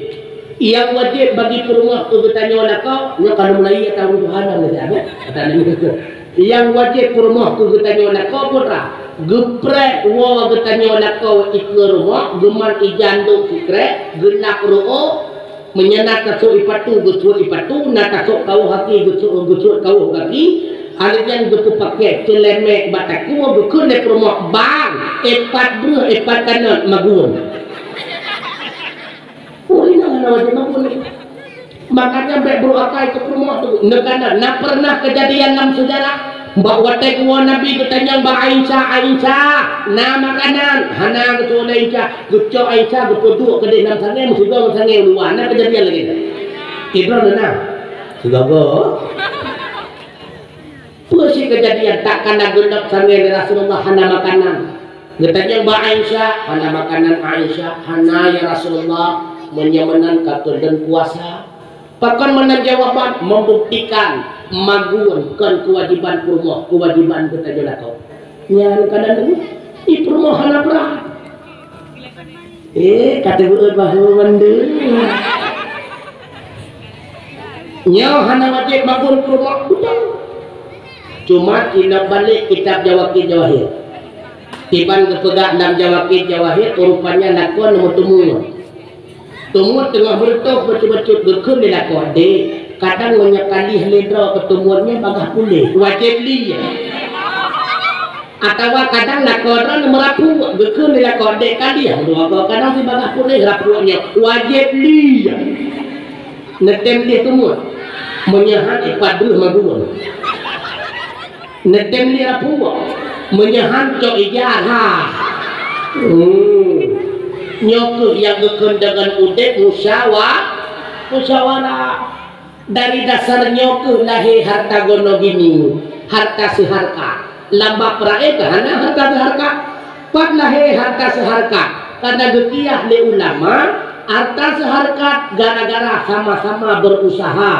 Nyang wajéb bagi peurumoh keu geutanyoe lakoe, nyoe ka lôn mulai ata ureuëng tuha nyan lagée nyoe. Ata nyan. Nyang wajéb peurumoh keu geutanyoe lakoe peue treuk, geupreh woe geutanyoe lakoe ikeue rumoh, geuman ija ndok sikrek, geulap reuôk, Meunyoe na tasôk ipatu, geusuet ipatu, na tasôk kawöh gaki, geusuet, geusuet kawöh gaki, alèh nyan geupeupakè ceulemek bak takue, geukheun lé peurumoh, "Bang, ipat breuh, ipat kanot magun." Oh, inong hana wajéb magun. Makanya bèk brôk akai keu peurumoh tu. Neukalon, na pernah kejadian lam sejarah. Bak watèe geuwoe Nabi geutanyong bak Aisyah, "Aisyah, na makanan?" Hana, geutuwö lé Aisyah. Geucok Aisyah geupeuduek keudéh lam sangèe, meusigoe ngon sangèe u luwa. Na kejadian lagèe nyan? Idroe na. Sigoe-goe. Peue si kejadian, tak kana geulok sangèe lé Rasulullah hana makanan. Geutanyong bak Aisyah, "Hana makanan, Aisyah?" "Hana, ya Rasulullah, meunyoe meunan ka keuh lôn puasa." Pakon meunan jawaban? Membuktikan magun kon keuwajiban peurumoh, keuwajiban geutanyoe lakoe. Nyan kadang dulu, ih, peurumoh hana brat. Eh, ka teubeuet bahu mandum. Nyoe hana wajéb magun peurumoh, beutôi. Cuma inong balek kitab Jawakit Jawahir. Iban geupeugah lam Jawakit Jawahir, rupanya lakoe neumeuteumé. Teumut teungoh beureutoh bacut-bacut, geukheun lé lakoe, "Dek, kadang meunyoe ka lieh lé droe keu teumut nyoe bagaih puléh, wajéb lieh." Atawa kadang lakoe droe neumeurapuk, geukheun lé lakoe, "Dek, ka lieh droe keu, kadang si bagaih puléh rapuk nyoe, wajéb lieh." Neutem lieh teumut, meunyoe han ipat breuh magun. Neutem lieh rapuk, meunyoe han cok ija ha. Hmm. Nyoe keuh nyang geukheun deungon udép musyawa-, musyawarah. Dari dasar nyoe keuh lahé harta gono gini, harta seuharkat. Lam bab peurayeuk keuh hana harta seuharkat. Pat lahé harta seuharkat? Karena geukiah lé ulama, harta seuharkat gara-gara sama-sama berusaha.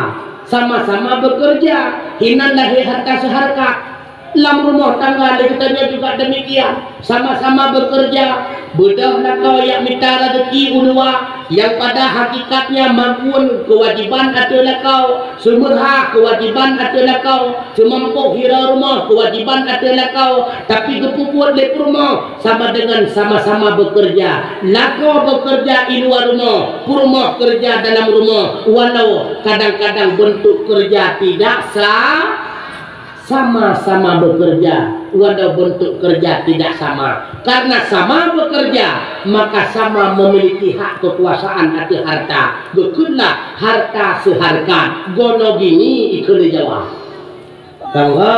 Sama-sama bekerja, hinan lahé harta seuharkat. Lam rumoh tangga lé geutanyoe juga demikian, sama-sama bekerja. Beudôh lakoe jak mita rezeki u luwa, nyang pada hakikatnya magun keuwajiban ateueh lakoe, seumeurha keuwajiban ateueh lakoe, seumampôh hireue rumoh keuwajiban ateueh lakoe, tapi geupeubuet lé peurumoh sama dengan sama-sama bekerja. Lakoe bekerja i luwa rumoh, peurumoh kerja dalam rumoh, walau kadang-kadang bentuk kerja tidak sa-, sama-sama bekerja, walau bentuk kerja tidak sama. Karena sama bekerja, maka sama memiliki hak kekuasaan ateueh harta. Geukheunlah harta seuharkat, gono gini ikheun lé Jawa. Tangga,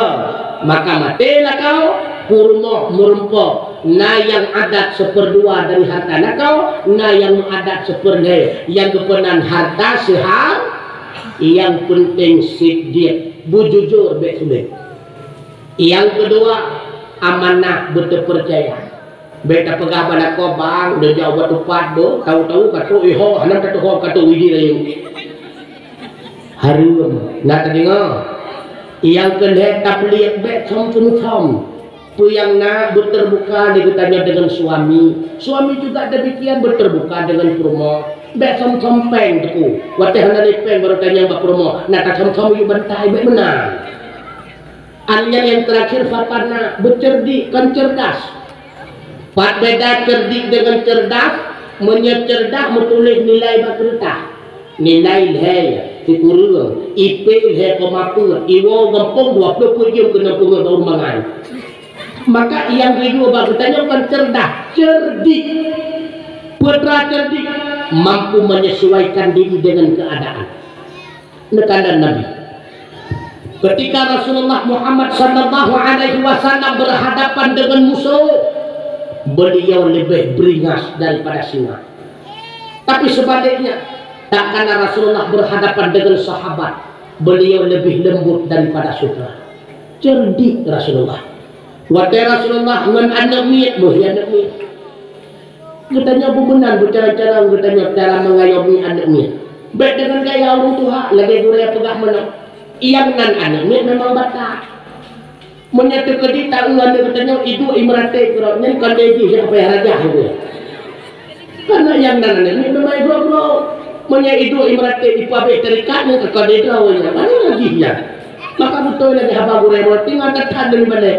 maka maté lakoe, peurumoh meureumpok, na nyang adat seuperdua dari harta lakoe, na nyang adat seuperdua, nyang geupeunan harta seuhar, nyang penting siddiq, beujujur bèk sulet. Nyang keudua, amanah beuteupeurcaya. Bèk tapeugah bak lakoe, "Bang, neujak ubat tupat beuh, tahu-tahu ka trok iho, hana ka tuho ka trok idi rayeuk." Hareuem, na tadeungoe. Nyang keu lhèe tabliek bèk som-som-som. Peue nyang na beuteubuka lé geutanyoe deungon suami. Suami juga demikian beuteubuka deungon peurumoh. Bèk som-som péng teungku. Watèe hana lé péng baru tanyong bak peurumoh, na tasom-som yue bantai, bèk meunan. An nyan nyang teurakhir, fatana, beuceurdik, kon ceurdas. Pat beda ceurdik deungon ceurdas? Meunyoe ceurdas meutuléh nilai bak keureutah. Nilai lhèe, sikureueng, I P lhèe koma peuet, iwoe gampông dua ploh peuet jeuem keunoe peungeuet bak ureueng bangai. Maka nyang geuyue bak geutanyoe kon ceurdas, ceurdik. Peue treuk ceurdik? Mampu menyesuaikan diri dengan keadaan. Neukalon Nabi. Ketika Rasulullah Muhammad sallallahu alaihi wasallam berhadapan dengan musuh, beliau lebih beringas daripada singa. Tapi sebaliknya, tak kala Rasulullah berhadapan dengan sahabat, beliau lebih lembut daripada sutra. Cerdik Rasulullah. Watèe Rasulullah ngon aneuk miet, beuh, ya aneuk miet. Geutanyoe beumeunan beucara-cara geutanyoe cara mengayomi aneuk miet. Bèk deungon gaya ureueng tuha, lagèe gurèe peugah meunan, "Nyang nan aneuk miet memang batat." Meunyoe teukeudi taeu aneuk geutanyoe iduek imeuratéb keudroe, nyan kon lé jih nyang payah rajah lé. Karena nyang nan aneuk miet memang igroe-groe. Meunyoe iduek imeuratéb ipeuabéh teudikat nyan kon lé droe nyan, mana jih nyan? Maka beutôi lagèe haba gurèe meunan, tinggai that-that deungon balèe.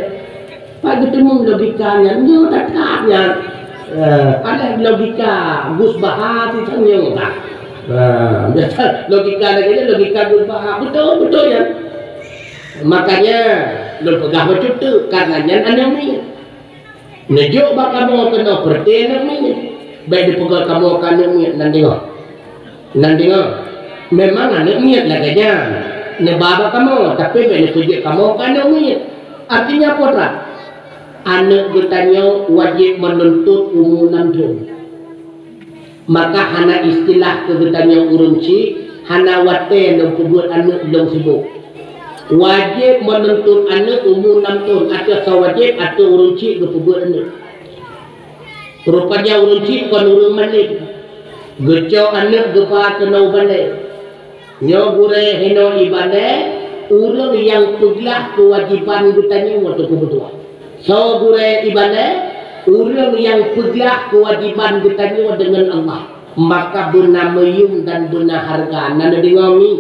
Pat geuteumeung logika nyan, nyoe that-that nyan. Eh, alah logika Gus Baha sisang nyoe that. Ha, biasa logika lagèe nyan, logika geuba. Beutôi, beutôi nyan. Makanya lôn peugah bacut teuk, karena nyan aneuk miet. Neujok bak kamoe keunoe peureuté aneuk miet. Bèk neupeugah kamoe keu aneuk miet, nan deungö. Nan deungö. Memang aneuk miet lagèe nyan. Neuba bak kamoe, tapi bèk neupeujeuet kamoe keu aneuk miet. Artinya peue treuk? Aneuk geutanyoe wajéb meununtut umu nam thôn. Maka hana istilah keu geutanyoe ureueng chik, hana watèe lôn peubuet aneuk lôn sibok. Wajéb meununtut aneuk umu nam thôn, ateueh soe wajéb, ateueh ureueng chik geupeubeuet aneuk. Rupanya ureueng chik kon ureueng malém. Geucok aneuk geuba keunoe u balèe. Nyoe gurèe hinoe ié balèe, ureueng nyang peuglah keuwajéban geutanyoe teungku meutuah. Soe gurèe ié balèe, ureueng nyang peuglah keuwajéban geutanyoe deungon Allah, maka beuna meuyuem dan beuna hareuga. Na neudeungö mi?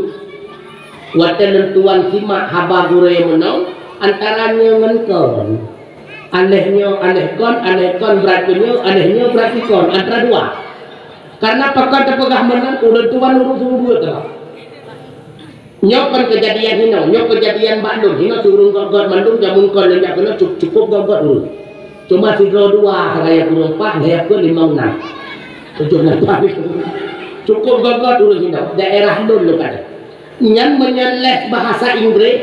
Watèe lôn tuan simak haba gurèe meunoe, antara nyoe ngon kon. Aléh nyoe, aléh kon, aléh kon brat keu nyoe, aléh nyoe brat keu kon, antara dua. Karena pakon teupeugah meunan, ulôn tuan ureueng seumeubeuet teuma. Nyoe kon keujadian hinoe, nyoe keujadian bak lôn. Hinoe si ureueng göt-göt mandum, jameun kon lôn jak keunoe cu-, cukôp göt-göt ureueng. Cuma sidroe dua, sagai ureueng pat, lhèe peuet limong nam. Tujoh lapan. Cukôp göt-göt ureueng hinoe, daerah lôn lôn kata. Nyan meunyoe les bahasa Inggréh,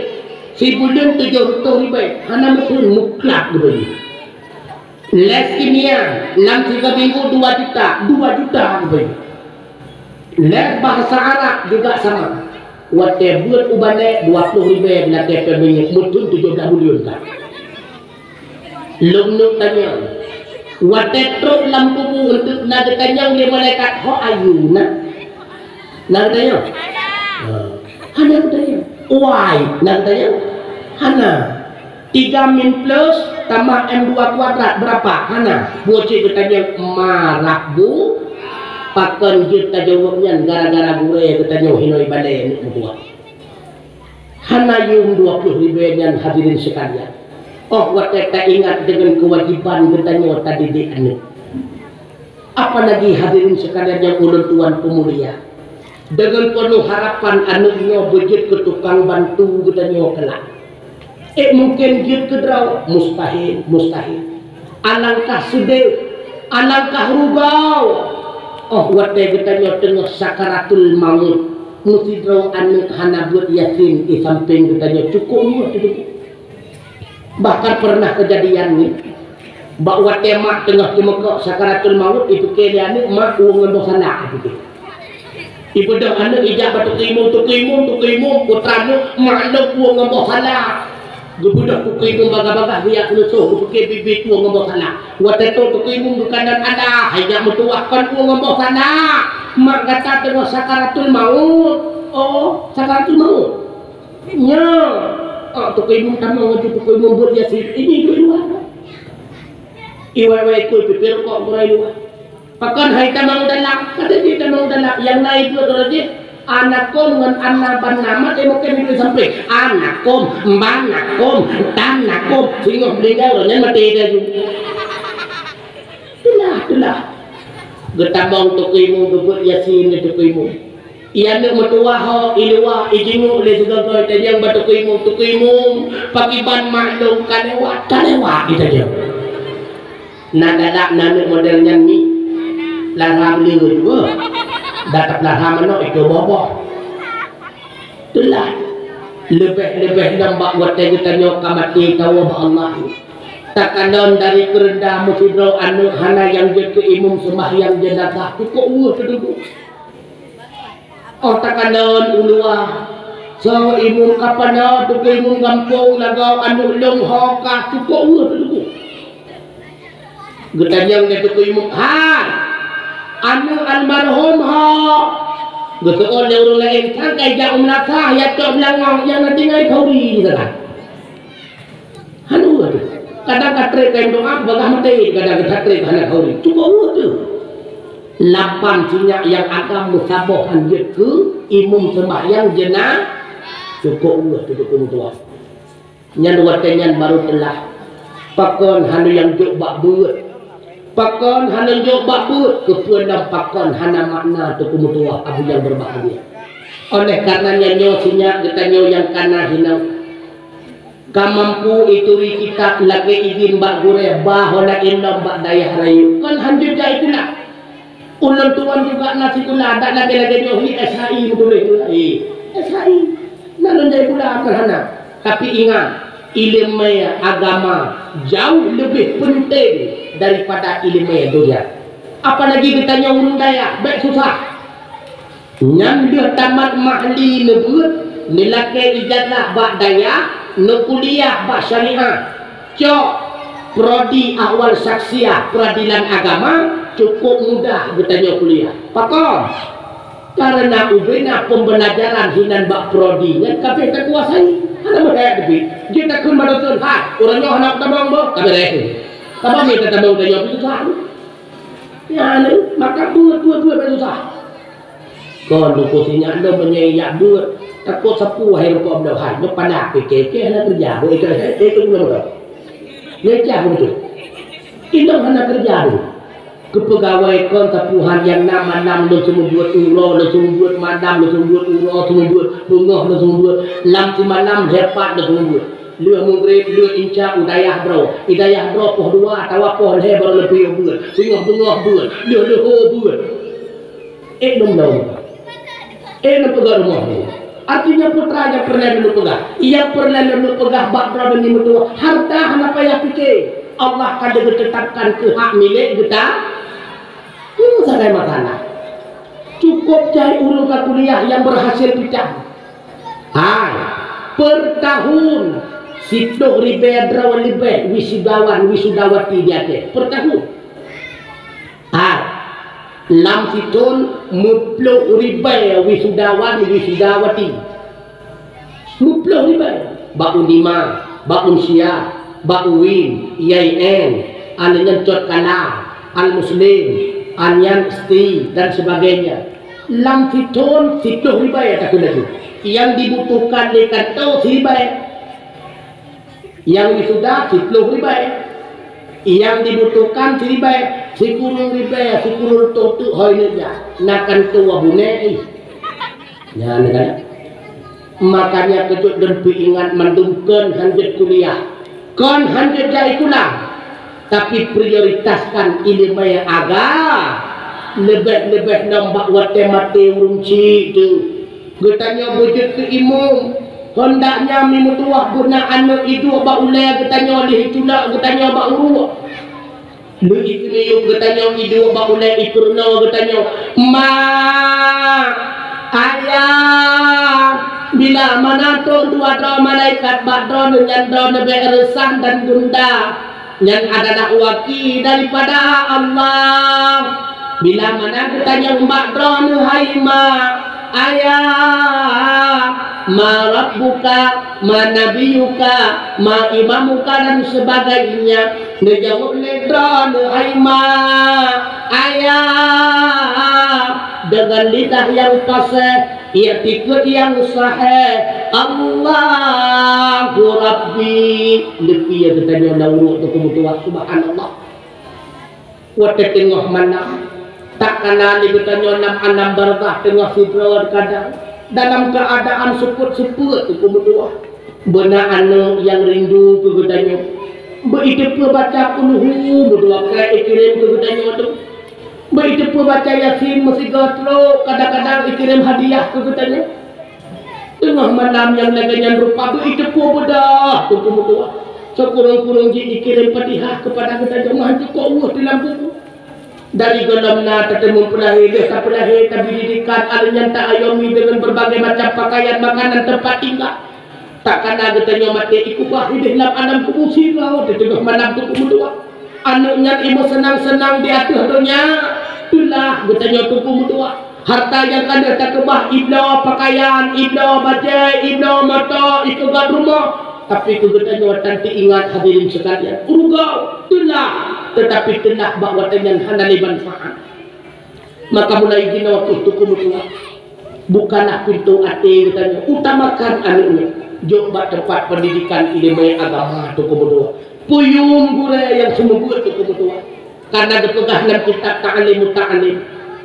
sibuleuen tujoh reutôh ribèe, hana meuteun mutlak geubayeue. Les kimia, lam tiga minggu dua juta, dua juta ribèe. Les bahasa Arab juga sama. Watèe beuet u balèe dua ploh ribèe dilakèe pèng minyeuk, meuteun tujoh blah buleuen ka. Lôn neuk tanyong, watèe trok lam kubu eunteuk na geutanyong lé malaikat, "Ho are you, Nak?" Na geutanyong? Ha. Hana geutanyong. Why? Na geutanyong? Hana. Tiga min plus tambah M dua kuadrat berapa? Hana. Buet cit geutanyong, "Ma rabbu?" Pakon jeuet tajaweueb nyan gara-gara gurèe geutanyoe hinoe ié balèe aneuk meutuah. Hana yuem dua ploh ribèe nyan, hadirin sekalian. Oh, watèe taingat deungon keuwajéban geutanyoe tadidik aneuk. Apalagi hadirin sekalian nyang ulôn tuan peumulia, deungon peunoh harapan aneuk nyoe beujeuet keu tukang bantu geutanyoe keulak. Eh, mungken jeuet keu droe? Mustahil, mustahil. Alangkah seudeh, alangkah rugoe. Oh, watèe geutanyoe teungoh sakaratul maut, meusidroe aneuk hana beuet Yasin di sampéng geutanyoe, cukôp rugoe teuh. Bahkan pernah keujadian nyoe, bak watèe mak teungoh teumeukok sakaratul maut, ipike lé aneuk, "Mak, ueng ngon boh salak," ipike. Ibeudôh aneuk ijak bak tukang imum, "Tukang imum, tukang imum, putra lôn, mak lôn ueng ngon boh salak." Geubeudôh tukang imum bagah-bagah geujak keuneusôh, geupike biet-biet ueng ngon boh salak. Watèe trôk tukang imum geukalon, "Alah, hai nyak meutuwah, kon ueng ngon boh salak. Mak gata teungoh sakaratul maut." "Oh, sakaratul maut?" "Nyo." Oh, tukang imum tamong, tukang imum beuet Yasin. Ini di luwa. Iwai-wai kui pipir kok gurèe luwa. Pakon hai tamong dalam? Kata jih tamong dalam. Nyang na iduek droe jih, anakom ngon ana banna mat, eh, mungken iduek sampéng. Anakom, banakom, tanakom. Singoh meuninggai, ureueng nyan maté laju. Teulah, teulah. Geutamong tukang imum, geubeuet Yasin lé tukang imum. Ié aneuk meutuwah ho, iluwa, ijingeuk lé sigoe-goe, itanyong bak tukang imum, "Tukang imum, pakiban mak lôn ka lewat?" "Ka lewat," itanyong. Na galak na aneuk model nyan nyoe? Peulahra beu le juga. Dak tapeulahra manok itu boh-boh. Teulah. Leubeh-leubeh lom bak watèe geutanyoe ka maté tawoe bak Allah. Takalon dari keureunda meusidroe aneuk hana nyang jeuet keu imum seumbahyang jeunazah, cukôp weueh teududuek. Oh, takalon u luwa, soe imum ka panoe, tukang imum gampông, lagoe aneuk lôn ho ka, cukôp weueh teududuek. Geutanyong lé tukang imum, "Hai, aneuk almarhum ho?" Geuseuôt lé ureueng laén, "Sang ka ijak u meulasah, ya cok beulangong, nyang na tinggai khauri di sana." Hana weueh teuh. Kadang ka trép kayém doa, bagah maté, kadang ka trép hana khauri. Cukôp weueh teuh. Lapan sinyak nyang agam meusaboh han jeuet keu imum seumbahyang jeuna-, cukôp weueh teuh tukang tuwah. Nyan watèe nyan barô teulah. Pakon hana nyang jok bak beuet. Pakon hana jok bak buet, keupeue lom pakon hana makna, Teungku meutuah Abu nyang berbahagia. Oleh karena nyan nyoe sinyak geutanyoe nyang kana hinoe. Ka mampu ituri kitab lakée idin bak gurée, bah ho laén lom bak dayah rayeuk. Kon hanjeuet jai sikula. Ulôn tuan juga na sikula, dak lagée-lagée nyoe hi S H I meutuléh tu. Eh, S H I. Na lôn jai sikula kon hana. Tapi ingat, ileumé agama jauh leubeh penting daripada ileumé dunia. Apalagi geutanyoe ureuëng dayah, bék susah. Nyan lheueh tamat mahli neubeuet, neulakée ijazah bak dayah, neukuliah bak syariah. Cok prodi awal syakhsiah peradilan agama, cukup mudah geutanyoe kuliah. Pakon? Karena ubena pembelajaran hinan bak prodi nyan kabeh takuasai. Hana meuhek teupeu. Jeuet takheun bak dosen, "Hai, ureuëng nyoe hana tabong boh." Kabeh reh. Kabeh mita tabong tanyoe susah. Nyan, maka buet-buet-buet susah. Kon duko sinyak nyoe meunyoe jak beuet, takot sapeue hai rupa bloe hai, nyoe padah pike-pike hana keureuja, beuet ikeu, eh, ikeu guna moto. Nyoe cah beutôi. Inong hana keureuja tu. Keupeugawée kon sapeue hai nyang na malam lôn seumeubeuet uroe, lôn seumeubeuet malam, lôn seumeubeuet uroe, seumeubeuet beungoh, lôn seumeubeuet lam simalam lhée pat lôn seumeubeuet. Lheueh meugreb, lheueh inca u dayah droe. I dayah droe poh dua atawa poh lhée barô lôn piôh beuet. Singoh beungoh beuet, lheueh leuho beuet. Eh, lom lom. Eh, lom peugah rumoh ni. Artinya putra nyang peureulée lôn peugah. Nyang peureulée lôn peugah bak droeneuh ni meutuah. Harta hana payah pike. Allah ka geutetapkan keu hak milék geuta. Nyoe sagai masalah. Cukup jai ureuëng ka kuliah nyang berhasil picah. Hai, per tahun siploh ribée droe leubeh wisudawan, wisudawati di Aceh. Per tahun. Ah, lam sithon meuploh ribée wisudawan, wisudawati. Meuploh ribée. Bak Unima, bak Unsia, bak Uin, I A I N, aneuëk nyan Cot Kala, Al Muslim, Anyan Sti, dan sebagainya. Lam sithon siploh ribée takheun laju. Nyang dibutuhkan lé kantô siribée. Nyang wisuda siploh ribée. Nyang dibutuhkan siribée, sikureueng ribée, sikureueng reutôh teuk hôi neuk jak. Na kantô abune ih. Nyan kan. Makanya keujot lôn peuingat mandum kon hanjeuet kuliah. Kon hanjeuet jai sikula. Tapi prioritaskan ileumé aga. Leubeh-leubeh lom bak watée maté ureuëng chik tu. Geutanyoe beujeuet keu imum. Hondaknya mi meutuwah beuna aneuëk iduek bak ulée geutanyoe lheueh itulak geutanyoe bak uruek. Lheueh iseumiyueb geutanyoe iduek bak ulée ipeurunoe geutanyoe, "Ma, Ayah, bila mana trok dua droe malaikat bak droeneuh nyan droeneuh bék reusah dan gundah?" Nyan adalah waki daripada Allah. Bila mana geutanyong bak droeneuh, "Hai ma, ayah, ma rabbuka, ma nabiyuka, ma imamuka," dan sebagainya, neujaweueb lé droeneuh, "Hai ma, ayah," dengan lidah yang fasih, iktikad nyang sahih, "Allahu Rabbi." Leupie geutanyoe na uruek Teungku meutuwah, subhanallah. Watée teungoh malam, tak kana lé geutanyoe lam alam barzakh teungoh sidroe kadang, dalam keuadaan seupôt-seupôt Teungku meutuwah. Beuna aneuëk nyang rindu keu geutanyoe. Beu iteupeue baca kulhu meutuwah keu ikirém keu geutanyoe tu. Beu iteupeue baca Yasin meusigoe trok, kadang-kadang ikirém hadiah keu geutanyoe. Teungoh malam nyang lagée nyan rupa beu iteupeue beudôh Teungku meutuwah. Sikureueng-kureueng jih ikirém Fatihah keupada geutanyoe meuhan cukôp weueh di lam buku. Dari gohlom na tateumé peulahé, lheueh tapeulahé, tabi didikan, aleuh nyan ta-ayomi deungon berbagai macam pakaian, makanan, teumpat tinggai. Tak kana geutanyoe maté ikubah idéh lam alam kubu sidroe teuteungoh malam Teungku meutuwah. Aneuëk nyan imeuseunang-seunang di ateueh donya, teulah geutanyoe Teungku meutuwah. Harta nyang ka lheueh takeubah, ibloe pakaian, ibloe bajée, ibloe moto, ikeugét rumoh. Tapi keu geutanyoe tan teuingat hadirin sekalian, rugoe, teulah, teutapi teulah bak watée nyan hana lé manfaat. Maka mulai jinoe kheueh Teungku meutuwah, bukalah pintoe até geutanyoe, utamakan aneuëk nyoe, jok bak teumpat pendidikan ileumé agama Teungku meutuwah. Peuyuem gurée nyang seumeubeuet Teungku meutuwah. Karena geupeugah lam kitab Ta'lim Muta'allim,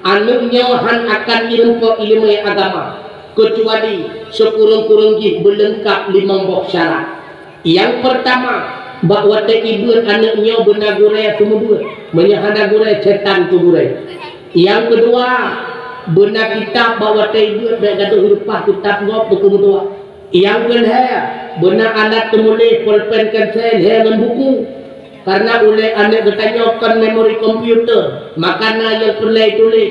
aneuk nyoe han akan irumpok ileumèe agama, keucuali sikureueng-kureueng jih beuleungkab limong boh syarat. Nyang peurtama, bak watèe ibeuet aneuk nyoe beuna gurèe keumeubeuet, meunyoe hana gurèe, sètan keu gurèe. Nyang keudua, beuna kitab bak watèe ibeuet, bèk gadôh ireupah kitab gob keu keumeudua. Nyang keulhèe, beuna alat teumuléh, polpen, pensil, lhèe ngon buku. Karena ulèe aneuk geutanyoe kon memori komputer, maka na nyang peureulèe tuléh.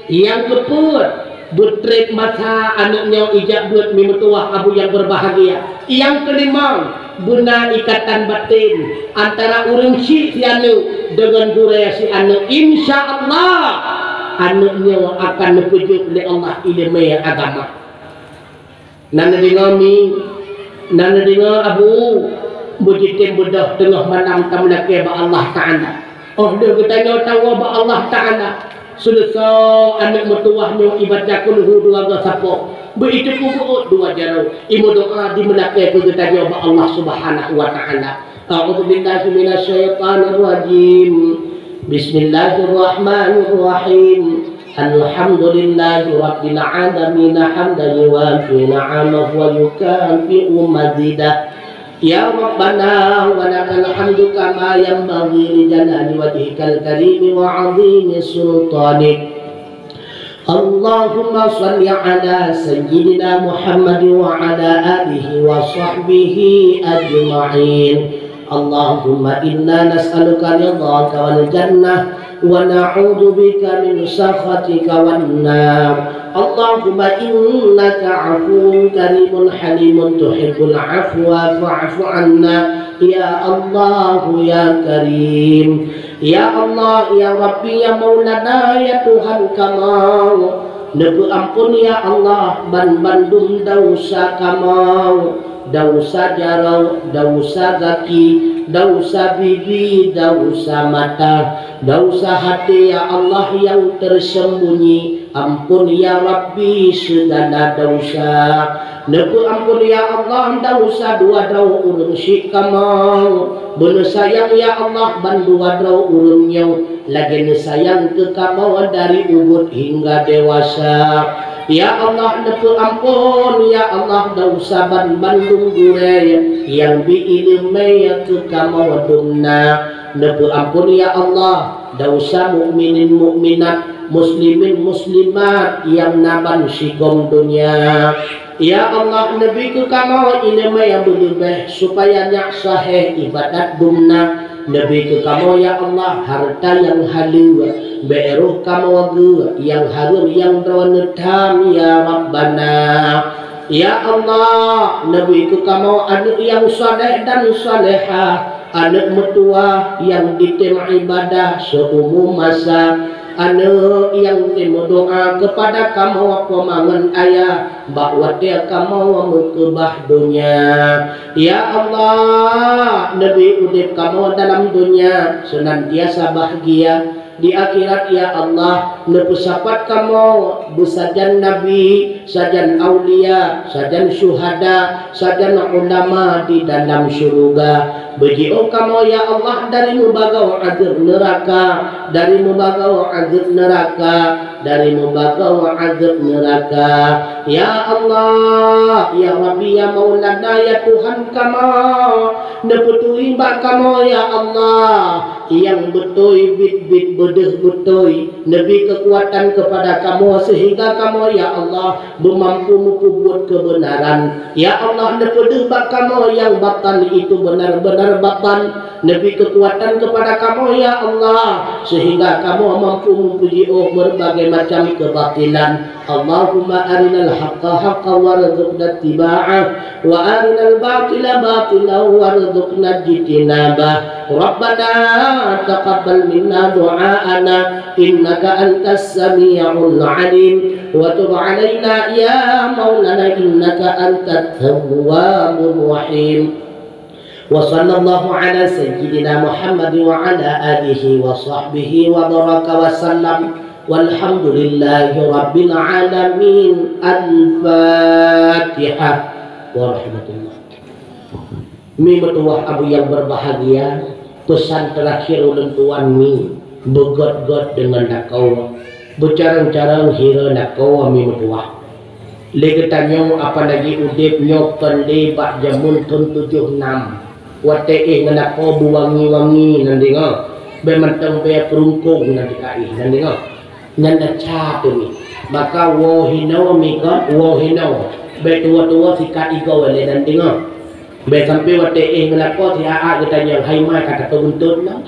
Nyang keupeuet, beutrép masa aneuk nyoe ijak beuet mi meutuwah abu nyang beubahgia. Nyang keulimong, beuna ikatan batin antara ureueng chik si aneuk deungon gurèe si aneuk. Insya Allah, aneuk nyoe akan neupeujeuet lé Allah ileumèe agama. Na neudeungoe mi, na neudeungoe abu, beujitem beudôh teungoh malam tameulakèe bak Allah Ta'ala. Óh lheueh geutanyoe tawoe bak Allah Ta'ala, seuleusoe aneuk meutuwah nyoe ibaca kulhu dua goe sapoh, beu iteupeu beuôt dua jaroe, imeudoa dimeulakèe keu geutanyoe bak Allah Subhanahu wa Ta'ala. A'udzubillahi minasyaitonirrajim. Bismillahirrahmanirrahim. Alhamdulillahirabbil alamin, hamdan yuwafi ni'amahu wa yukafi'u mazidah. Ya Rabbana, wa lakal hamdu kama yanbaghi li jalali wajhikal karim wa 'azimi sultanik. Allahumma shalli ala sayyidina Muhammad wa ala alihi wa sahbihi ajma'in. Allahumma inna nas'aluka ridhaka wal jannah wa na'udzubika min sakhatika wan nar. Allahumma innaka 'afuwun karimun halimun tuhibbul 'afwa fa'fu 'anna. Ya Allah, ya Karim. Ya Allah, ya Rabbi, ya Maulana, ya Tuhan kamoe, neupeuamphon, ya Allah, ban bandum desya kamoe, desya jaroe, desya gaki, desya bibi, desya mata, desya até, ya Allah, nyang teuseubunyi. Amphon, ya Rabbi, sigala desya. Neupeuamphon, ya Allah, desya dua droe ureueng syik kamoe. Beuneusayang, ya Allah, ban dua droe ureueng nyoe lagèe neusayang keu kamoe dari ubit hingga dewasa. Ya Allah, neupeuamphon, ya Allah, desya ban bandum gurèe nyang bi ileumèe keu kamoe dumna. Neupeuamphon, ya Allah, desya mukminin mukminat, muslimin muslimat nyang na ban sigom donya. Ya Allah, neubi keu kamoe ileumèe nyang beuleubèh, supaya nyak sahé ibadat dumna. Neubi keu kamoe, ya Allah, hareuta nyang haleue, bèk roh kamoe geuh nyang hareuem nyang droeneuh tham, ya Rabbana. Ya Allah, neubi keu kamoe aneuk nyang saleh dan salehah, aneuk meutuwah nyang jitem ibadah seumu masa, aneuk nyang jimeudoa keupada kamoe po ma ngon ayah bak watèe kamoe meukeubah donya. Ya Allah, neubi udép kamoe dalam donya seunantiasa bahgia. Di akhirat, ya Allah, neupeusapat kamoe beusajan nabi, sajan aulia, sajan syuhada, sajan ulama di dalam syeuruga. Beujiôh kamoe, ya Allah, dari meubagoe azeueb neuraka, dari meubagoe azeueb neuraka, dari meubagoe azeueb neuraka. Ya Allah, ya Rabbi, ya Maulana, ya Tuhan kamoe, neupeuturi bak kamoe, ya Allah, nyang beutôi biet-biet beudeuh beutôi, neubi keukuatan keupada kamoe seuhingga kamoe, ya Allah, beumampu meupeubuet keubeunaran. Ya Allah, neupeudeuh bak kamoe nyang batan itu beunar-beunar batan, neubi keukuatan keupada kamoe, ya Allah, seuhingga kamoe mampu meupeujiôh beurbagai macam keubatilan. Allahumma arinal haqqa haqqan warzuqna ittiba'ah, wa arinal batila batilan warzuqna ijtinabah. Rabbana taqabbal minna du'aana innaka antas sami'ul alim, wa tub alaina ya maulana innaka antat tawwabur rahim. Wa sallallahu ala sayyidina Muhammad wa ala alihi wa sahbihi wa baraka wa sallam. Walhamdulillahi rabbil alamin. Al-Fatihah. Warahmatullah. Mi meutuwah abu nyang berbahagia, pesan terakhir ulôn tuan mi. Beugöt-göt deungon lakoe, beucarông-carông hireuen lakoe mi meutuwah. Lé geutanyoe apalagi udeb nyoe kon lé bak jameun thon tujoh nam. Watée éh ngon lakoe beuwangi-wangi nan deungoe, bék mantong bék peurungkong nan dikaéh nan deungoe. Nyan desya teumi. Maka woe hinoe mi kon, woe hinoe. Bék tuwoe-tuwoe sikat igoe lé nan deungoe. Bék sampoe watée éh ngon lakoe siat-at geutanyong, "Hai ma, ka tato beuntot nyoe?"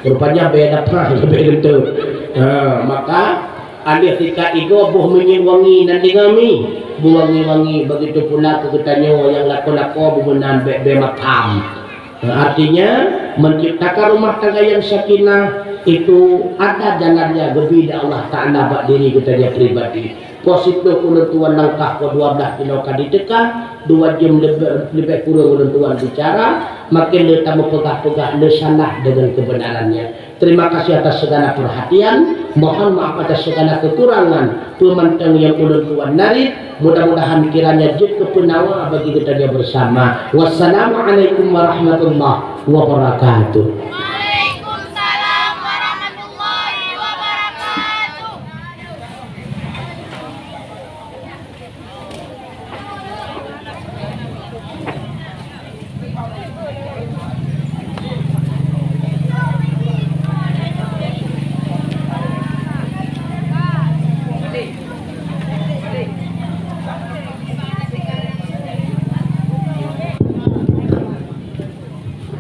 Rupanya bék dapat bék beuntot. Ha, maka aleuh sikat igoe boh minyeuk wangi nan deungoe mi. Beuwangi-wangi, begitu pula keu geutanyoe nyang lakoe-lakoe beumeunan bék-bék makam. Artinya, menciptakan rumah tangga yang sakinah itu ada jalannya geubri lé Allah Ta'ala bak diri geutanyoe pribadi. Poh siplôh ulôn tuan langkah, poh dua blaih kilo ka diteuka, dua jeuem leubeh, leubeh kureueng ulôn tuan bicara, maken le tameupeugah-peugah le salah deungon keubeunaran nyan. Terima kasih atas segala perhatian, mohon maaf atas segala kekurangan. Peue mantong nyang ulôn tuan narit, mudah-mudahan kiranya jeuet keu peunawa bagi geutanyoe bersama. Wassalamualaikum warahmatullahi wabarakatuh. Waalaikumsalam warahmatullahi wabarakatuh.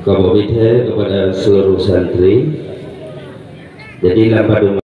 Kamoe bri keu kepada seluruh santri. Jadi, lam padum